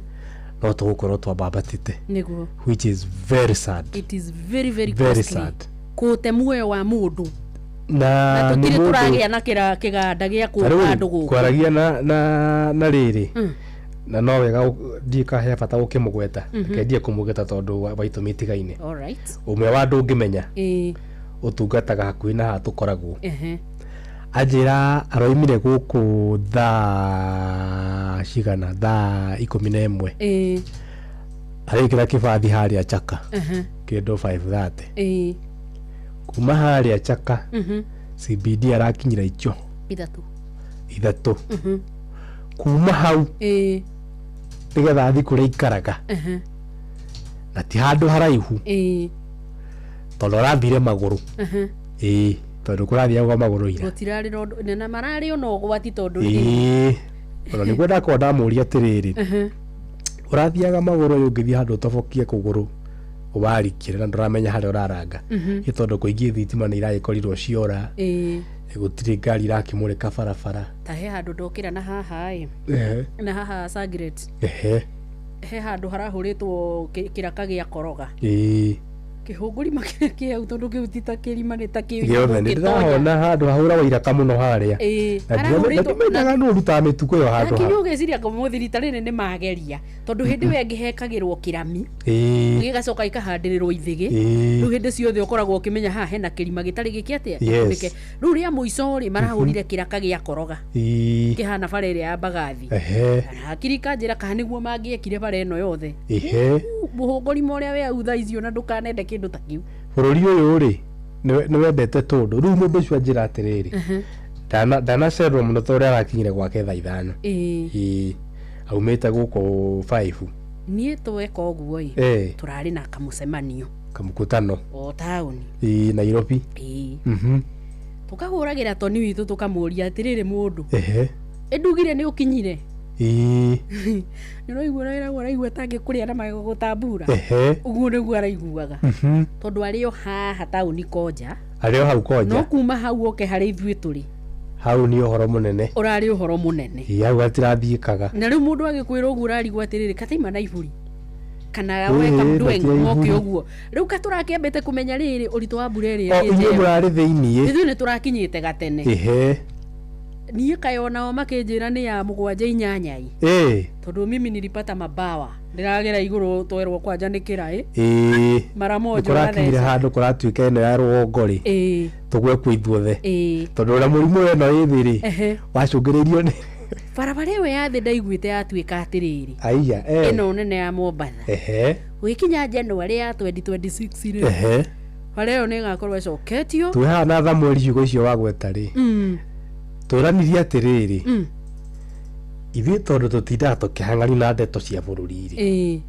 no tũgũkorwo twambambatĩte. Nĩguo. Which is very sad. It is very very Very costly. sad. Kũte muoyo wa mũndũ, na na nĩ tũtirĩ mũndũ tũragĩa na kĩganda gĩa Ta kũũmba rĩu andũ gũkũ. kwaragia na rĩrĩ, na no wega ndiĩ ka he bata gũkĩmũgweta, reke ndie kũmũgweta tondũ wa itũmi itigaine. Ũmwe wa andũ ũngĩmenya ũtungataga hakuhĩ na haha tũkoragwo, anjĩra aroimire gũkũ thaa cigana, thaa 11, arĩkĩra kĩbathi harĩa Chaka kĩndũ 5:30, kuma harĩa Chaka CBD arakinyira icio 3 3, kuma hau nĩgetha athiĩ kũrĩa aikaraga, na ti handũ haraihu, tondũ arathire magũrũ. Ĩĩ, tondũ kũrathiagwo magũrũ ira. Gũtirarĩ na ũndũ na mararĩ ona ũgwati tondũ Ĩĩ, ona nĩguo ndakorwo ndamũria atĩrĩrĩ, ũrathiaga magũrũ ũyũ ũngĩthiĩ handũ ũtobokie kũgũrũ warikire na ndũramenya harĩa ũraranga, nĩ tondũ kũingĩ thitima nĩ iragĩkorirwo ciora, gũtirĩ ngari irakĩmũrĩka barabara. Ta he handũ ndokĩra na haha ĩ, na haha Sangret, he handũ harahũrĩtwo kĩraka gĩa koroga. Kĩhũngũrima kĩrĩa kĩ hau tondũ kĩu ti ta kĩrima nĩ ta kĩ Gĩothe nĩ ndĩrahona handũ hahũragwo iraka mũno harĩa. Ĩĩ, Na harahũrĩtwo- ndimenyaga nũ ũrutaga mĩtugo ĩyo handũ Akinya hau. ũgĩciria mũthiri rita rĩrĩ nĩ mageria tondũ hĩndĩ ĩyo ĩngĩ hekagĩrwo kĩrami Ĩĩ. gĩgacoka gĩkahandĩrĩrwo ithĩgĩ. Ĩĩ. Rĩu hĩndĩ ciothe ũkoragwo ũkĩmenya haha hena kĩrima gĩtarĩ gĩke atĩa Yes. gĩkunĩke. Rĩu rĩa mũico rĩ marahũrire kĩraka gĩa koroga Ĩĩ. kĩhana bara ĩrĩa ya Mbagathi. Ehe. Hakiri kanjĩra kana nĩguo mangĩekire bara ĩno yothe. Ehe. Mũhũngũrima ũrĩa wĩ hau thaa icio na ndũkanende kĩndũ ta kĩu. Bũrũri ũyũ rĩ nĩ wendete tũndũ rĩu mũndũ ũcio anjĩra atĩrĩrĩ ndanacererwo mũno tondũ arakinyire gwake thaa 5. Ĩĩ. Ĩĩ. Aumĩte gũkũ 5. Niĩ tweka ũguo ĩ Eh. tũrarĩ na kamũcemanio Kamũkutano. o taũni. Ĩĩ Nairobi. Ĩĩ. Tũkahũragĩra toni witũ tũkamũria atĩrĩrĩ mũndũ Ehe. ĩndugire nĩ ũkinyire. Ĩĩ. Nĩ ũraigua ũrĩa wĩragwo araigua tangĩkũrĩa na magego gũtambura. Ehe. Ũguo nĩguo araiguaga. Tondũ arĩ o haha taũni Konja. Arĩ o hau No Konja. kuma hau oke harĩa ithuĩ tũrĩ Hau nĩ ũhoro mũnene. ũrarĩ ũhoro mũnene. Ĩĩ hau hatirathikĩkaga. Na rĩu mũndũ agĩkwĩra ũguo ũrarigwo atĩrĩrĩ kataima na iburi kana Ĩĩ, weka matirĩ ndweng moke iburi. ũguo rĩu katũrakĩambĩte kũmenya rĩrĩ ũritũ wa mbura ĩrĩa O ĩ inyuĩ njega. mũrarĩ thĩiniĩ. Ithuĩ nĩ tũrakinyĩte gatene. Ehe. Niĩ kaĩ onao makĩnjĩra nĩ ya 7 8 ĩ Ĩĩ. tondũ mimi nilipata mabawa ndĩragera igũrũ twerwo kwanja nĩ kĩraĩ Ĩĩ. mara moja Nĩ kũrakinyire ũratheca. handũ kũratuĩka ĩno ya rũgongo rĩ. Ĩĩ. Tũgwe kuo ithuothe. Ĩĩ. Tondũ ona mũrimũ ĩno ĩ thĩ rĩ Ehe. wacũngĩrĩirio nĩ Barabara ĩyo ya thĩ ndaiguĩte yatuĩka atĩrĩrĩ aiya eh. ĩno nene ya Mombatha Ehe. gũgĩkinya January ya 2026 rĩ Ehe. bara ĩyo nĩ ĩgakorwo ĩcoketio. Twĩ haha na Samuel ciugo icio wagweta rĩ twĩranirie atĩrĩrĩ ithuĩ tondũ tũtindaga tũkĩhang'ani na ndeto cia bũrũri rĩ Ĩĩ.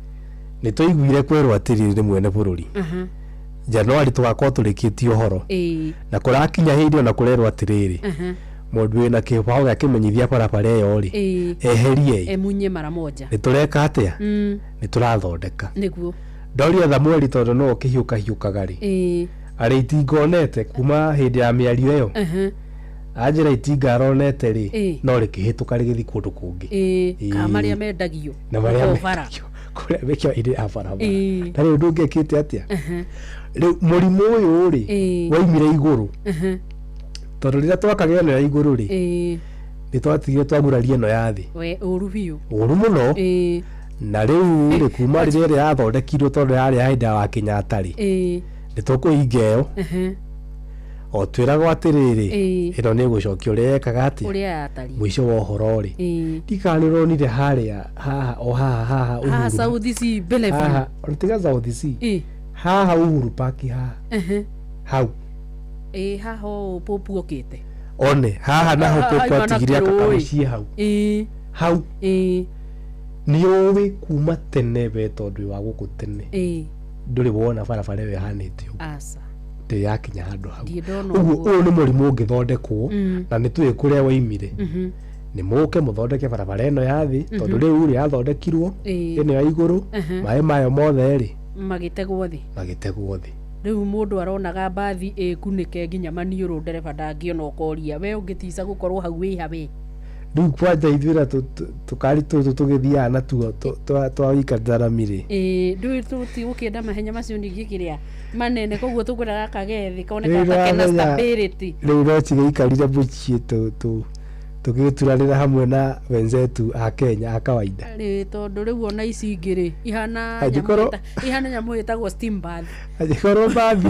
nĩ twaiguire kwerwo atĩrĩrĩ nĩ mwene bũrũri Januari tũgakorwo tũrĩkĩtie ũhoro Ĩĩ. na kũrakinya hĩndĩ ona kũrerwo atĩrĩrĩ mũndũ wĩna kĩbaũ gĩa kĩmenyithia barabara ĩyo rĩ Ĩĩ. eherie ĩ Emunye mara moja. nĩ tũreka atĩa nĩ tũrathondeka Nĩguo. ndoria Samueli tondũ no ũkĩhiũkahiũkaga rĩ Ĩĩ. arĩ itinga onete kuma hĩndĩ ya mĩario ĩyo anjĩra itinga aronete rĩ Ĩĩ. no rĩkĩhĩtũka rĩgĩthiĩ kũndũ kũngĩ Ĩĩ. Ĩĩ. Kana marĩa mendagio. Na marĩa Gũkũ bara. kũrĩa mĩkĩra-inĩ ya barabara Ĩĩ. na rĩu ndũngĩekĩte atĩa rĩu mũrimũ ũyũ rĩ Ĩĩ. waimire igũrũ tondũ rĩrĩa twakaga ĩno ya igũrũ rĩ Ĩĩ. nĩ twatigire twaguraria ĩno ya thĩ We ũru biũ. ũru mũno Ĩĩ. na rĩu rĩ kuma rĩrĩa ĩrĩa yathondekirwo tondũ yarĩ ya hĩndĩ ya wa Kenyatta rĩ Ĩĩ. nĩ tũkũhinga ĩyo o twĩragwo atĩrĩrĩ Ĩĩ. ĩno nĩ ĩgũcokio ũrĩa yekaga atĩa Ũrĩa yatariĩ. mũico wa ũhoro rĩ Ĩĩ. ndikana nĩ ũronire harĩa haha o haha haha Haha Uhuru. South C Bellevue. Haha ona tiga South C Ĩĩ. haha Uhuru Park haha hau Ĩĩ haha ũũ Popu okĩte. one haha naho Haha Popu aima na atigire kĩrũĩ. akakamũciĩ hau Ĩĩ. hau Ĩĩ. nĩ ũĩ kuma tene we tondũ wĩ wa gũkũ tene Ĩĩ. ndũrĩ wona barabara ĩyo ĩhanĩte ũguo Aca. ndĩrĩ yakinya handũ hau Ndirĩ ndona ũguo ũguo. ũyũ nĩ mũrimũ ũngĩthondekwo na nĩ tũĩ kũrĩa waimire nĩ mũke mũthondeke barabara ĩno ya thĩ tondũ rĩu rĩ yathondekirwo Ĩĩ. ĩno ya igũrũ maĩ mayo mothe rĩ Magĩtegwo thĩ. magĩtegwo thĩ Rĩu mũndũ aronaga mbathi ĩkunĩke nginya maniũrũ ndereba ndangĩona ũkoria we ũngĩtica gũkorwo hau wĩ ha we. rĩu kwanja ithuĩ na tũkari tũtũ tũgĩthiaga natuo twa wika ndarami rĩ Ĩĩ ndũĩ tũtigũkĩenda mahenya macio ningĩ kĩrĩa manene koguo tũkwendaga gaka gethĩ Rĩu koneka ta kena nĩwamenya- stability. rĩu no cigĩikarire mũciĩ tũgĩturanĩra hamwe na wenzetu a Kenya a kawaida Rĩ tondũ rĩu ona ici ingĩ rĩ ihana nyamũ Angĩkorwo- ihana nyamũ ĩtagwo steam bath. angĩkorwo mbathi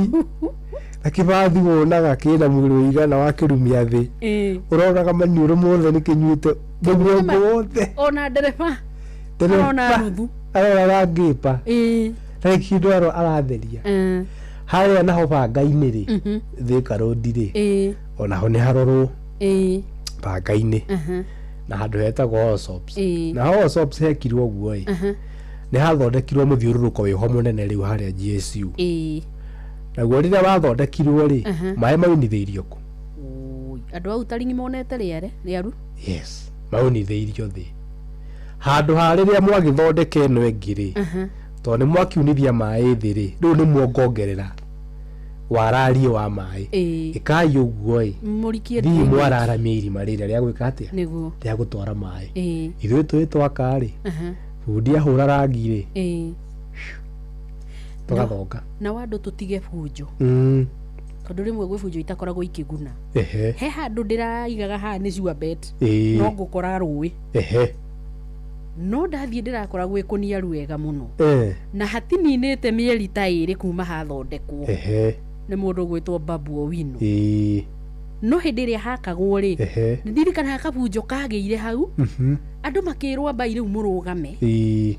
na kĩbathi wonaga kĩna mwĩrĩ ũigana wa kĩrumia thĩ Ĩĩ. ũronaga maniũrũ mothe nĩ kĩnyuĩte mũgongo wothe Ona ndereba Ndereba arona nuthu. aroraga ngĩpa Ĩĩ. na kĩndũ aro aratheria harĩa naho banga-inĩ rĩ Thika Road rĩ Ĩĩ. onaho nĩ harorwo Ĩĩ. banga-inĩ na handũ hetagwo Allsops Ĩĩ. na Allsops hekirwo ũguo ĩ nĩ hathondekirwo mũthiũrũrũko wĩho mũnene rĩu harĩa GSU Ĩĩ. naguo rĩrĩa wathondekirwo rĩ maĩ maunithĩirio kũ Oi, andũ au taringi monete rĩere rĩaru. yes maunithĩirio thĩ handũ ha rĩrĩa mwagĩthondeka ĩno ĩngĩ rĩ tondũ nĩ mwakiunithia maĩ thĩ rĩ rĩu nĩ muongongerera wararie wa maĩ Ĩĩ. ĩkai ũguo ĩ Mũrikie thiĩ drainage. mwararamia irima rĩrĩa rĩa gwĩka atĩa Nĩguo. rĩa gũtwara maĩ Ĩĩ. ithuĩ tũĩ twaka rĩ bundi ahũra rangi rĩ Ĩĩ. Tũgathonga. Na wandũ tũtige bunjo. Tondũ rĩmwe gwĩ bunjo itakoragwo ikĩguna. He handũ ndĩraigaga haha nĩ sure bet. No ngũkora rũĩ. No ndathiĩ ndĩrakora gwĩ kũniaru wega mũno. Na hatininĩte mĩeri ta ĩrĩ kuma hathondekwo. Nĩ mũndũ ũgwĩtwo Babu Owino. No hĩndĩ ĩrĩa hakagwo rĩ, nĩ ndirikanaga kabunjo kagĩire hau. Andũ makĩrwo ambai rĩu mũrũgame.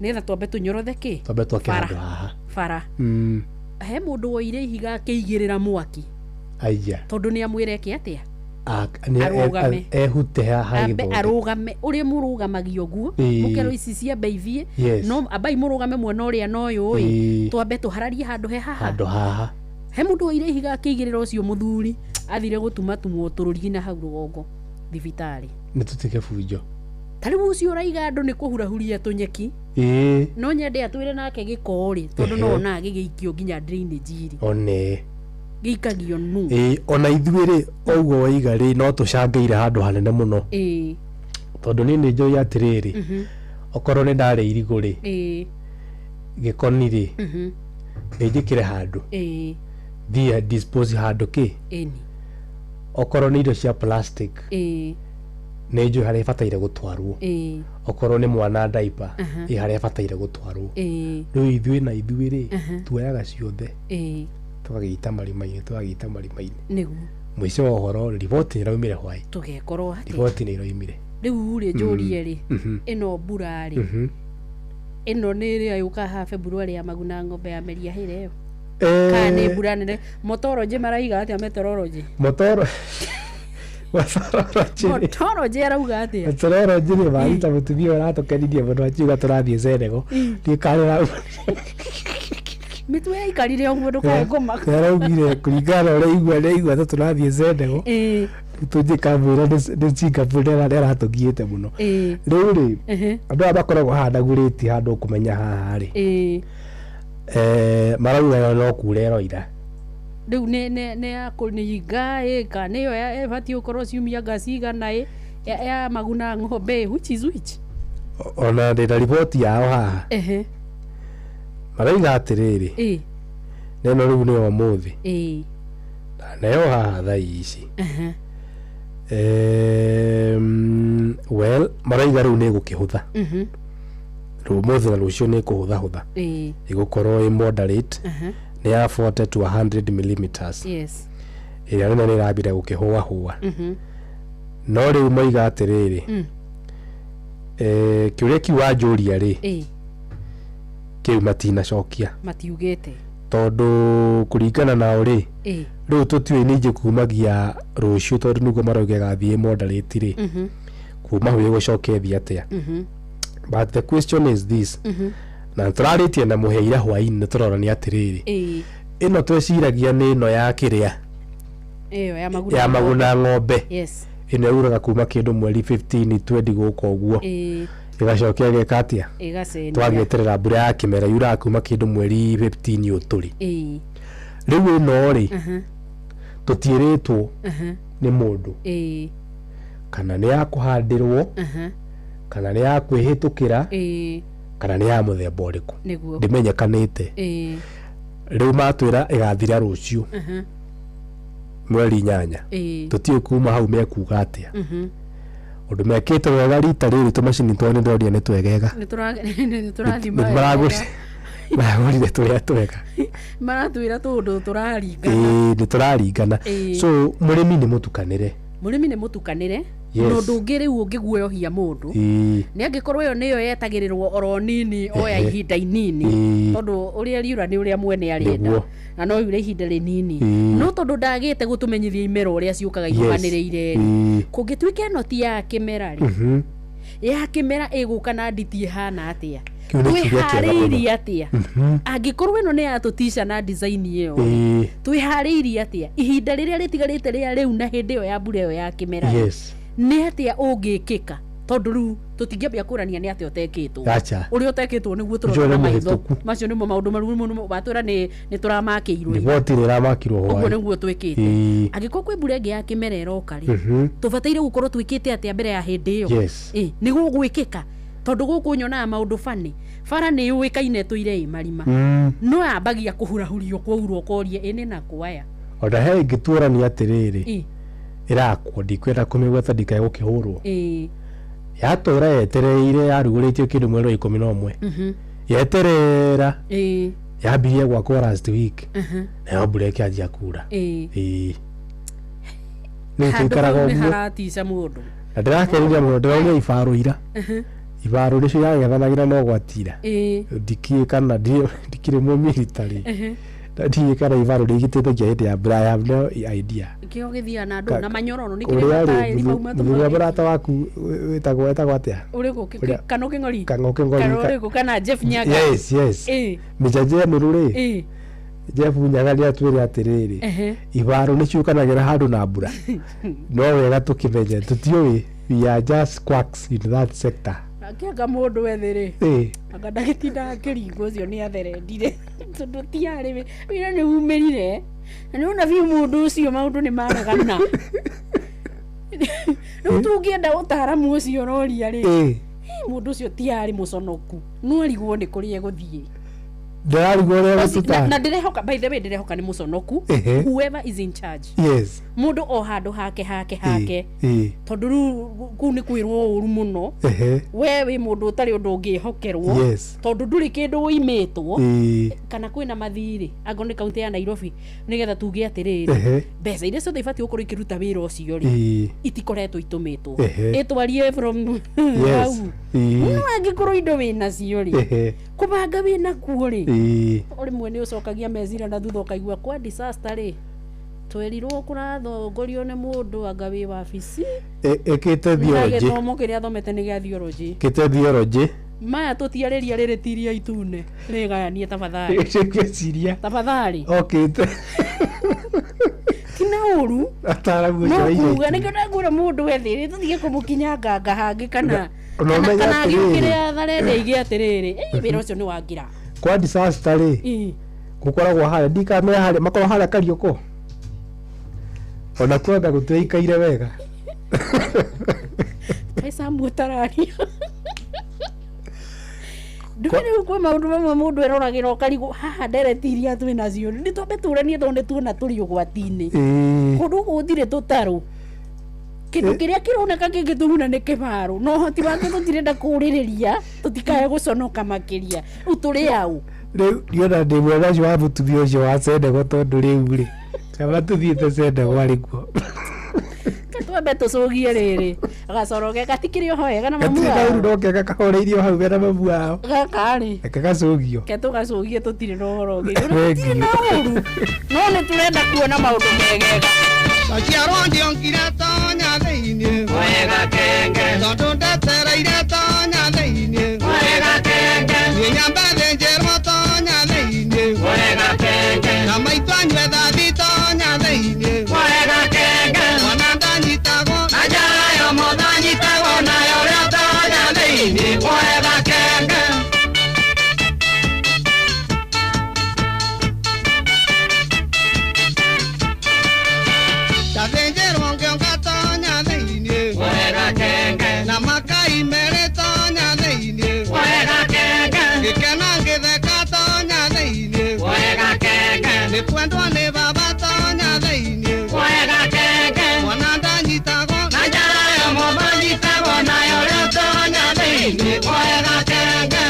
Nĩgetha twambe tũnyorothe kĩ? Twambe twake Bara. handũ haha. Bara. He mũndũ woire ihiga akĩigĩrĩra mwaki. Aya. Tondũ nĩ amwĩra eke atĩa? Arũgame. Ehute haha Ambe agĩthondeka. arũgame ũrĩa mũrũgamagio ũguo. Mũkerwo ici ciambe ithiĩ. No ambai mũrũgame mwena ũrĩa na ũyũ ĩ. Twambe tũhararie handũ he haha. Handũ haha. He mũndũ woire ihiga akĩigĩrĩra ũcio mũthuri athire gũtuma tumwo tũrũrigi na hau rũgongo thibitarĩ. Nĩ tũtige bunjo. Ta rĩu ũcio ũraiga andũ nĩ kũhurahuria tũnyeki. No nyende atwĩre nake gĩko rĩ, tondũ no onaga gĩgĩikio nginya drainage rĩ. One. Gĩikagio nũ? Ĩĩ, ona ithuĩ rĩ, ũguo waiga rĩ, no tũcangĩire handũ hanene mũno. Tondũ niĩ nĩ njũĩ atĩrĩrĩ, okorwo nĩ ndarĩa irigũ rĩ, gĩkoni rĩ, nĩ njĩkĩre handũ. Thiĩ dispose handũ kĩ? Okorwo nĩ indo cia plastic, nĩ njũĩ harĩa ibataire gũtwarwo. Okorwo nĩ mwana diaper, ĩ harĩa ibataire gũtwarwo. Rĩu ithuĩ na ithuĩ rĩ, tuoyaga ciothe. Tũgagĩita marima-inĩ, tũgagĩita marima-inĩ. Nĩguo. Mũico wa ũhoro rĩ, riboti nĩ ĩraumire hwaĩ. Tũgekorwo atĩa? Riboti nĩ ĩraumire. Rĩu rĩ, njũrie rĩ, ĩno mbura rĩ, ĩno nĩ ĩrĩa yũkaga haha February ya maguna ng'ombe ya meria hĩrĩ ĩyo? Kana nĩ mbura nene? Motorogy maraiga atĩa meteorology? Motoro Meteorology. Motorogy arauga atĩa? Meteorology nĩ marita mũtumia ũratũkenirie mũno akiuga tũrathiĩ Senegal. Ndiũĩ kana nĩ Mĩtwe yaikarire ũguo ndũkae kũmaka. Nĩaraugire kũringana na ũrĩa aigua nĩaigua ta tũrathiĩ Senegal. Tũnjĩkamwĩra nĩ Singapore nĩaratũgiĩte mũno. Rĩu rĩ, andũ aya makoragwo haha ndagurĩti handũ ũkũmenya haha rĩ. Marauga no kura ĩroira. Rĩu nĩ ya kũninga ĩ kana nĩyo ĩbatiĩ gũkorwo ciumia anga cigana ĩ ya maguna ng'ombe ĩ, which is which? Ona ndĩna riboti yao haha. Marauga atĩrĩrĩ. Na ĩno rĩu nĩ ũmũthĩ. Na nayo haha thaa ici. Well, marauga rĩu nĩ ĩgũkĩhũtha. Rĩu ũmũthĩ na rũciũ nĩ ĩkũhũthahũtha. Ĩgũkorwo ĩ moderate. Nĩ ya 40 to 100 millimeters. Ĩrĩa nene nĩ ĩrambire gũkĩhũahũa. No rĩu moiga atĩrĩrĩ. Kĩũria kĩu wanjũria rĩ, kĩu matinacokia. Matiugĩte. Tondũ kũringana nao rĩ, rĩu tũtiũĩ ningĩ kumagia rũciũ tondũ nĩguo marauga ĩgathiĩ moderate rĩ, kuma hau ĩgũcoka ĩthiĩ atĩa. But the question is this. Na tũrarĩtie na mũheira hwaĩ-inĩ tũrorania atĩrĩrĩ. Ĩno tweciragia nĩ ĩno ya kĩrĩa. Ĩyo ya maguna. Ya maguna ng'ombe. Ĩno yuraga kuma kĩndũ mweri 15 20 gũka ũguo. Ĩgacoka ĩgeka atĩa? Ĩgacenia. Twagĩeterera mbura ya kĩmera yuraga kuma kĩndũ mweri 15 ũyũ tũrĩ. Rĩu ĩno rĩ, tũtiĩrĩtwo nĩ mũndũ. Kana nĩ ya kũhandĩrwo, kana nĩ ya kwĩhĩtũkĩra, kana nĩ ya mũthemba ũrĩkũ. Ndĩmenyekanĩte. Rĩu matwĩra ĩgathira rũciũ. Mweri 8. Tũtiũĩ kuma hau mekuga atĩa. Ũndũ mekĩte wega rita rĩrĩ tũmacini twao nĩ ndĩronire nĩ twegega. Nĩ tũrathima. Maragũrire tũrĩa twega. Maratwĩra tũũndũ tũraringana. Nĩ tũraringana. So mũrĩmi nĩ mũtukanĩre. Mũrĩmi nĩ mũtukanĩre. Na ũndũ ũngĩ rĩu ũngĩguoyohia mũndũ. Nĩ angĩkorwo ĩyo nĩyo yetagĩrĩrwo oro nini oya ihinda inini. Tondũ ũrĩa riura nĩ ũrĩa mwene arenda. Na no yure ihinda rĩnini. No tondũ ndagĩte gũtũmenyithia imera ũrĩa ciũkaga irũmanĩrĩire rĩ. Kũngĩtuĩka ĩno ti ya kĩmera rĩ. Ya kĩmera ĩgũka na nditi ĩhana atĩa? Kĩu nĩ kĩũria kĩega mũno. Twĩharĩirie atĩa? Angĩkorwo ĩno nĩ yatũtica na design ĩyo. Twĩharĩirie atĩa? Ihinda rĩrĩa rĩtigarĩte rĩa rĩu na hĩndĩ ĩyo ya mbura ĩyo ya kĩmera. Nĩ atĩa ũngĩkĩka? Tondũ rĩu tũtingĩambia kũrania nĩ atĩa ũtekĩtwo. Ũrĩa ũtekĩtwo nĩguo tũrona na maitho. Macio nĩmo maũndũ marĩa watwĩra nĩ tũramakĩirwo. Riboti nĩ ĩramakirwo hwaĩ. Ũguo nĩguo twĩkĩte. Angĩkorwo kwĩ mbura ĩngĩ ya kĩmera ĩroka rĩ, tũbataire gũkorwo twĩkĩte atĩa mbere ya hĩndĩ ĩyo? Nĩguo gwĩkĩka. Tondũ gũkũ nyonaga maũndũ bani bara nĩ yũĩkaine ĩtũire ĩ marima. No yambagia kũhurahurio kwaura ũkoria ĩ nĩ na kwaya. Ona he ĩngĩ tuorania atĩrĩrĩ, ĩrakwo, ndikwenda kũmĩgweta ndikae gũkĩhũrwo. Yatũra yetereire yarugũrĩtio kĩndũ mweri wa 11. Yeterera yambirie gwakwo last week, nayo mbura ĩkĩanjia kura. Ĩĩ, rĩu Handũ tũikaraga hau nĩ ũguo. haratica mũndũ. Na ndĩrakenire mũno ndĩronire ibaro ira. Ibaro nĩcio iragethanagĩra na ũgwati ira. Ndikĩũĩ kana ndikĩrĩ mũmilitary, na ndiũĩ kana ibaro nĩ igĩteithagia hĩndĩ ya mbura. I have no idea. Kĩo gĩthiaga na andũ na manyororo nĩ kĩrĩ Ũrĩa rĩ mataĩri mau mũthuri wa mũrata waku wĩtagwo atĩa? Ũrĩkũ? Kana Kĩng'ori? Kang'o Kĩng'ori. Kana ũrĩkũ, kana Jeff Nyaga? Yes. Mĩja Jenũrũ rĩ, Jeff Nyaga nĩ atwĩre atĩrĩrĩ, ibaro nĩ ciũkanagĩra handũ na mbura, no wega tũkĩmenye tũtiũĩ, we are just quacks in that sector. Akĩanga mũndũ ethĩ rĩ, anga ndagĩtinda akĩringwo, ũcio nĩ atherendire tondũ tiarĩ wĩra nĩ umĩrire na nĩ wona biũ mũndũ ũcio maũndũ nĩ maregana. Rĩu tũngĩenda ũtaaramu ũcio ũroria rĩ, mũndũ ũcio tiarĩ mũconoku, no arigwo nĩ kũrĩa egũthiĩ. Ndĩrarigwo ũrĩa Na gũtuta. ndĩrehoka, by the way, ndĩrehoka nĩ mũconoku, whoever is in charge, mũndũ o handũ hake hake hake, tondũ rĩu kũu nĩ kwĩrwo ũru mũno. We wĩ mũndũ ũtarĩ ũndũ ũngĩhokerwo, tondũ ndũrĩ kĩndũ ũimĩtwo kana kwĩna mathirĩ, angorwo nĩ kaunti ya Nairobi, nĩgetha tuge atĩrĩrĩ, mbeca iria ciothe ibatiĩ gũkorwo ikĩruta wĩra ũcio rĩ, itikoretwo itũmĩtwo. Ĩtwarie from hau. No angĩkorwo indo wĩnacio rĩ, kũbanga wĩna kuo rĩ, rĩmwe nĩ ũcokagia meciria na thutha ũkaigua kwa disaster rĩ, twerirwo kũrathongorio nĩ mũndũ anga wĩ wabici Ĩkĩte na theology. Gĩthomo kĩrĩa athomete nĩ gĩa theology. Kĩte theology. Maya tũtiarĩria rĩrĩ tiria itune rĩgayanie, tafadhali. Ngwĩciria Tafadhali. Okĩte Tina ũru. Ataramu No ũcio wa ica kuga nĩkĩo ndakwĩra mũndũ ethĩ tũtige kũmũkinyanganga hangĩ kana Na ũmenye kana atĩrĩrĩ. agĩũkĩrĩra tharende aige atĩrĩrĩ, "Ĩ, wĩra ũcio nĩ wangira." Kwa disaster rĩ, gũkoragwo harĩa ndikamenya harĩa makoragwo harĩa Kariũko, ona kwenda gũtiĩikaire wega. Kaĩ Samu ũtararia ndume rĩu kwĩ maũndũ mamwe mũndũ eroragĩra ũkarigwo haha ndereti iria twĩ nacio nĩ twambe tũranie tondũ nĩ tuona tũrĩ ũgwati-inĩ. Kũndũ gũkũ gũtirĩ tũtarũ, kĩndũ kĩrĩa kĩroneka kĩngĩtũguna nĩ kĩbaro, na ũhoti wake tũtirenda kũũrĩrĩria tũtikae gũconoka makĩria. Rĩu tũrĩ aũ? Rĩu ndiona ndĩ mwena ũcio wa mũtumia ũcio wa Sendego, tondũ rĩu rĩ kaba tũthiĩte Sendego arĩ kuo. Twambe tũcũgie rĩrĩ gacoro ge gatikĩrĩ o wega na mamu Gatirĩ na ũru wao. no kega kahoreirio hau mena mamu wao. Gaka rĩ, Reke gacũgio. ke tũgacũgie, tũtirĩ na ũhoro ũngĩ. Thengiũ. Tũtirĩ na ũru, no nĩ tũrenda kuona maũndũ megega. Ndaciarwo ndionkire tonya thĩinĩ wega kenge, tondũ ndetereire tonya thĩinĩ wega kenge, niĩ nyambe thĩnjĩrwo tonya thĩinĩ wega kenge, na maitũ anyue thathi tonya thĩinĩ wega kenge, mwana ndanyitagwo na njara yo mothe anyitagwo nayo ũrĩa tonya thĩinĩ wega kenge. Ndathĩnjĩrwo ngĩonga tonya thĩinĩ wega kenge, na makai merĩ tonya thĩinĩ wega kenge, ngĩkena ngĩtheka tonya thĩinĩ wega kenge, nĩ kwendwo nĩ baba tonya thĩinĩ wega kenge, mwana ndanyitagwo na njara yo mothe anyitagwo nayo ũrĩa tonya thĩinĩ wega kenge.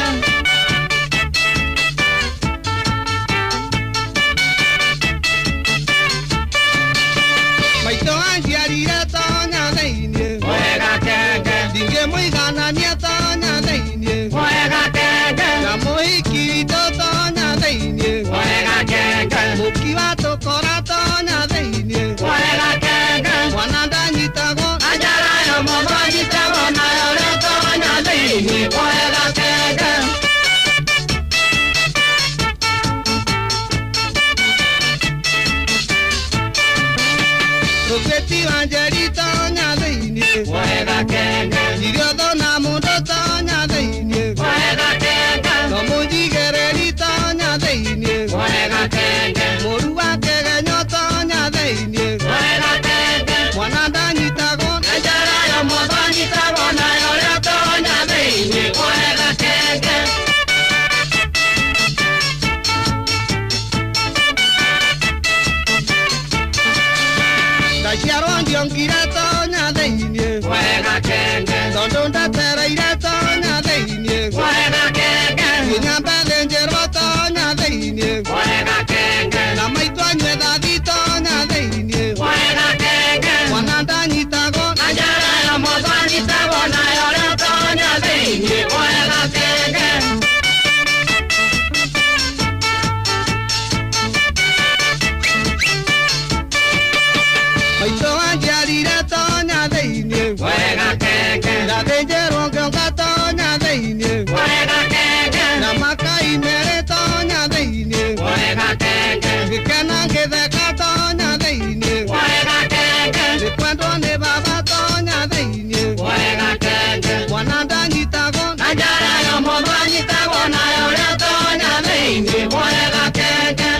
Maitũ anjiarire tonya thĩinĩ wega kenge, ndingĩmũiganania tonya thĩinĩ wega kenge, na mũhiki witũ tonya thĩinĩ wega kenge, mũki wa tũkora tonya thĩinĩ wega kenge, mwana ndanyitagwo na njara yo mothe anyitagwo nayo ũrĩa tonya thĩinĩ wega kenge. Rũkĩti wa Njeri tonya thĩinĩ wega kenge, irio thona mũndũ tonya thĩinĩ wega kenge, no mũnjigĩrĩri tonya thĩinĩ wega kenge, mũru wa kĩgenyo tonya thĩinĩ wega kenge, mwana ndanyitagwo na njara yo mothe anyitagwo nayo ũrĩa tonya thĩinĩ wega. Ndaciarwo ndiongire tonya thĩiniĩ wega kenge tondũ ndetereire tonya thĩiniĩ wega kenge nginya mbethi njerwo tonya thĩiniĩ wega kenge na maitũ anyue thathi tonya thĩiniĩ wega kenge mwana ndanyitagwo na njara ya motho anyitagwo nayo rĩo tonya thĩiniĩ wega kenge. Maitũ anjiarire tonya thĩiniĩ wega kenge ndathĩnjĩrwo ngĩonga tonya thĩiniĩ wega kenge na makai merĩ tonya thĩiniĩ wega kenge ngĩkena ngĩtheka tonya thĩiniĩ wega kenge nĩkwendwo nĩ baba tonya thĩiniĩ wega kenge mwana ndanyitagwo na njara ya mũthũ anyitagwo nayo rĩo tonya thĩiniĩ wega kenge.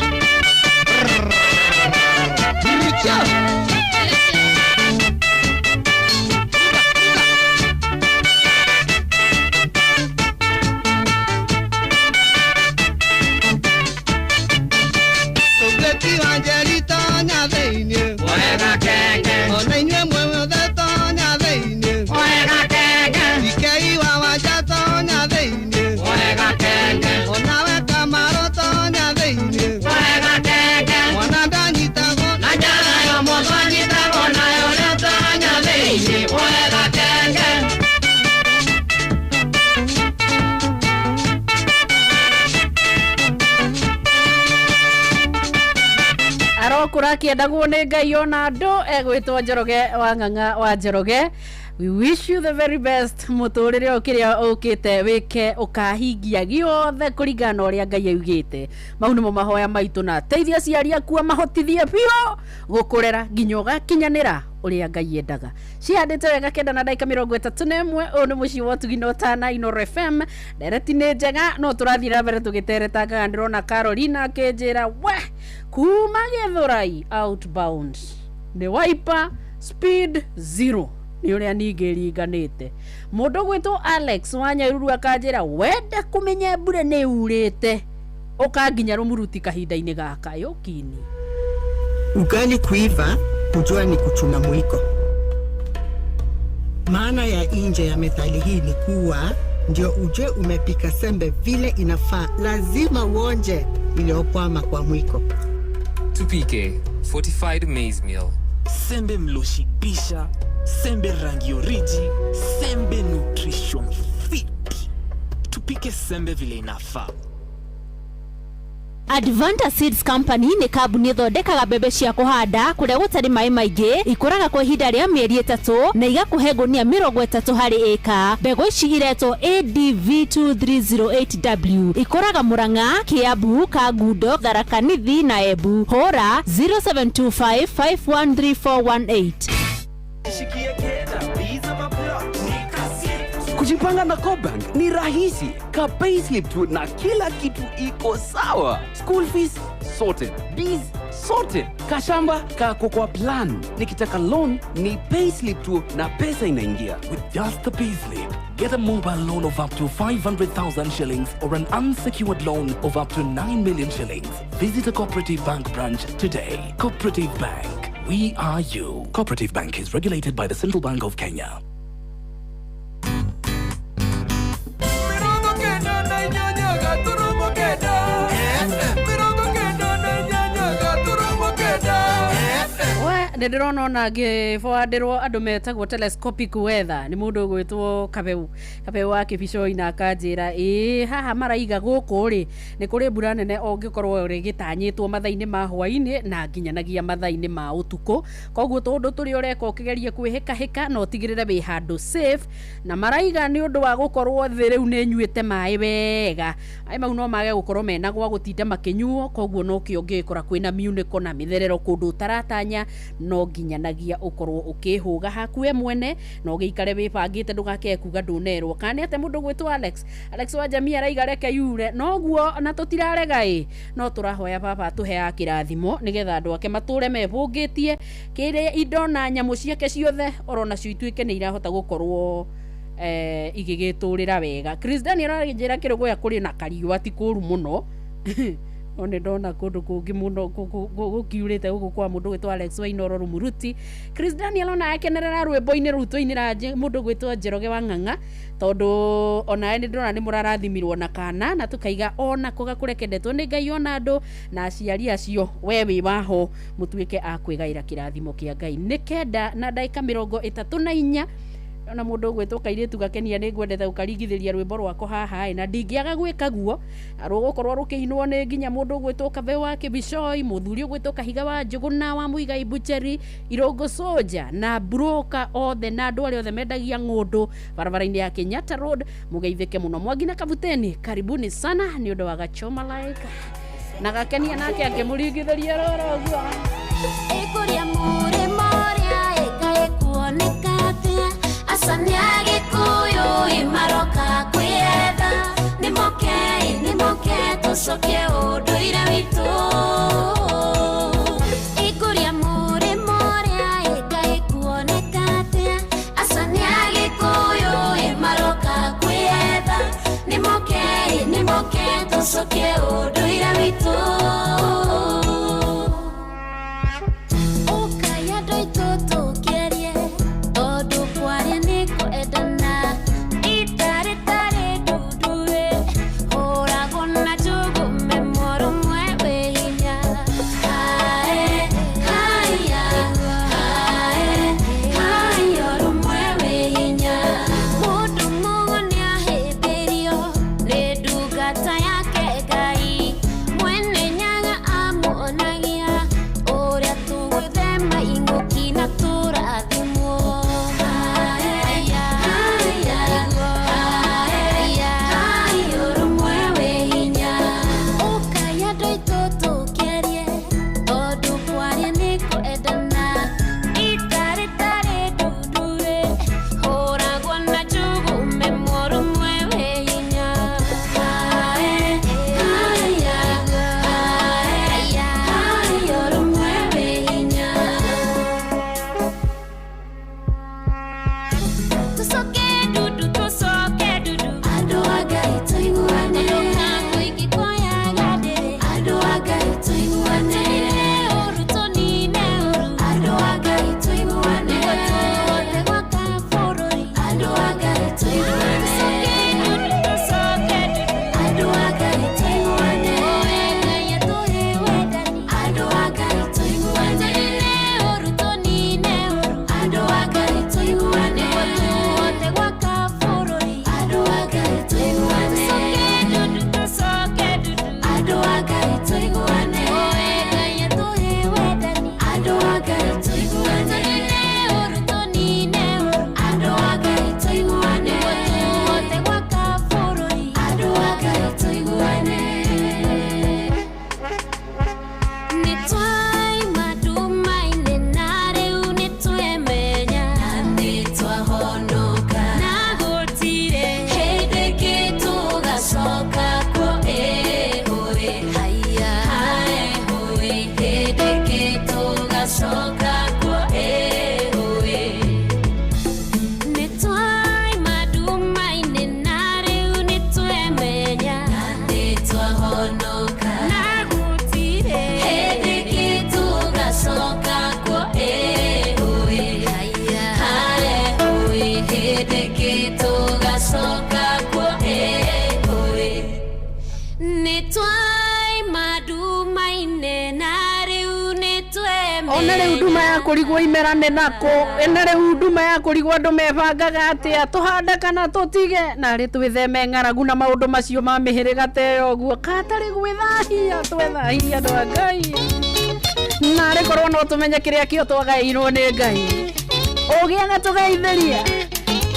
Wega kenge ona inyuĩ mwothe tonya thĩiniĩ wega kenge Ikei wa wanja tonya thĩiniĩ wega kenge onawe Kamaro tonya thĩiniĩ wega kenge mwana ndanyitagwo na njara ya mũthũ anyitagwo nayo rĩo tonya thĩiniĩ wega kenge. Arokura akĩendagwo nĩ Ngai ona andũ egwĩtwo Njoroge wa Ng'ang'a wa Njoroge. We wish you the very best mũtũrĩre ũyũ kĩrĩa ũkĩte wĩke ũkahingia gĩothe kũringana na ũrĩa Ngai augĩte. Mau nĩmo mahoya maitũ na teithia aciari aku amahotithie biũ gũkũrera nginya ũgakinyanĩra ũrĩa Ngai endaga. Cihandĩte wega 9:31. Ũyũ nĩ mũciĩ wa ũtugi na ũtana Inooro FM. Ndereti nĩ njega no tũrathiĩ na mbere tũgĩteretangaga. Ndĩrona Carolina akĩnjĩra we kuma Gĩthũrai outbound nĩ wiper speed 0 nĩ ũrĩa ningĩ ringanĩte. Mũndũ gwĩtwo Alex wa Nyahururu akanjĩra wenda kũmenya mbura nĩ yurĩte ũkanginya rũmuruti kahinda-inĩ gaka yũkini. Ugali kuiva, kujua ni kuchuna mwiko. Maana ya nje ya methali hii ni kuwa ndio ujue umepika sembe vile inafaa, lazima uonje iliyokwama kwa mwiko. Tupike fortified maize meal. Sembe mloshibisha, sembe rangi oriji, sembe nutrition fit. Tupike sembe vile inafaa. Advanta Seeds Company nĩ kambuni ĩthondekaga mbembe cia kũhanda kũrĩa gũtarĩ maĩ maingĩ, ikũraga kwa ihinda rĩa mĩeri 3 na igakũhe ngũnia 30 harĩ ĩka. Mbegũ ici iretwo ADV2308W, ikũraga Murang'a, Kiambu, Kangundo, Tharaka Nithi na Embu. Hũra 0725513418. Kujipanga na CoBank ni rahisi. Ka payslip tu na kila kitu iko sawa. School fees sorted, biz sorted, kashamba kako kwa plan. Nikitaka loan ni payslip tu na pesa inaingia. With just the payslip, get a mobile loan of up to 500,000 shillings or an unsecured loan of up to 9 million shillings. Visit a Cooperative Bank branch today. Cooperative Bank, we are you. Cooperative Bank is regulated by the Central Bank of Kenya. We nĩ ndĩrona ona ngĩbwandirwo andũ metagwo telescopic weather nĩ mũndũ ũgwĩtwo Kabeu Kabeu wa Kĩbicoi na akanjĩra ĩĩ haha maraiga gũkũ rĩ nĩ kũrĩ mbura nene ũngĩkorwo rĩgĩtanyĩtwo mathaa-inĩ ma hwaĩ-inĩ na nginyanagia mathaa-inĩ ma ũtukũ. Koguo tũndũ tũrĩa ũreka ũkĩgerie kwĩhĩkahĩka na ũtigĩrĩre wĩ handũ safe, na maraiga nĩ ũndũ wa gũkorwo thĩ rĩu nĩ ĩnyuĩte maĩ wega, maĩ mau no mage gũkorwo mena gwa gũtinda makĩnyuo, koguo nokĩo ũngĩgĩkora kwĩna miunĩko na mĩtherero kũndũ ũtaratanya, no nginyanagia ũkorwo ũkĩhũga haku we mwene na ũgĩikare wĩbangĩte ndũgakĩe kuga ndũnerwo. Kana nĩ atĩ mũndũ gwĩtwo Alex Alex wa Jamii araiga reke yure, noguo na tũtirarega ĩ, no tũrahoya baba atũheaga kĩrathimo nĩgetha andũ ake matũre mebũngĩtie kĩrĩa indo na nyamũ ciake ciothe oro nacio ituĩke nĩ irahota gũkorwo igĩgĩtũrĩra wega. Chris Daniel arĩnjĩra kĩrũgũya kũrĩ na kariũa ti kũru mũno. No nĩ ndona kũndũ kũngĩ mũno gũkiurĩte gũkũ kwa mũndũ gwĩtwo Alex Wainoro Rumuruti. Chris Daniel ona akenerera rwĩmbo-inĩ rũu twainĩra mũndũ gwĩtwo Njoroge wa Ng'ang'a, tondũ onawe nĩ ndĩrona nĩ mũrarathimirwo na kana na tũkaiga onako gakũrekendetwo nĩ Ngai ona andũ na aciari acio we wĩ waho mũtuĩke a kwĩgaĩra kĩrathimo kĩa Ngai. Nĩ 9:34 ona mũndũ ũgwĩtwo kairĩtu gakenia nĩ ngwendete gũkaringithĩria rwĩmbo rwako haha ĩ, na ndingĩaga gwĩka guo rũgũkorwo rũkĩinwo nĩ nginya mũndũ ũgwĩtwo Kabe wa Kĩbicoi, mũthuri ũgwĩtwo Kahiga wa Njũgũna wa Muigai Butchery, Irũngũ Soldier na broker othe na andũ arĩa othe mendagia ng'ũndũ barabara-inĩ ya Kenyatta Road, mũgeithĩke mũno. Mwangi na Kabuteni, karibuni sana nĩ ũndũ wa gachoma like na gakenia nake akĩmũringithĩria roro ũguo. Ĩkũrĩa mũrĩmo ũrĩa ĩkaĩ kuoneka atĩa aca nĩ Agĩkũyũ ĩ maroka kwĩyetha nĩmoke nĩmoke tũcokie ũndũire witũ. Ĩkũrĩa mũrĩmo ũrĩa ĩkaĩ kuoneka atĩa aca nĩ Agĩkũyũ ĩ maroka kwĩyetha nĩmoke nĩmoke tũcokie ũndũire witũ. Ũkai andũ aitũ tũkĩarie tondũ kwaria nĩ kwendana ita rĩtarĩ ndundu-ĩ hũragwo na njũgũme mũrũmwe wĩ hinya. Hae haya hae haya ũrũmwe wĩ hinya. Mũndũ mũgo nĩahĩmbĩrio nĩ ndungata yake Ngai mwene Nyaga amuonagia ũrĩa tũgwĩthema ing'ũki na tũrathimwo. Haya haya haya haya ũrũmwe wĩ hinya. Ũkai andũ aitũ tũkĩarie tondũ kwaria nĩ kwendana ita rĩtarĩ ndundu-ĩ hũragwo na njũgũme mũrũmwe wĩ hinya. Hae haya haya haya ũrũmwe wĩ hinya. Tũcoke ndundu tũcoke ndundu andũ a Ngai tũiguane ndũkangũingĩ kwoyaga ndĩrĩ andũ a Ngai tũiguane tũnine ũru tũnine ũru andũ a Ngai tũiguane nĩguo tũhote gwaka bũrũri andũ a Ngai tũiguane tũcoke ndundu tũcoke ndundu andũ a Ngai tũiguane oe Ngai atũhe wendani andũ a Ngai tũiguane tũnine ũru tũnine ũru andũ a Ngai tũiguane nĩguo tũhote gwaka bũrũri andũ a Ngai tũiguane tũcoke ndundu tũcoke ndundu andũ a Ngai tũiguane oe Ngai atũhe wendani andũ a Ngai tũiguane tũnine ũru tũnine ũru andũ a Ngai tũiguane nĩguo tũhote gwaka bũrũri andũ a Ngai tũiguane. Nĩ twaima nduma-inĩ na rĩu nĩ twemenya na nĩ twahonoka na gũtirĩ hĩndĩ ĩngĩ tũgacoka kuo ĩhũrĩ haya hae hũĩ hĩndĩ ĩngĩ tũgacoka kuo ĩhũrĩ. Nĩ twaima nduma-inĩ na rĩu nĩ twemenya na nĩ twahonoka na gũtirĩ hĩndĩ ĩngĩ tũgacoka kuo ĩhũĩ haya hae hũĩ hĩndĩ ĩngĩ tũgacoka kuo ĩhũĩ. Nĩ twaima nduma-inĩ na rĩu nĩ twemenya Ona rĩu nduma ya kũrigwo imera nĩ nakũ ĩna rĩu nduma ya kũrigwo andũ mebangaga atĩa tũhande kana tũtige narĩ twĩtheme ng'aragu na maũndũ macio ma mĩhĩrĩga ta ĩyo ũguo katarĩ gwĩthahia twethahirie andũ a Ngai narĩ korwo no tũmenye kĩrĩa kĩo twagaĩirwo nĩ Ngai ũgĩaga tũgeithĩria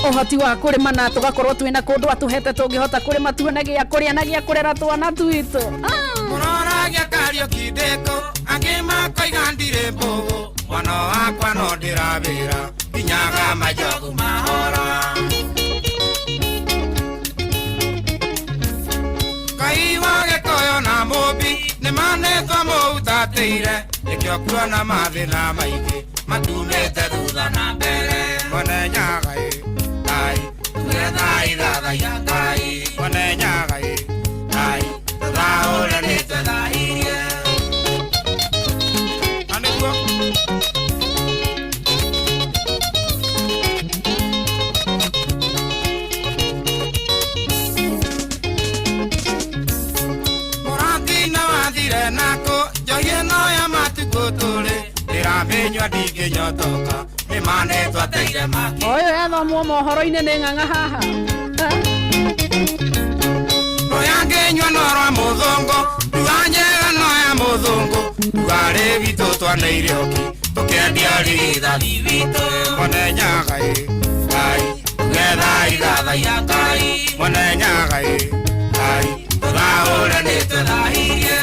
ũhoti wa kũrĩma na tũgakorwo twĩna kũndũ atũhete tũngĩhota kũrĩma tuone gĩa kũrĩa na gĩa kũrera twana twitũ. Mũroragia Kariũki ndĩkũ angĩ makoiga ndirĩ mbũgũ mwana wakwa no ndĩrawĩra nginyaga majogu mahora Ngai wa Gĩkũyũ na Mũmbi nĩmanĩtwo mũhutatĩire nĩkĩo kuona mathĩna maingĩ matumĩte thutha na mbere mwene Nyaga ĩ Ngai tuge thai thathaiya Ngai mwene Nyaga ĩ Ngai tũthaũre nĩtwethahirie. Ndangĩnyua ndingĩnyotoka nĩ manetwo ateire maki. Ũyũ yathomwo mohoro-inĩ nĩ ng'ang'a haha. Rũyangĩnyua no rwa mũthũngũ, nduga njega no ya mũthũngũ, ndugarĩ witũ twaneire ũki tũkĩendia rithathi witũ. Mwene Nyaga ĩ Ngai, tũgethai thathaiya Ngai, Mwene Nyaga ĩ Ngai, tũthaũre nĩ tũthahirie.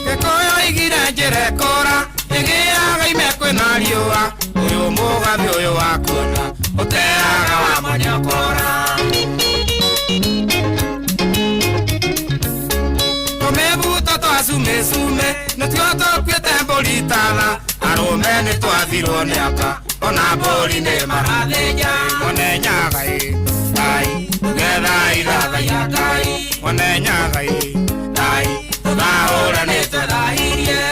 Gĩkũyũ igire njĩra ĩkũra, ĩgĩaga ime kwĩna riũa, ũyũ mũgathĩ ũyũ wa kuona, ũteaga wa manyokora. Tũmĩbuto twa cume cume, nĩtuo tũkuĩte mbũri tana, arũme nĩtwathirwo nĩ aka, ona mbũri nĩ marathĩnja. Mwene Nyaga ĩ Ngai, tũgethai thathaiya Ngai, Mwene Nyaga ĩ Ngai, tũthaũre nĩ tũthahirie.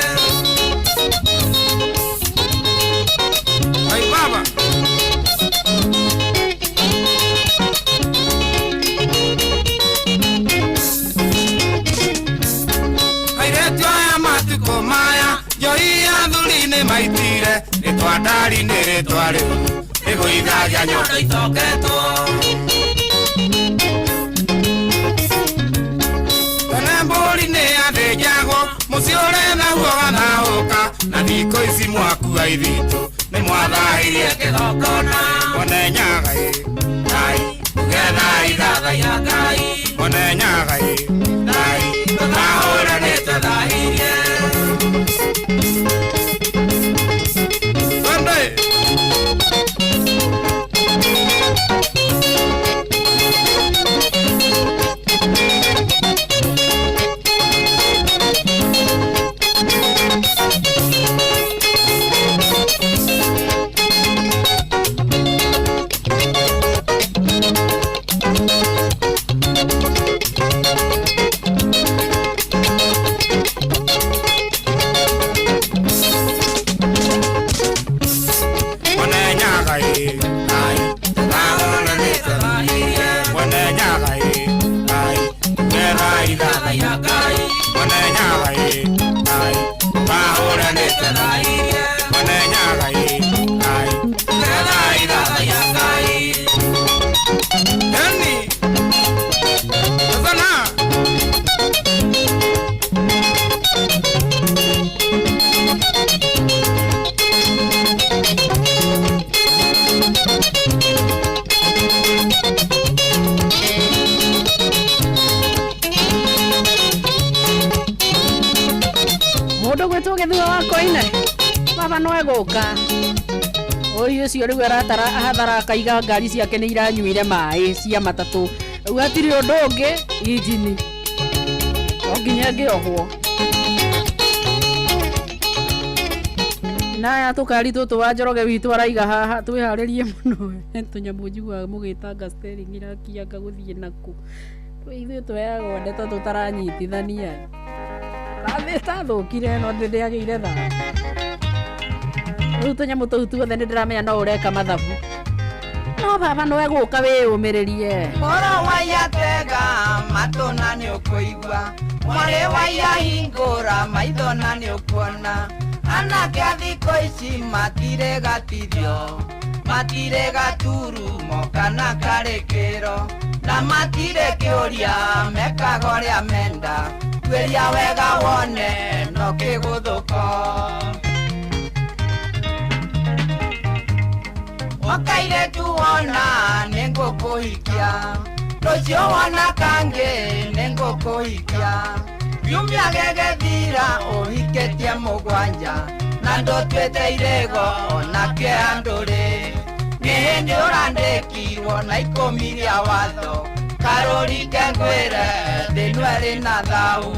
Ai baba. Airĩtu aya matukũ maya, njohi athuri nĩ maitire, rĩtwa ndari nĩ rĩtwa rĩũru, rĩgũithagia nyondo itoketwo. Tene mbũri nĩ yathĩnjagwo, mũciĩ ũrĩ thahu ũgathahũka, na thikũ ici mwakua ithitũ, nĩ mwathahirie kĩgongona. Mwene Nyaga ĩ Ngai, tũgethai thathaiya Ngai, Mwene Nyaga ĩ Ngai, tũthaũre nĩ tũthahirie. Twende. Mwene Nyaga ĩ Ngai, tũthaũre nĩ tũthahirie. Mwene Nyaga ĩ Ngai, tũgethai thathaiya Ngai, Mwene Nyaga ĩ Ngai, tũthaũre nĩ tũthahirie. Mwene Nyaga ĩ Ngai, tũgethai thathaiya Ngai. Eni, Tazana. Mũndũ gwĩtwo Gĩthua wa Koine, baba no egũka. Ũyũ ũcio rĩu aratara ahathara akaiga ngari ciake nĩ iranyuire maĩ cia matatũ. Rĩu hatirĩ ũndũ ũngĩ injini. No nginya ĩngĩohwo. Na tũkari tũtũ wa Njoroge witũ araiga haha twĩharĩrie mũno. Tũnyamũ njiguaga mũgĩtanga steering irakianga gũthiĩ nakũ. Ithuĩ tũheagwo ndeto tũtaranyitithania. Rathĩ ĩtathũkire no ndĩagĩire thaa. Rĩu tũnyamũ tũu tuothe nĩ ndĩramenya no ũreka mathabu. No baba no egũka wĩyũmĩrĩrie. Mũrũ wa yatega matũ na nĩ ũkũigua, mwarĩ wa yahingũra maitho na nĩ ũkuona. Anake a thikũ ici matirĩ gatithio, matirĩ gaturumo kana karĩkĩro, na matirĩ kĩũria mekaga ũrĩa menda, tuĩria wega wone no kĩgũthũko. Wakairĩtu wona nĩngũkũhikia, rũciũ wona kangĩ nĩngũkũhikia, kiumia gĩgĩthira ũhikĩtie mũgwanja, na ndũtuĩte irĩgo ona kĩeha ndũrĩ. Nĩ hĩndĩ ũrandĩkirwo na ikũmi rĩa watho, karũri ke ngwĩre thĩ ĩno ĩrĩ na thau.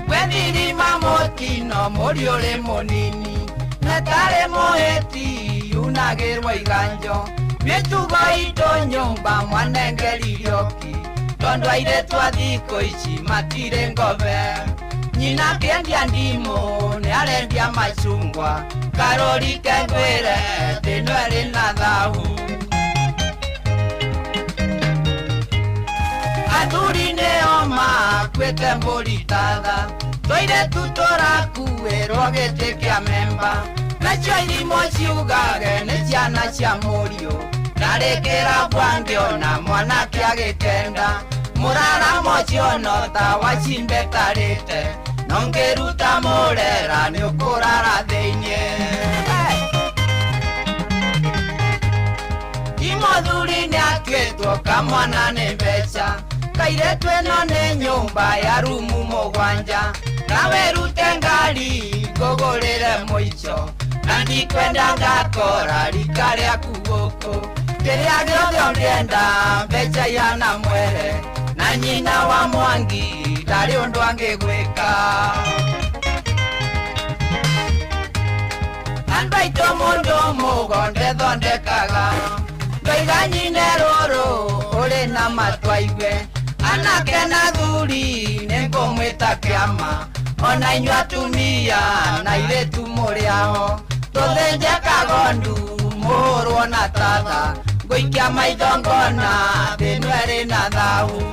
Wethirima mũtino mũriũ ũrĩ mũnini, netarĩ mũhĩti yunagĩrwo iganjo, mĩtugo itũ nyũmba mwanengeririo ki, tondũ airĩtu a thikũ ici matirĩ ngobe. Nyina akĩendia ndimũ nĩ arendia macungwa. Karori kengwĩre thĩno ĩrĩ na thahu. Athuri nĩo makuĩte mbũri tatha. Tũirĩtu tũrakuĩrwo gĩtĩ kĩa memba. Nacio irimũ ciugage nĩ ciana cia mũriũ. Ndarĩkĩra bwangĩona mwanake agĩkenda. Mũraramo ũcio no ta wacimbe tarĩte. No ngĩruta mũrera nĩ ũkũrara thĩiniĩ. Imothuri nĩ atuĩtwo kamwana nĩ mbeca. Kairĩtu ĩno nĩ nyũmba ya rumu mũgwanja. Na wĩrute ngari ngũgũrĩre mũico. Na ndikwenda ngakora rika rĩaku gũkũ. Kĩrĩa gĩothe ũngĩenda mbeca ihana mwere. Na nyina wa Mwangi ndarĩ ũndũ angĩgwĩka. Andũ aitũ mũndũ mũgo ndethondekaga. Ndoiga nyine rũrũ ũrĩ na matũ aigue. Anake na thuri nĩngũmwĩta kĩama. Ona inyuĩ atumia na airĩtu mũrĩ aho. Tũthĩnje kagondu mũhũrwo na tatha. Ngũikia maitho ngona thĩ ĩno ĩrĩ na thahu.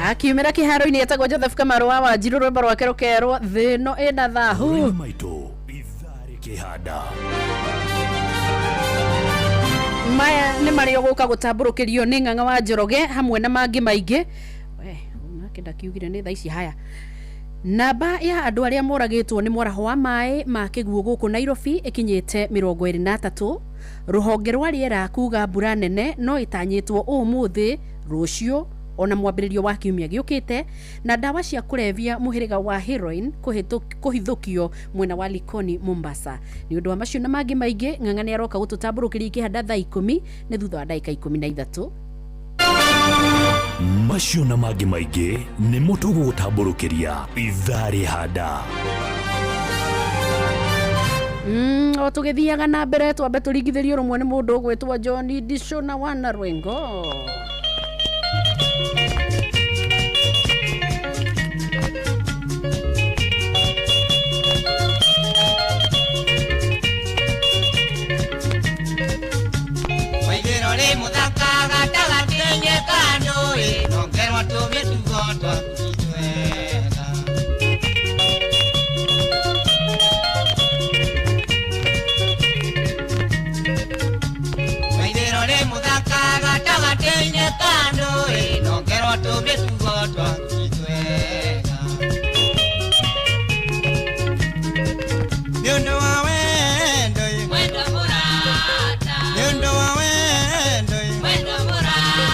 Akiumĩra kĩharo-inĩ etagwo Joseph Kamaru wa Wanjiru rwĩmbo rwake rũkerwo thĩ ĩno ĩna thahu. Maitũ ithaa rĩkĩhanda. Maya nĩ marĩa ũgũka gũtambũrũkĩrio nĩ Ng'ang'a wa Njoroge hamwe na mangĩ maingĩ. We, nake ndakiugire nĩ thaa ici haya. Namba ya andũ arĩa moragĩtwo nĩ mwaraho wa maĩ ma kĩguũ gũkũ Nairobi ĩkinyĩte 23. Rũhonge rwa rĩera kuga mbura nene no ĩtanyĩtwo ũmũthĩ, rũciũ ona mwambĩrĩrio wa kiumia gĩũkĩte, na ndawa cia kũrebia mũhĩrĩga wa heroin kũhithũkio mwena wa Likoni Mombasa. Nĩ ũndũ wa macio na mangĩ maingĩ, Ng'ang'a nĩ aroka gũtũtambũrũkĩria ikĩhanda thaa 10 nĩ thutha wa ndagĩka 13. Macio na mangĩ maingĩ nĩmo tũgũgũtambũrũkĩria ithaa rĩhanda. O tũgĩthiaga na mbere twambe tũringithĩrio rũmwe nĩ mũndũ ũgwĩtwo John Dishona wana Rwengo. Waigĩrwo rĩ mũthaka gatagatĩ-inĩ ka ndũĩ, nongerwo tũmĩtugo twaku twega. Waigĩrwo rĩ mũthaka gatagatĩ-inĩ ka ndũĩ, nongerwo tũmĩtugo twaku twega. Nĩ ũndũ wa wendo ĩ, Wendo mũrata, nĩ ũndũ wa wendo ĩ, wendo mũrata.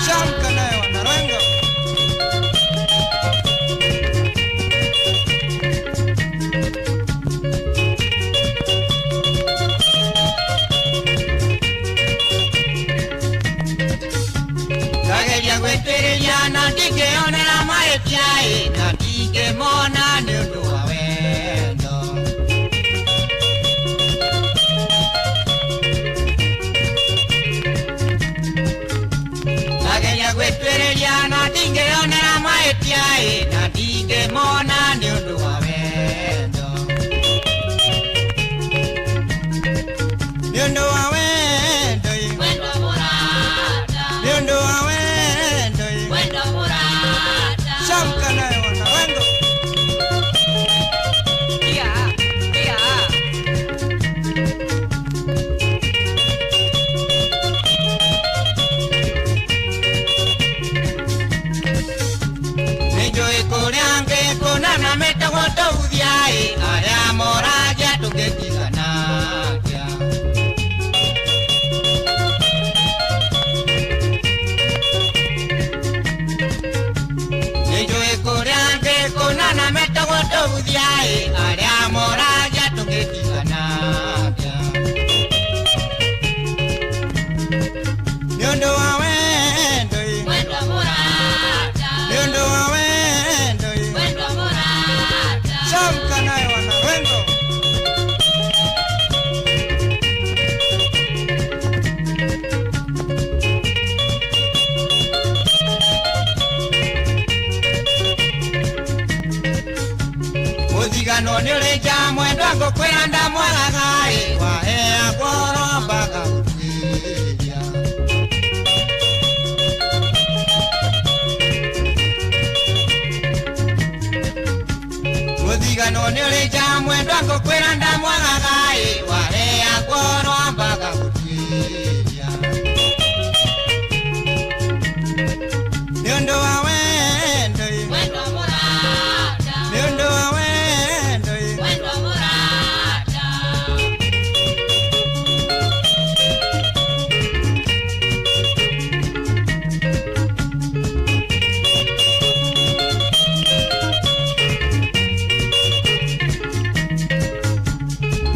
Shamka nayo wana Rwengo. Ndageria gwĩtĩrĩria na ndingĩonera mahĩtia ĩ, na ndingĩmona nĩ ũndũ wa wendo. Tũngĩtigana atĩa? Nĩnjũĩ kũrĩa ngĩkũnana metagwo tũbuthiaĩ arĩa moragia tũngĩtigana atĩa. Nĩ ũndũ wa wendo ĩ, nĩ ũndũ wa wendo ĩ, Shamka naye wana wendo. Mũthigano nĩ ũrĩ nja mwendwa ngũkwĩra ndamwagaga ĩ, waheagwo ũrombaga gũtuĩria. Mũthigano nĩ ũrĩ nja mwendwa ngũkwĩra ndamwagaga ĩ, waheagwo ũrombaga gũtuĩria. Nĩ ũndũ wa wendo ĩ, nĩ ũndũ wa wendo ĩ,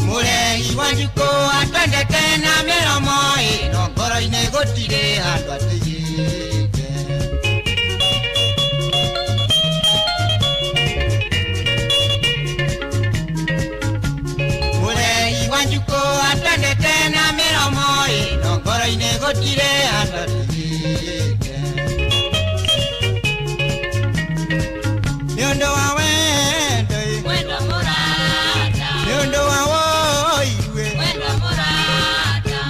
Mũrei wa njukũ atwendete na mĩromo ĩ, no ngoro-inĩ gũtirĩ handũ atũigĩte. Mũrei wa njukũ atwendete na mĩromo ĩ, no ngoro-inĩ gũtirĩ handũ atũigĩte. Nĩ ũndũ wa wendo ĩ, nĩ ũndũ wa woigue,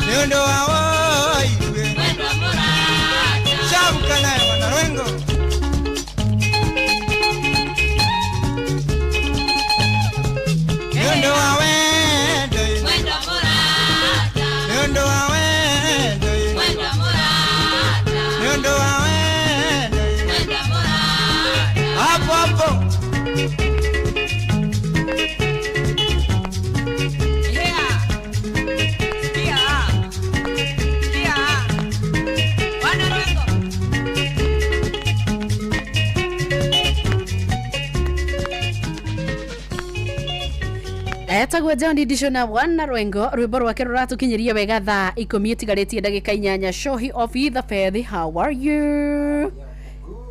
nĩ ũndũ wa woigue, Shamka naye wana rwengo. Nĩ ũndũ wa wendo ĩ, nĩ ũndũ wa wendo ĩ, nĩ ũndũ wa wendo ĩ, hapo hapo. Etagwo John Didisho na wana rwengo rwimbo rwake ruratukinyiria wega thaa 10 itigarĩtie ndagĩka 8. Shohi of the Faith, how are you?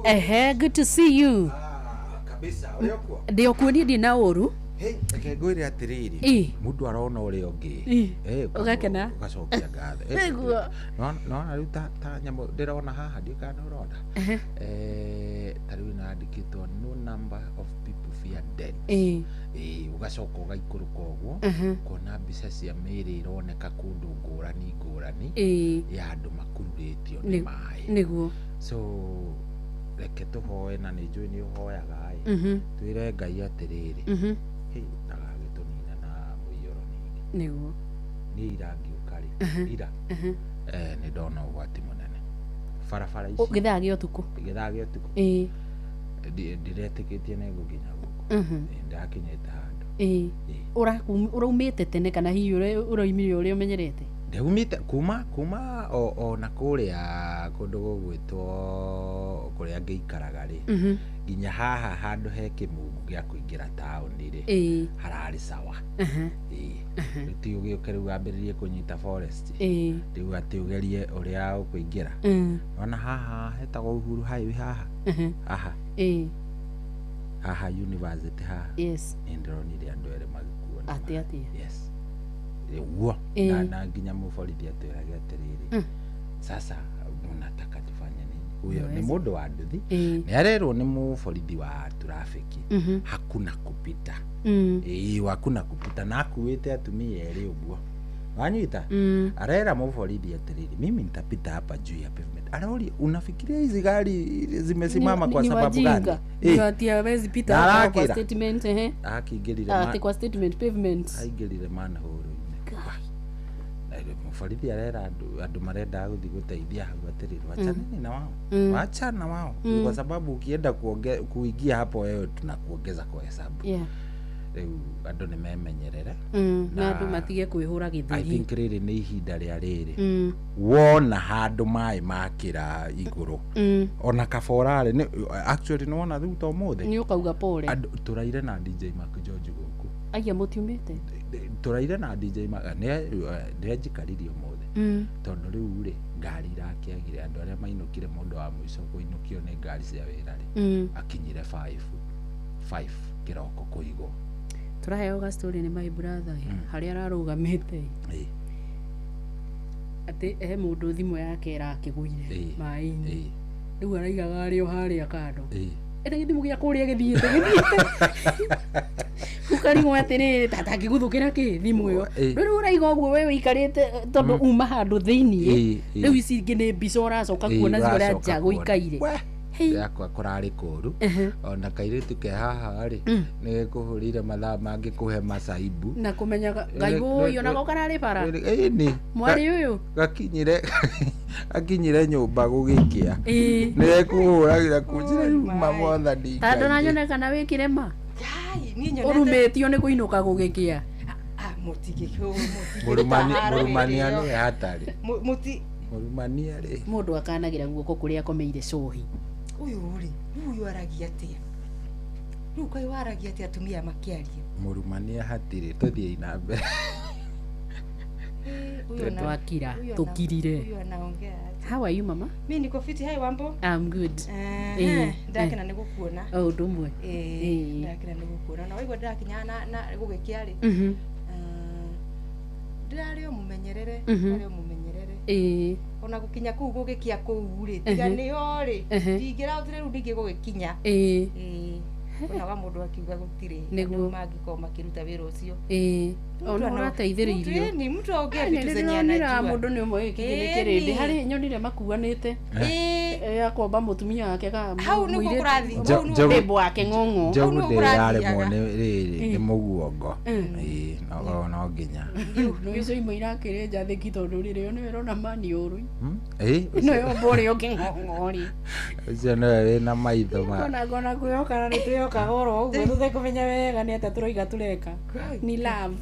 Ehe, good to see you. Kabisa ũrĩa ũkuo. Ndĩ okuo niĩ ndĩ na ũru. Hey, reke ngwĩre atĩrĩrĩ, Ĩ. mũndũ arona ũrĩa ũngĩ Ĩ. Eh, Ũgakena. ũgacokia ngatho. Eh, Nĩguo. nona rĩu ta nyamũ ndĩrona haha ndiũ kana nĩ ũrona. Ehe. Eh, ta rĩu ĩno yandĩkĩtwo no number of people fear dead. Ĩ. Ĩ, ũgacoka ũgaikũrũka ũguo Mhm. ũkona mbica cia mĩĩrĩ ironeka kũndũ ngũrani ngũrani Ĩ. ya andũ makururĩtio nĩ maĩ. Nĩguo. So reke tũhoe na nĩ njũĩ nĩ ũhoyaga ĩ, Mhm. twĩre Ngai atĩrĩrĩ, Mhm. hĩ ndagagĩtũnina na mũiyũro ningĩ. Nĩguo. Niĩ ira ngĩũka rĩ, Mhm. ira Mhm. nĩ ndona ũgwati mũnene barabara ici Gĩthaa gĩa ũtukũ. Gĩthaa gĩa ũtukũ. Ĩ. Ndiretĩkĩtie nĩ ngũkinya gũkũ. Mhm. Ĩ, ndakinyĩte handũ. Ĩ. Ũraumĩte tene kana hihi ũraumire ũrĩa ũmenyerete? Ndaumĩte kuma o na kũrĩa kũndũ gũgwĩtwo kũrĩa ngĩikaraga rĩ, Mhm. nginya haha handũ he kĩmungu gĩa kũingĩra taũni rĩ, Ĩ. hararĩ sawa. Mhm. Ĩ. Rĩu ti ũgĩũke rĩu wambĩrĩrie kũnyita forest, Ĩ. rĩu atĩ ũgerie ũrĩa ũkũingĩra. Mm. Ona haha hetagwo Uhuru Highway haha, Mhm. haha Ĩ. haha university haha. Yes. Nĩ ndĩronire andũ erĩ magĩkuo nĩ Atĩ atĩa? Yes. Ũguo. Ĩ. Na nginya mũborithi atwĩrage atĩrĩrĩ, Mm. sasa mnataka tufanye nini? Huyo ni Hawezi. mũndũ wa nduthi, Ĩ. nĩ arerwo nĩ mũborithi wa traffic, Mhm. hakuna kupita. Mm. Ĩĩ, hakuna kupita na akuĩte atumia erĩ ũguo wanyita. Mm. Arera mũborithi atĩrĩrĩ, mimi nitapita hapa juu ya pavement. Araũria, unafikiria hizi gari zimesimama kwa Ni sababu gani? wajinga. Ĩ. Ni ati hawezi pita Na hapa kwa arakĩra. statement, ehe. Akĩingĩrire Ati kwa statement pavement. Aingĩrire manhole-inĩ. Mũborithi arera andũ marendaga gũthiĩ gũteithia hau atĩrĩrĩ, wachaneni na wao. Mm. Wachana wao. Mm. Kwa sababu ukienda kuingia hapo wewe tunakuongeza kwa hesabu. Yeah. Rĩu andũ nĩ memenyerere. Na andũ matige kwĩhũra I gĩthũri. think rĩrĩ nĩ ihinda rĩa rĩrĩ, wona handũ maĩ makĩra igũrũ, ona kaborarĩ actually nĩ wona rĩu ta ũmũthĩ Nĩ ũkauga pole. Andũ tũraire na DJ Mark George gũkũ. Aya mũtiumĩte. Tũraire na DJ Mark, nĩ anjikaririe ũmũthĩ, tondũ rĩu rĩ ngari irakĩagire andũ arĩa mainũkire, mũndũ wa mũico kũinũkio nĩ ngari cia wĩra rĩ, akinyire 5 kĩroko kũigwo. Tũraheo ga story nĩ my brother harĩa ararũgamĩte, atĩ he mũndũ thimũ yake ĩrakĩgũire maĩ-inĩ, rĩu araigaga arĩ o harĩa kando, ĩrĩ gĩthimũ gĩa kũrĩa gĩthiĩte gĩthiĩte, ũkarigwo atĩrĩrĩ tatangĩguthũkĩra kĩ thimũ ĩyo. Rĩu ũraiga ũguo we wĩikarĩte tondũ uma handũ thĩiniĩ. Rĩu ici ingĩ nĩ mbica ũracoka kuona cio ũrĩa ũracoka nja kuona. gũikaire. We, yakwa kũrarĩ kũru, ona kairĩtu ke haha rĩ, nĩ gĩkũhũrĩire mathaa mangĩ kũhe macaibu. Na kũmenyaga ngai ũyũ onako kararĩ bara. Ĩni. Mwarĩ ũyũ. Gakinyire akinyire nyũmba gũgĩkĩa, nĩ ekũhũragĩra kunjira yuma mwathani Tondũ Ngai. nanyone kana wĩ kĩrema niĩ nyonete- ũrumĩtio nĩ kũinũka gũgĩkĩa. Mũrumania nĩwe hatarĩ Muti mũrumania rĩ. Mũndũ akanagĩra guoko kũrĩa akomeire cohi. Ũyũ rĩ, rĩu ũyũ aragia atĩa? Rĩu kaĩ waragia atĩa atumia makĩaria? Mũrumania hatirĩ, tũthiĩ na mbere. Ũyũ ona- Twakira, ũyũ ona- tũkirire. Ũyũ anaongea aje? How are you, mama? Mi niko fiti. Hai Wambo. I'm good. Ndakena nĩ gũkuona. O ũndũ ũmwe. Ndakena nĩ gũkuona na waigua ndĩrakinya na gũgĩkĩa rĩ, ndĩrarĩ o mũmenyerere, ndĩrarĩ o mũmenyerere, ona gũkinya kũu gũgĩkĩa kũu rĩ, tiga nĩo rĩ, ndingĩrahotire rĩu ningĩ gũgĩkinya. Ona wa mũndũ akiuga gũtirĩ Nĩguo. andũ mangĩkorwo makĩruta wĩra ũcio. Mtu Ona ũrateithĩrĩirio. Mtu- ĩni, mtu aongea Ai, vitu nĩ zenye ndĩronire anajua. mũndũ nĩ ũmwe gĩkĩ nĩ kĩrĩndĩ harĩ nyonire makuanĩte. Akomba mũtumia wake ka Hau nĩkuo mũirĩtu- kũrathiĩ. Babe wake ng'ong'o. Njogu ndĩraremwo nĩ rĩrĩ nĩ mũguongo. Mm. Ĩĩ, no nginya. No icio imwe irakĩrĩ njathĩki tondũ rĩrĩ nĩwe ĩrona mani ũru. Ĩĩ, Ĩno yomba ũrĩa ũngĩ ng'ong'o rĩ. Ũcio nĩwe wĩna maitho ma Ona ngona kwĩhokana nĩ twĩhokaga oro ũguo tũtekũmenya wega nĩ atĩa tũroiga tũreka. Ni love.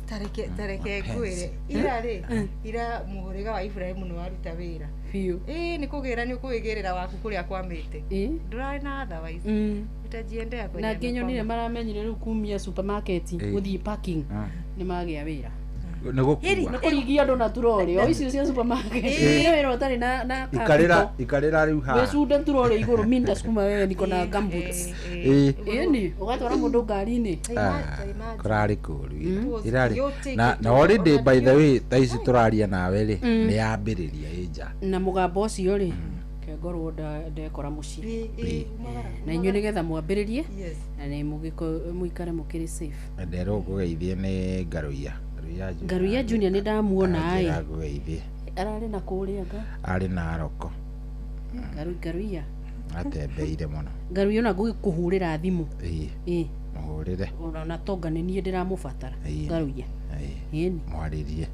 Tareke ngwĩre, ira rĩ, ira mũhĩrĩga wa Ibrahimu nĩ waruta wĩra biũ. Ĩĩ, nĩ kũgĩra nĩ ũkũĩgĩrĩra waku kũrĩa kwamĩte, ndũrarĩ na otherwise utajiendea kwenye Na ngĩnyonire amekwama. maramenyire rĩu kumia supermarket gũthiĩ parking nĩ magĩa wĩra. Nĩ gũkua. Nĩ kũringia andũ na turore o icio cia supermarket. Nĩ wĩra ũtarĩ na Ikarĩra capital. ikarĩra rĩu haha. Wĩcunde turore igũrũ minda cuma wewe niko na gumboots. Ĩni ũgatwara mũndũ ngari-inĩ. Kũrarĩ kũru irarĩ na already, by the way, thaa ici tũraria nawe rĩ, nĩ yambĩrĩria ĩ nja. Na mũgambo ũcio rĩ, kengorwo ndekora mũciĩ na inyuĩ nĩgetha mwambĩrĩrie na nĩ mũikare mũkĩrĩ safe. Nderwo ngũgeithie nĩ Ngaruiya, Ngaruiya Junior. Ngaruiya Junior nĩ ndamuona ĩ. Anjĩra ngũgeithie. Ararĩ na kũrĩa nga Arĩ na Aroko. Ngaruiya. Atembeire mũno. Ngaruiya ona ngũgĩkũhũrĩra thimũ. Ĩĩ. Mũhũrĩre. Ona tonga nĩ niĩ ndĩramũbatara Ngaruiya. Ĩni. Mwarĩrie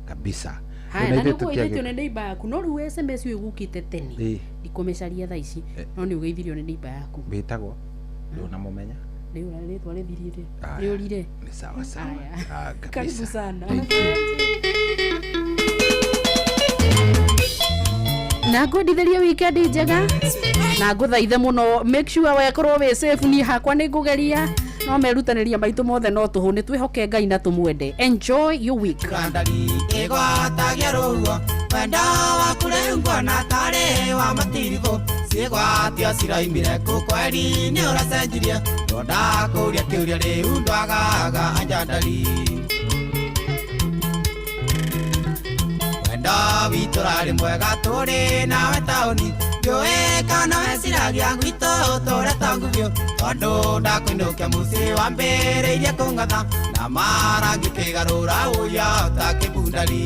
kabisa. Haya, Rĩu na na nĩ ithuĩ ũkũgeithĩtio nĩ neighbor yaku, no rĩu SMS ĩyo ĩgũkĩte tene, ndikũmĩcaria thaa ici, no nĩ ũgeithirio nĩ neighbor yaku. Wĩtagwo ndũnamũmenya. Rĩu rĩtwa rĩthirire. Aya. Rĩũrire. Nĩ sawa sawa. Haya. Ah, Karibu kabisa. sana. Thank you. Na ngwendithĩrie weekend njega na ngũthaithe mũno, make sure wekorwo wĩ safe. Niĩ hakwa nĩ ngũgeria, no merutanĩria maitũ mothe no tũhũ, nĩ twĩhoke Ngai na tũmwende. Enjoy your week. Ĩgwatagia rũhuho wendo waku rĩu nguona tarĩ wa matiribũ ciĩgwatio ciraimire kũ kweri nĩ ũracenjirie ndondakũria kĩũria rĩu ndwagaga anjandari wendo witũ rarĩ mwega tũrĩ nawe taũni ndiũĩ kana weciragia gwitũ tũre tongu biũ tondũ ndakũinũkia mũciĩ wambĩrĩirie kũngatha na marangi kĩgarũra ũya ta kĩbundari.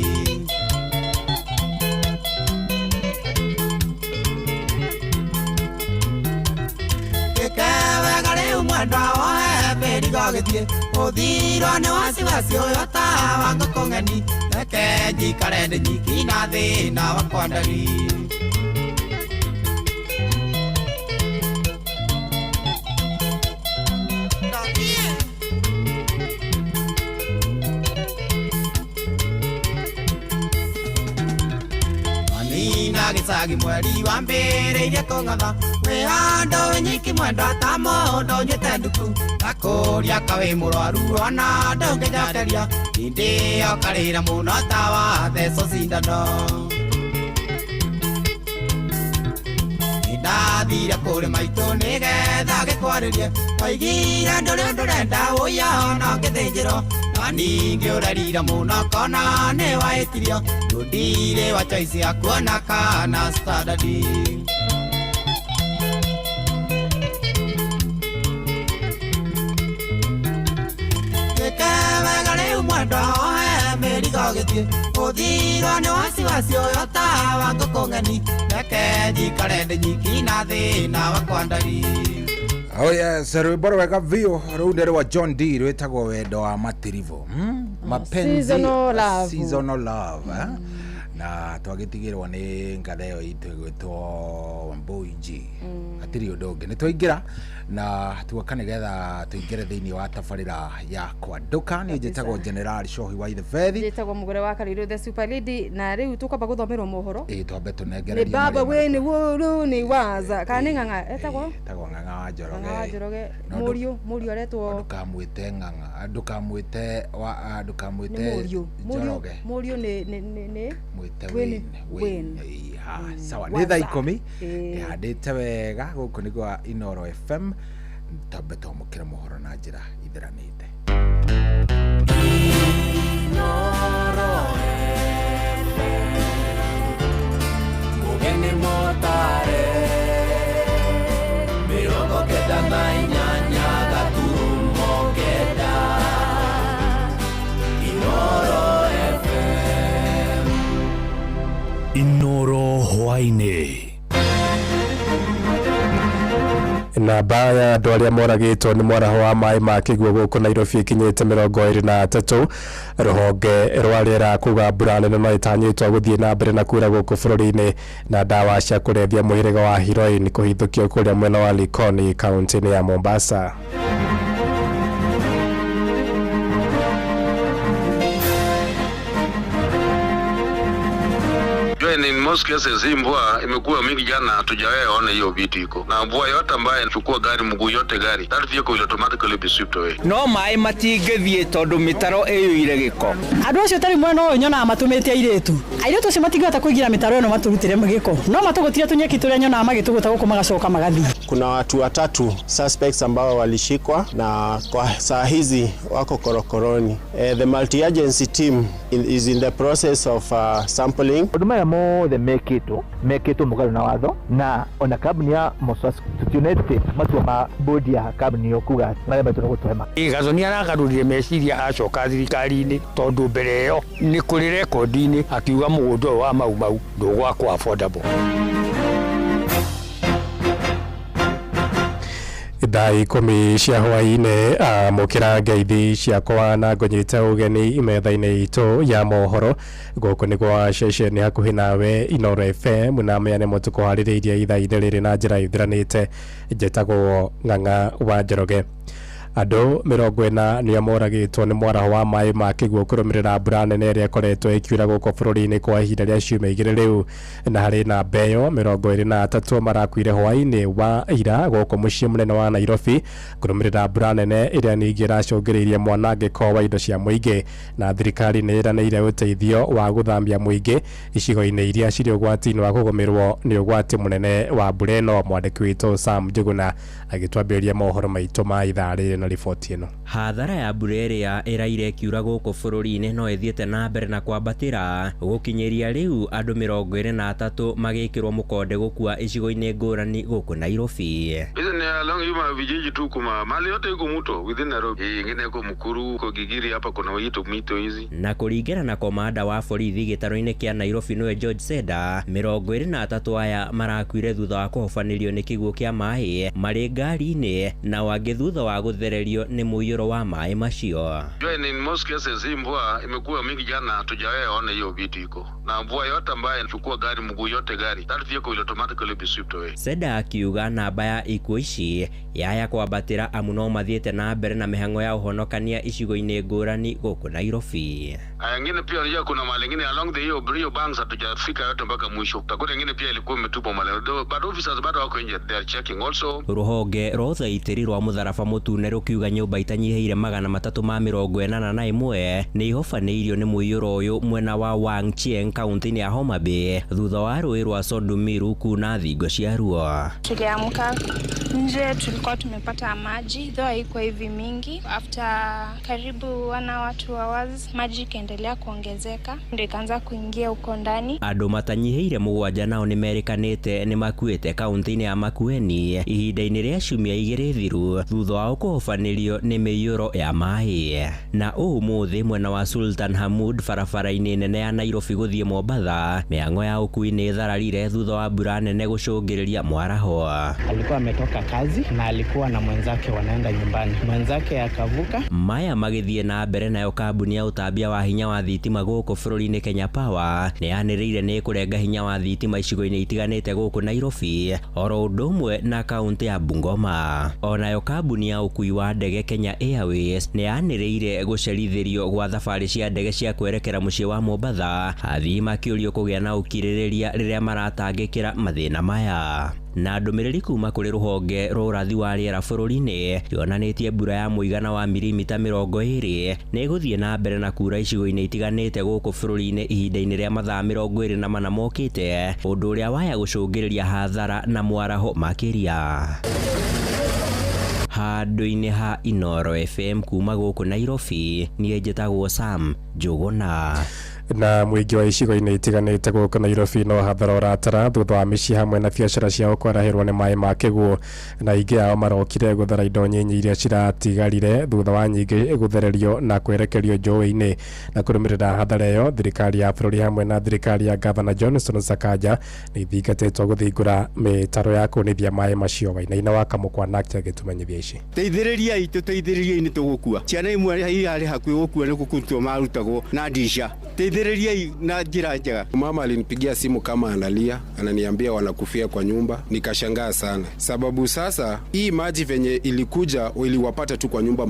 Gĩke wega rĩu mwendwa wohe mĩrigo gĩthiĩ ũthirwo nĩ wasiwasi ũyũ ta wa ngũkũ ng'eni reke njikare ndĩ nyiki na thĩna wakwa ndari. ya gĩcagi mweri wambĩrĩirie kũng'atha wĩ handũ wĩ nyiki mwendwa ta mũndũ ũnyuĩte nduku gakũria ka wĩ mũrwaru ona ndũngĩnjokeria hĩndĩ ĩyo karĩra mũno ta wathecwo cindano. Ndathire kũrĩ maitũ nĩgetha ngĩkwarĩrie waigire ndũrĩ ũndũ ũrenda ũya ona ngĩthĩnjĩrwo na ningĩ ũrerira mũno kona nĩ wahĩtirio ndũndirĩ wa choice ya kuona kana standard. Gĩke wega rĩu mwendwa ohe mĩrigo gĩthiĩ ũthirwo nĩ wasiwasi ũyũ ta wa ngũkũ ng'eni reke njikare ndĩ nyiki na thĩna wakwa ndari. Oh yes, rwimbo rwega biũ rũu nĩ rwa John D rwĩtagwo wendo wa matirivo. Mapenzi Seasonal love. Seasonal love, eh? Na twagĩtigĩrwo nĩ ngatha ĩyo itũ ĩgwĩtwo Wambui G. Hatirĩ ũndũ ũngĩ nĩ twaingĩra na tuoka nĩgetha tũingĩre thĩinĩ wa tabarĩra ya Kwanduka. Niĩ njĩtagwo General Shohi wa Ithebethi. Njĩtagwo Mũgũre wa Karirũ the super lady na rĩu tũkwamba gũthomerwo mohoro. Ĩĩ twambe tũnengererie. Nĩ baba we nĩ wũru nĩ waza kana nĩ ng'ang'a etagwo? Etagwo Ng'ang'a wa Njoroge. Ng'ang'a wa Njoroge mũriũ mũriũ aretwo ndũkamwĩte Ng'ang'a ndũkamwĩte wa ndũkamwĩte Njoroge. Mũriũ nĩ mwĩte Wayne. Wayne. Sawa nĩ thaa 10 ĩhandĩte wega gũkũ nĩ kwa Inoro FM twambe twamũkĩre mohoro na njĩra itheranĩte. Inoro FM Mugeni motare 98.9 Inoro FM. Inoro hwaini. Namba ya andũ arĩa moragĩtwo nĩ mwaraho wa maĩ ma kĩguũ gũkũ Nairobi ĩkinyĩte 23. Rũhonge rwa rĩera kuga mbura nene no ĩtanyĩtwo gũthiĩ na mbere na kuura gũkũ bũrũri-inĩ na ndawa cia kũrebia mũhĩrĩga wa heroin kũhithũkio kũrĩa mwena wa Likoni kaunti-inĩ ya Mombasa. In most cases hii mvua imekuwa mingi jana, hatujawahi ona hiyo vitu iko. Na mvua yote ambayo inachukua gari mguu yote gari, that vehicle will automatically be swept away. No maĩ matingĩthiĩ tondũ mĩtaro ĩiyũire gĩko. Andũ acio tarĩ mwena ũyũ nyonaga matũmĩte airĩtu. Airĩtu acio matingĩhota kũingĩra mĩtaro ĩno matũrutĩre gĩko. No matũgũtire tũnyeki tũrĩa nyonaga magĩtũgũta gũkũ magacoka magathiĩ. Kuna watu watatu suspects ambao walishikwa na kwa saa hizi wako korokoroni. The multi-agency team is in the process of sampling. Maũndũ maya mothe mekĩtwo mũgarũ na watho na ona kambuni ya Mosas tutionete matua ma bodi ya kambuni ĩyo kuga marĩa maitũ gũtũhe ma. Gathoni aragarũrire meciria acoka thirikari-inĩ tondũ mbere ĩyo nĩ kũrĩ rekondi-inĩ akiuga mũgũnda ũyũ wa Mau Mau ndũgwakwo affordable. Thaa 10 cia hwaĩ-inĩ amũkĩra ngeithi ciakwa na ngũnyite ũgeni metha-inĩ itũ ya mohoro gũkũ nĩ gwa ceceni hakuhĩ nawe Inoro FM na maya nĩmo tũkũharĩrĩirie ithaa-inĩ rĩrĩ na njĩra ithiranĩte. Njĩtagwo Ng'ang'a wa Njoroge. Andũ 40 nĩo moragĩtwo nĩ mwaraho wa maĩ ma kĩguũ kũrũmĩrĩra mbura nene ĩrĩa ĩkoretwo ĩkiura gũkũ bũrũri-inĩ kwa ihinda rĩa ciumia 2 rĩu na harĩ namba ĩyo 23 marakuire hwaĩ-inĩ wa ira gũkũ mũciĩ mũnene wa Nairobi kũrũmĩrĩra mbura nene ĩrĩa ningĩ ĩracũngĩrĩirie mwanangĩko wa indo cia mũingĩ na thirikari nĩ ĩranĩire ũteithio wa gũthamia mũingĩ icigo-inĩ iria cirĩ ũgwati-inĩ wa kũgũmĩrwo nĩ ũgwati mũnene wa mbura ĩno. Mwandĩki witũ Sam Njuguna agĩtwambĩrĩria mohoro maitũ ma ithaa rĩrĩ na riboti ĩno. Hathara ya mbura ĩrĩa ĩraire ĩkiura gũkũ bũrũri-inĩ no ĩthiĩte na mbere na kwambatĩra gũkinyĩria rĩu andũ 23 magĩkĩrwo mũkonde gũkua icigo-inĩ ngũrani gũkũ Nairobi. Hizi ni along hiyo vijiji tu kuma mali yote iko muto within Nairobi, ingine iko Mukuru, iko Gigiri, hapa kuna mito mito hizi. Na kũringana na komanda wa borithi gĩtaro-inĩ kĩa Nairobi nĩwe George Seda, 23 aya marakuire thutha wa kũhobanĩrio nĩ kĩguũ kĩa maĩ marĩ ngari-inĩ na wangĩ thutha wa gũthererio nĩ mũiyũro mũiyũro wa maĩ macio. In most cases hii mvua imekuwa mingi jana, hatujawahi ona hiyo vitu iko na mvua yote ambayo inachukua gari mguu yote gari, that vehicle will automatically be swept away. Seda akiuga namba ya ikuũ ici yaya kwambatĩra amu no mathiĩte na mbere na mĩhang'o ya ũhonokania icigo-inĩ ngũrani gũkũ Nairobi. Aya ingine pia unajua kuna mahali ingine along the hiyo hiyo banks hatujafika yote mpaka mwisho. Utakuta ingine pia ilikuwa imetupwa mahali. But officers bado wako nje, they are checking also. Rũhonge rwa ũthaitĩri rwa mũtharaba mũtune rũkiuga nyũmba itanyihĩire 381 nĩ ihobanĩirio nĩ mũiyũro ũyũ mwena wa Wang Chieng kaunti-inĩ ya Homa Bay thutha wa rũĩ rwa Sondumiru kuna thingo ciaruo. Tuliamka nje, tulikuwa tumepata maji though haikuwa hivi mingi. After karibu 1 hour 2 hours maji ikaendelea kuongezeka, ndio ikaanza kuingia huko ndani. Andũ matanyihĩire 7 nao nĩmerĩkanĩte nĩmakuĩte kaunti-inĩ ya Makueni ihinda-inĩ rĩa ciumia 2 thiru thutha wao kũhobanĩrio nĩ mĩiyũro ya maĩ. Na ũmũthĩ mwena wa Sultan Hamud barabara-inĩ nene ya Nairobi gũthiĩ Mombatha, mĩhang'o ya ũkui nĩ ĩthararire thutha wa mbura nene gũcũngĩrĩria mwaraho. Alikuwa ametoka kazi na alikuwa na mwenzake wanaenda nyumbani, mwenzake akavuka. Maya magĩthiĩ na mbere nayo kambuni ya ũtambia wa hinya wa thitima gũkũ bũrũri-inĩ Kenya Power nĩ yanĩrĩire nĩ ĩkũrenga hinya wa thitima icigo-inĩ itiganĩte gũkũ Nairobi oro ũndũ ũmwe na kaunti ya Bungoma. Onayo kambuni ya ũkui wa ndege Kenya Airways nĩ yanĩrĩire gũcerithĩrio gwa thabarĩ cia ndege cia kwerekera mũciĩ wa Mombatha, athii makĩũrio kũgĩa na ũkirĩrĩria rĩrĩa maratangĩkĩra mathĩna maya. Na ndũmĩrĩri kuma kũrĩ rũhonge rwa ũrathi wa rĩera bũrũri-inĩ yonanĩtie mbura ya mũigana wa mirimita 20 nĩ ĩgũthiĩ na mbere na kura icigo-inĩ itiganĩte gũkũ bũrũri-inĩ ihinda-inĩ rĩa mathaa 24 mokĩte, ũndũ ũrĩa waya gũcũngĩrĩria hathara na mwaraho makĩria. Handũ-inĩ ha Inoro FM kuma gũkũ Nairobi, niĩ njĩtagwo Sam Njũgũna. Na mũingĩ wa icigo-inĩ itiganĩte gũkũ Nairobi no hathara ũratara thutha wa mĩciĩ hamwe na biacara ciao kwarahĩrwo nĩ maĩ ma kĩguũ, na aingĩ ao marokire gũthara indo nyinyi iria ciratigarire thutha wa nyingĩ gũthererio na kwerekerio njũĩ-inĩ. Na kũrũmĩrĩra hathara ĩyo, thirikari ya bũrũri hamwe na thirikari ya Gavana Johnson Sakaja nĩ ithingatĩtwo gũthingũra mĩtaro ya kũnithia maĩ macio. Wainaina wa Kamũkwa nake agĩtũmenyithia ici. Teithĩrĩriai, tũteithĩrĩriai nĩ tũgũkua. Ciana imwe irarĩ hakuhĩ gũkua nĩ kũrutwo marutagwo na ndisha. Teithĩrĩriai na njĩra njega. Mama alinipigia simu kama analia, ananiambia wanakufia kwa nyumba. Nikashangaa sana sababu sasa hii maji venye ilikuja iliwapata tu kwa nyumba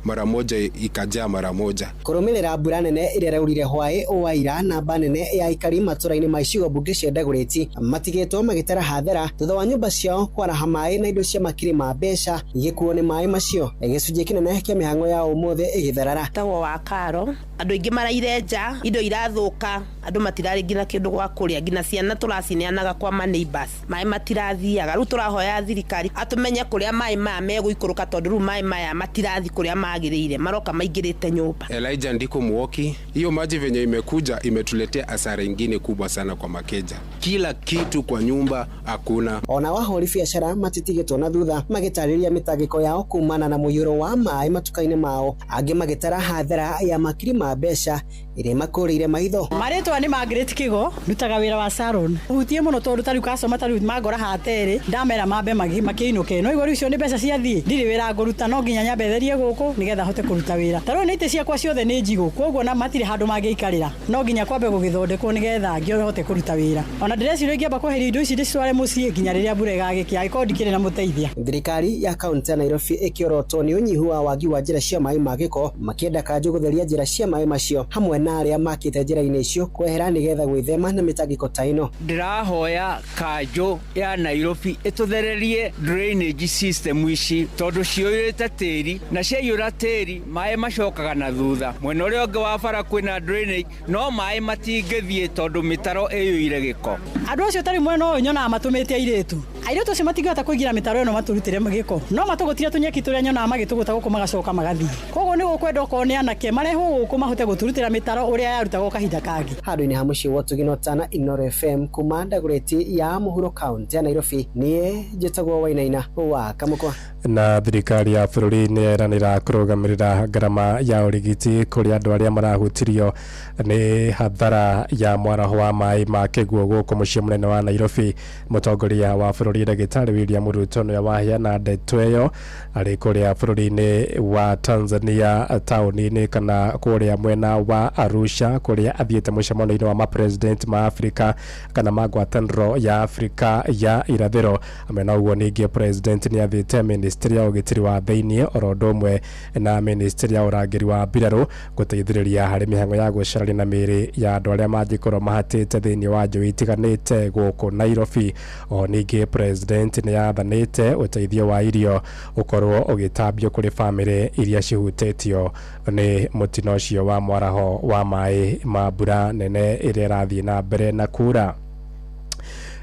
mara moja, ikajaa mara moja. Kũrũmĩrĩra mbura nene ĩrĩa ĩraurire hwaĩ wa ira, namba nene ya aikari matũra-inĩ ma icigo mbunge cia Dagoretti matigĩtwo magĩtara hathara thutha wa nyũmba ciao kwaraha maĩ na indo cia makiri ma mbeca igĩkuo nĩ maĩ macio. Gĩcunjĩ kĩnene kĩa mĩhang'o ya ũmũthĩ ĩgĩtharara. Tagwo wa Karo, andũ aingĩ maraire nja, indo irathuka, andũ matirarĩ nginya kĩndũ gwa kũrĩa, nginya ciana tũracineanaga kwa ma neighbors, maĩ matirathiaga. Rĩu tũrahoya thirikari atũmenye kũrĩa maĩ maya megũikũrũka, tondũ rĩu maĩ maya matirathi kũrĩa magĩrĩire, maroka maingĩrĩte nyũmba. Elijah Ndiko Muoki, hiyo maji venye imekuja imetuletea hasara ingine kubwa sana kwa makeja. Kila kitu kwa nyumba hakuna. Ona wahũri biacara matitigĩtwo na thutha magĩtarĩria mĩtangĩko yao kumana na mũiyũro wa maĩ matuka-inĩ mao, angĩ magĩtara hathara ya makiri ma mbeca ĩrĩa makũrĩire maitho. Marĩtwa nĩ Margaret Kigo, ndutaga wĩra wa salon. Hutie mũno tondũ tarĩu customer tarĩu mangora haterĩ, ndamera mambe makĩinũke. No igua rĩu icio nĩ mbeca ciathiĩ, ndirĩ wĩra ngũruta, no nginya nyambe therie gũkũ nĩgetha hote kũruta wĩra. Tarĩu nĩ itĩ ciakwa ciothe nĩ njigũ, koguo na matirĩ handũ mangĩikarĩra, no nginya kwambe gũgĩthondekwo nĩgetha ngĩhote kũruta wĩra. Ona ndĩreciria ingĩamba kweheria indo ici ndĩcitware mũciĩ nginya rĩrĩa mbura ĩgagĩkia, angĩkorwo ndikĩrĩ na mũteithia. Thirikari ya kaunti ya Nairobi ĩkĩorotwo nĩ ũnyihu wa wagi wa njĩra cia maĩ ma gĩko, makĩenda kanjũ gũtheria njĩra cia maĩ macio hamwe na arĩa makĩte njĩra-inĩ icio kwehera nĩgetha gwĩthema na mĩtangĩko ta ĩno. Ndĩrahoya kanjũ ya Nairobi ĩtũthererie drainage system ici tondũ ciyũrĩte tĩri, na ciaiyũra tĩri maĩ macokaga na thutha. Mwena ũrĩa ũngĩ wa bara kwĩna drainage no maĩ matingĩthiĩ tondũ mĩtaro ĩiyũire gĩko. Andũ acio tarĩu mwena ũyũ nyonaga matũmĩte airĩtu, airĩtu acio matingĩhota kũingĩra mĩtaro ĩno matũrutĩre gĩko, no matũgũtire tũnyeki tũrĩa nyonaga magĩtũgũta gũkũ magacoka magathiĩ. Koguo nĩ gũkwenda okorwo nĩ anake marehwo gũkũ mahote gũtũrutĩra mĩtaro ũrĩa yarutagwo kahinda kangĩ. Handũ-inĩ ha mũciĩ wa Ũtugi Tana, Inoro FM kuma Dagoretti ya mũhuro kaunti ya Nairobi, niĩ njĩtagwo Wainaina wa Kamũkwa. Na thirikari ya bũrũri nĩ yeranĩra kũrũgamĩrĩra ngarama ya ũrigiti kũrĩ andũ arĩa marahutirio nĩ hathara ya mwaraho wa maĩ ma kĩguũ gũkũ mũciĩ mũnene wa Nairobi. Mũtongoria wa bũrũri bũrũri ndagĩtarĩ William Ruto nĩwe waheana ndeto ĩyo arĩ kũrĩa bũrũri-inĩ wa Tanzania taũni-inĩ kana kũrĩa mwena wa Arusha kũrĩa athiĩte mũcemanio-inĩ wa mapresident ma Afrika kana ma ngwatanĩro ya Afrika ya irathĩro. Hamwe na ũguo ningĩ president nĩ athĩte ministry ya ũgitĩri wa thĩinĩ oro ũndũ ũmwe na ministry ya ũrangĩri wa mbirarũ gũteithĩrĩria harĩ mĩhang'o ya gũcarania na mĩĩrĩ ya andũ arĩa mangĩkorwo mahatĩte thĩinĩ wa njũĩ itiganĩte gũkũ Nairobi. O ningĩ president nĩ athanĩte ũteithio wa irio ũkorwo ũgĩtambio kũrĩ bamĩrĩ iria cihutĩtio nĩ mũtino ũcio wa mwaraho wa maĩ ma mbura nene ĩrĩa ĩrathiĩ na mbere na kura.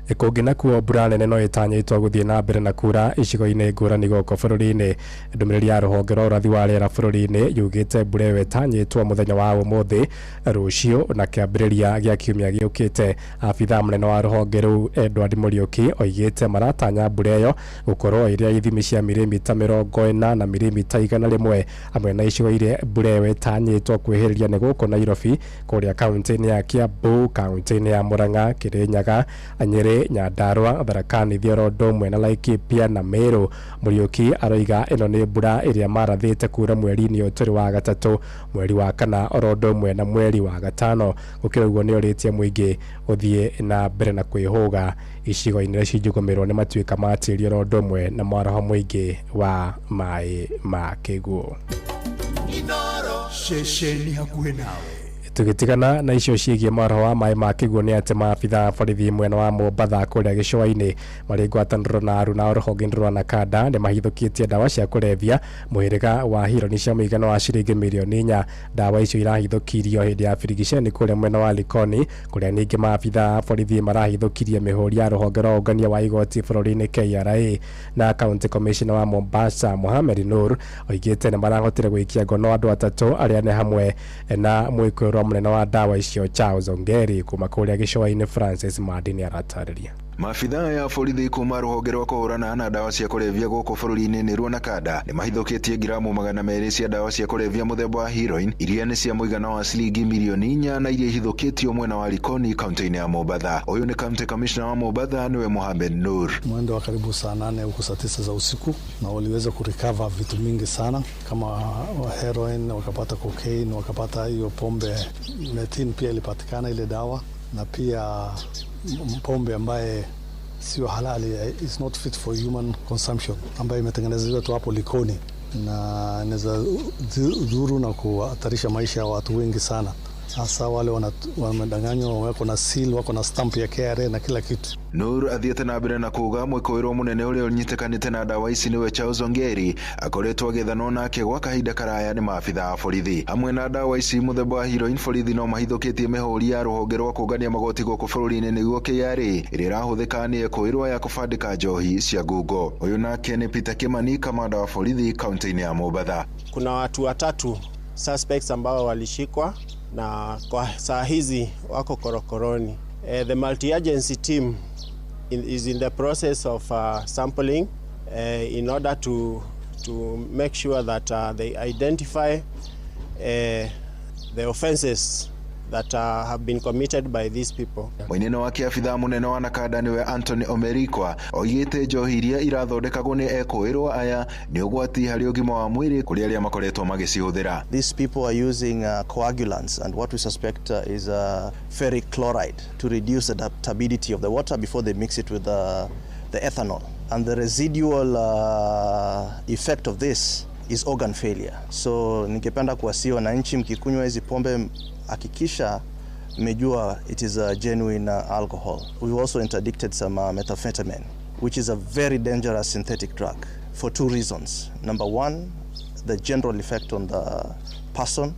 Kũngĩ nakuo mbura nene no ĩtanyĩtwo gũthiĩ na mbere na kura icigo-inĩ ngũrani gũkũ bũrũri-inĩ. Ndũmĩrĩri ya rũhonge rwa ũrathi wa rĩera bũrũri-inĩ yugĩte mbura ĩyo ĩtanyĩtwo mũthenya wa ũmũthĩ, rũciũ na kĩambĩrĩria gĩa kiumia gĩũkĩte. Abithaa mũnene wa rũhonge rũu Edward Mũriũki oigĩte maratanya mbura ĩyo gũkorwo ĩrĩ ya ithimi cia mirimita 40 na mirimita 100. Hamwe na icigo iria mbura ĩyo ĩtanyĩtwo kwĩhĩrĩria nĩ gũkũ Nairobi, kũrĩa kaunti-inĩ ya Kiambu, kaunti-inĩ ya Murang'a, Kirinyaga, Nyeri, Nyandarua, Tharaka Nithi oro ũndũ ũmwe na Laikipia na Meru. Mũriũki aroiga ĩno nĩ mbura ĩrĩa marathĩte kura mweri-inĩ ũyũ tũrĩ wa gatatũ, mweri wa kana oro ũndũ ũmwe na mweri wa gatano. Gũkĩra ũguo nĩ orĩtie mũingĩ ũthiĩ na mbere na kwĩhũga icigo-inĩ iria cinjũgũmĩrwo nĩ matuĩka ma tĩri oro ũndũ ũmwe na mwaraho mũingĩ wa maĩ ma kĩguũ. Ceceni hakuhĩ nawe. Tũgĩtigana na icio ciĩgiĩ mwaraho wa maĩ ma kĩguũ nĩ atĩ maabithaa a borithi mwena wa Mombatha kũrĩa gĩcũa-inĩ marĩ ngwatanĩro na aruna rũhonge-inĩ rwa Nakanda nĩ mahithũkĩtie ndawa cia kũrebia mũhĩrĩga wa hironi cia mũigana wa ciringi mirioni 4. Ndawa icio irahithũkirio hĩndĩ ya birigiceni kũrĩa mwena wa Likoni, kũrĩa ningĩ maabithaa a borithi marahithũkirie mĩhũri ya rũhonge rwa ũngania wa igoti bũrũri-inĩ KRA. Na county commissioner wa Mombasa Mohamed Nur oigĩte nĩ marahotire gũikia ngono andũ atatũ arĩa nĩ hamwe na mwĩkũĩrwo mũnene wa ndawa icio Charles Ongeri kuma kũrĩa gĩcũa-inĩ. Francis Mandi nĩ aratarĩria. Maabithaa ya borithi kuma rũhonge rwa kũhũrana na ndawa cia kũrebia gũkũ bũrũri-inĩ nĩruo Nakanda nĩ mahithũkĩtie ngiramu 200 cia ndawa cia kũrebia mũthemba wa heroin iria nĩ cia mũigana wa ciringi mirioni 4 na iria ihithũkĩtio mwena wa Likoni kaunti-inĩ ya Mombatha. Ũyũ nĩ county commissioner wa Mombatha nĩwe Mohamed Nur. Mwendo wa karibu saa 8 huko saa 9 za usiku, na waliweza kurecover vitu mingi sana kama heroin, wakapata cocaine, wakapata hiyo pombe methane pia ilipatikana ile dawa, na pia pombe ambaye sio halali, is not fit for human consumption, ambayo imetengenezewa tu hapo Likoni na inaweza dhuru na kuhatarisha maisha ya watu wengi sana, hasa wale wamedanganywa, wako na seal, wako na stamp ya KRA na kila kitu. Nur athiĩte na mbere na kuga mwĩkũĩrwo mũnene ũrĩa ũnyitĩkanĩte na ndawa ici nĩwe Charles Ongeri akoretwo agĩethanwo nake gwa kahinda karaya nĩ maabithaa a borithi. Hamwe na ndawa ici mũthemba wa heroin, borithi no mahithũkĩtie mĩhũri ya rũhonge rwa kũngania magoti gũkũ bũrũri-inĩ nĩguo KRA ĩrĩa ĩrahũthĩka nĩ ekũĩrwo ya kũbandĩka njohi cia ngungo. Ũyũ nake nĩ Peter Kimani, kamanda wa borithi kaunti-inĩ ya Mombatha. Kuna watu watatu suspects ambao walishikwa na kwa saa hizi wako korokoroni. The multi-agency team is in the process of sampling in order to make sure that they identify the offenses that have been committed by these people. Mũinene wa kĩabithaa mũnene wa Nakanda nĩwe Anthony Omerikwa oigĩte njohi iria irathondekagwo nĩ ekũĩrwo aya nĩ ũgwati harĩ ũgima wa mwĩrĩ kũrĩ arĩa makoretwo magĩcihũthĩra. These people are using coagulants and what we suspect is ferric chloride to reduce the turbidity of the water before they mix it with the ethanol. And the residual effect of this is organ failure. So ningependa kuwasihi wananchi, mkikunywa hizi pombe hakikisha mmejua it is a genuine alcohol. We also interdicted some methamphetamine, which is a very dangerous synthetic drug for two reasons. Number one, the general effect on the person.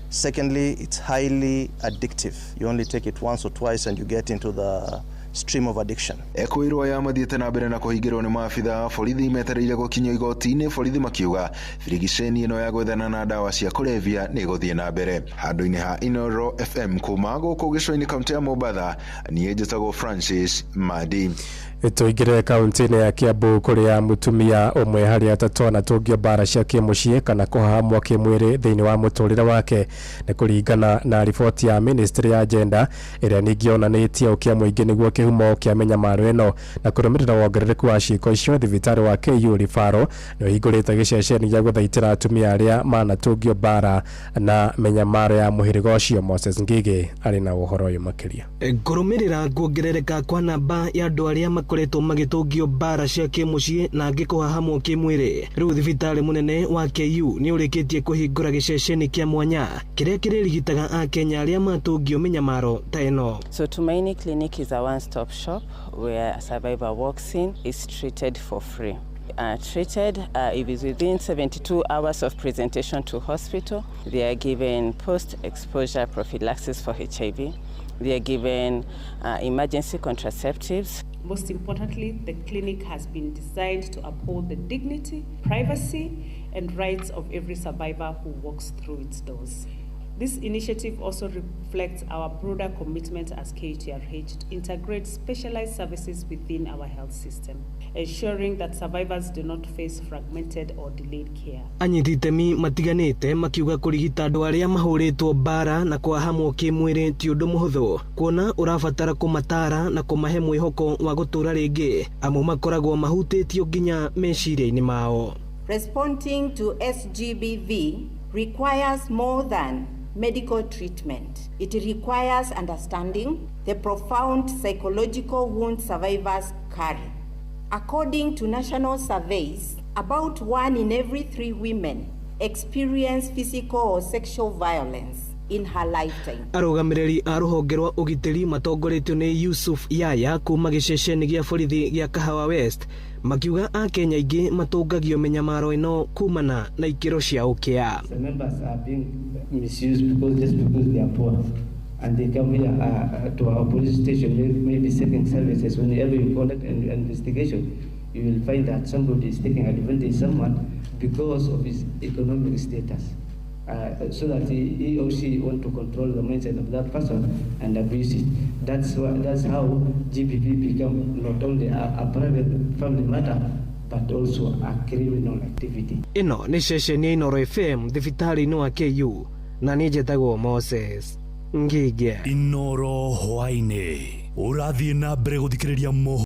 Secondly, it's highly addictive. You only take it once or twice and you get into the stream of addiction. Ekũĩrwo aya mathiĩte na mbere na kũhingĩrwo nĩ maabithaa a borithi metereire gũkinyio igoti-inĩ, borithi makiuga birigiceni ĩno ya gwethana na ndawa cia kũrebia nĩ ĩgũthiĩ na mbere. Handũ-inĩ ha Inoro FM kuma gũkũ gĩcũa-inĩ kaunti ya Mombatha, niĩ njĩtagwo Francis Madi. Tũingĩre kaunti-inĩ ya Kiambu kũrĩa mũtumia ũmwe harĩ atatũ anatũngio mbara cia kĩmũciĩ kana kũhahamwo kĩmwĩrĩ thĩinĩ wa mũtũrĩre wake, nĩ kũringana na riboti ya ministry ya gender ĩrĩa ningĩ yonanĩtie ũkĩa mũingĩ nĩguo kĩhumo kĩa mĩnyamaro ĩno. Na kũrũmĩrĩra wongerereku wa ciĩko icio, thibitarĩ wa KU Referral nĩ ũhingũrĩte gĩceceni gĩa gũthaitĩra atumia arĩa manatũngio mbara na mĩnyamaro ya mũhĩrĩga ũcio. Moses Ngigĩ arĩ na ũhoro ũyũ makĩria. Kũrũmĩrĩra kuongerereka kwa namba ya andũ arĩa makoretwo magĩtũngio mbara cia kĩmũciĩ na angĩ kũhahamwo kĩmwĩrĩ, rĩu thibitarĩ mũnene wa KU nĩ ũrĩkĩtie kũhingũra gĩceceni kĩa mwanya kĩrĩa kĩrĩrigitaga akenya arĩa matũngio mĩnyamaro ta ĩno. So Tumaini Clinic is a one-stop shop where a survivor walks in, is treated for free. Treated if it's within 72 hours of presentation to hospital, they are given post-exposure prophylaxis for HIV. They are given emergency contraceptives. Most importantly, the clinic has been designed to uphold the dignity, privacy, and rights of every survivor who walks through its doors. This initiative also reflects our broader commitment as KUTRH to integrate specialized services within our health system, ensuring that survivors do not face fragmented or delayed care. Anyiti itemi matiganĩte makiuga kũrigita andũ arĩa mahũrĩtwo mbara na kũhahamwo kĩmwĩrĩ ti ũndũ mũhũthũ, kuona ũrabatara kũmatara na kũmahe mwĩhoko wa gũtũra rĩngĩ, amu makoragwo mahutĩtio nginya meciria-inĩ mao. Responding to SGBV requires more than medical treatment. It requires understanding the profound psychological wounds survivors carry. According to national surveys, about 1 in every 3 women experience physical or sexual violence in her lifetime. Arũgamĩrĩri a rũhonge rwa ũgitĩri matongoretio nĩ Yusuf Yaya kuma gĩceceni gĩa borithi gĩa Kahawa West makiuga akenya aingĩ matũngagio mĩnyamaro ĩno kumana na ikĩro cia ũkĩa. The members are being misused because just because they are poor and they come here to our police station maybe seeking services. Whenever you conduct an investigation, you will find that somebody is taking advantage of someone because of his economic status. So that he or she want to control the mindset of that person and abuse it. That's how GBV become not only a private family matter, but also a criminal activity. Ĩno nĩ ceceni ya Inooro FM thibitarĩ-inĩ wa KU na niĩ njĩtagwo Moses Ngige. Inooro hwaĩ-inĩ ũrathiĩ na mbere gũthikĩrĩria mohoro.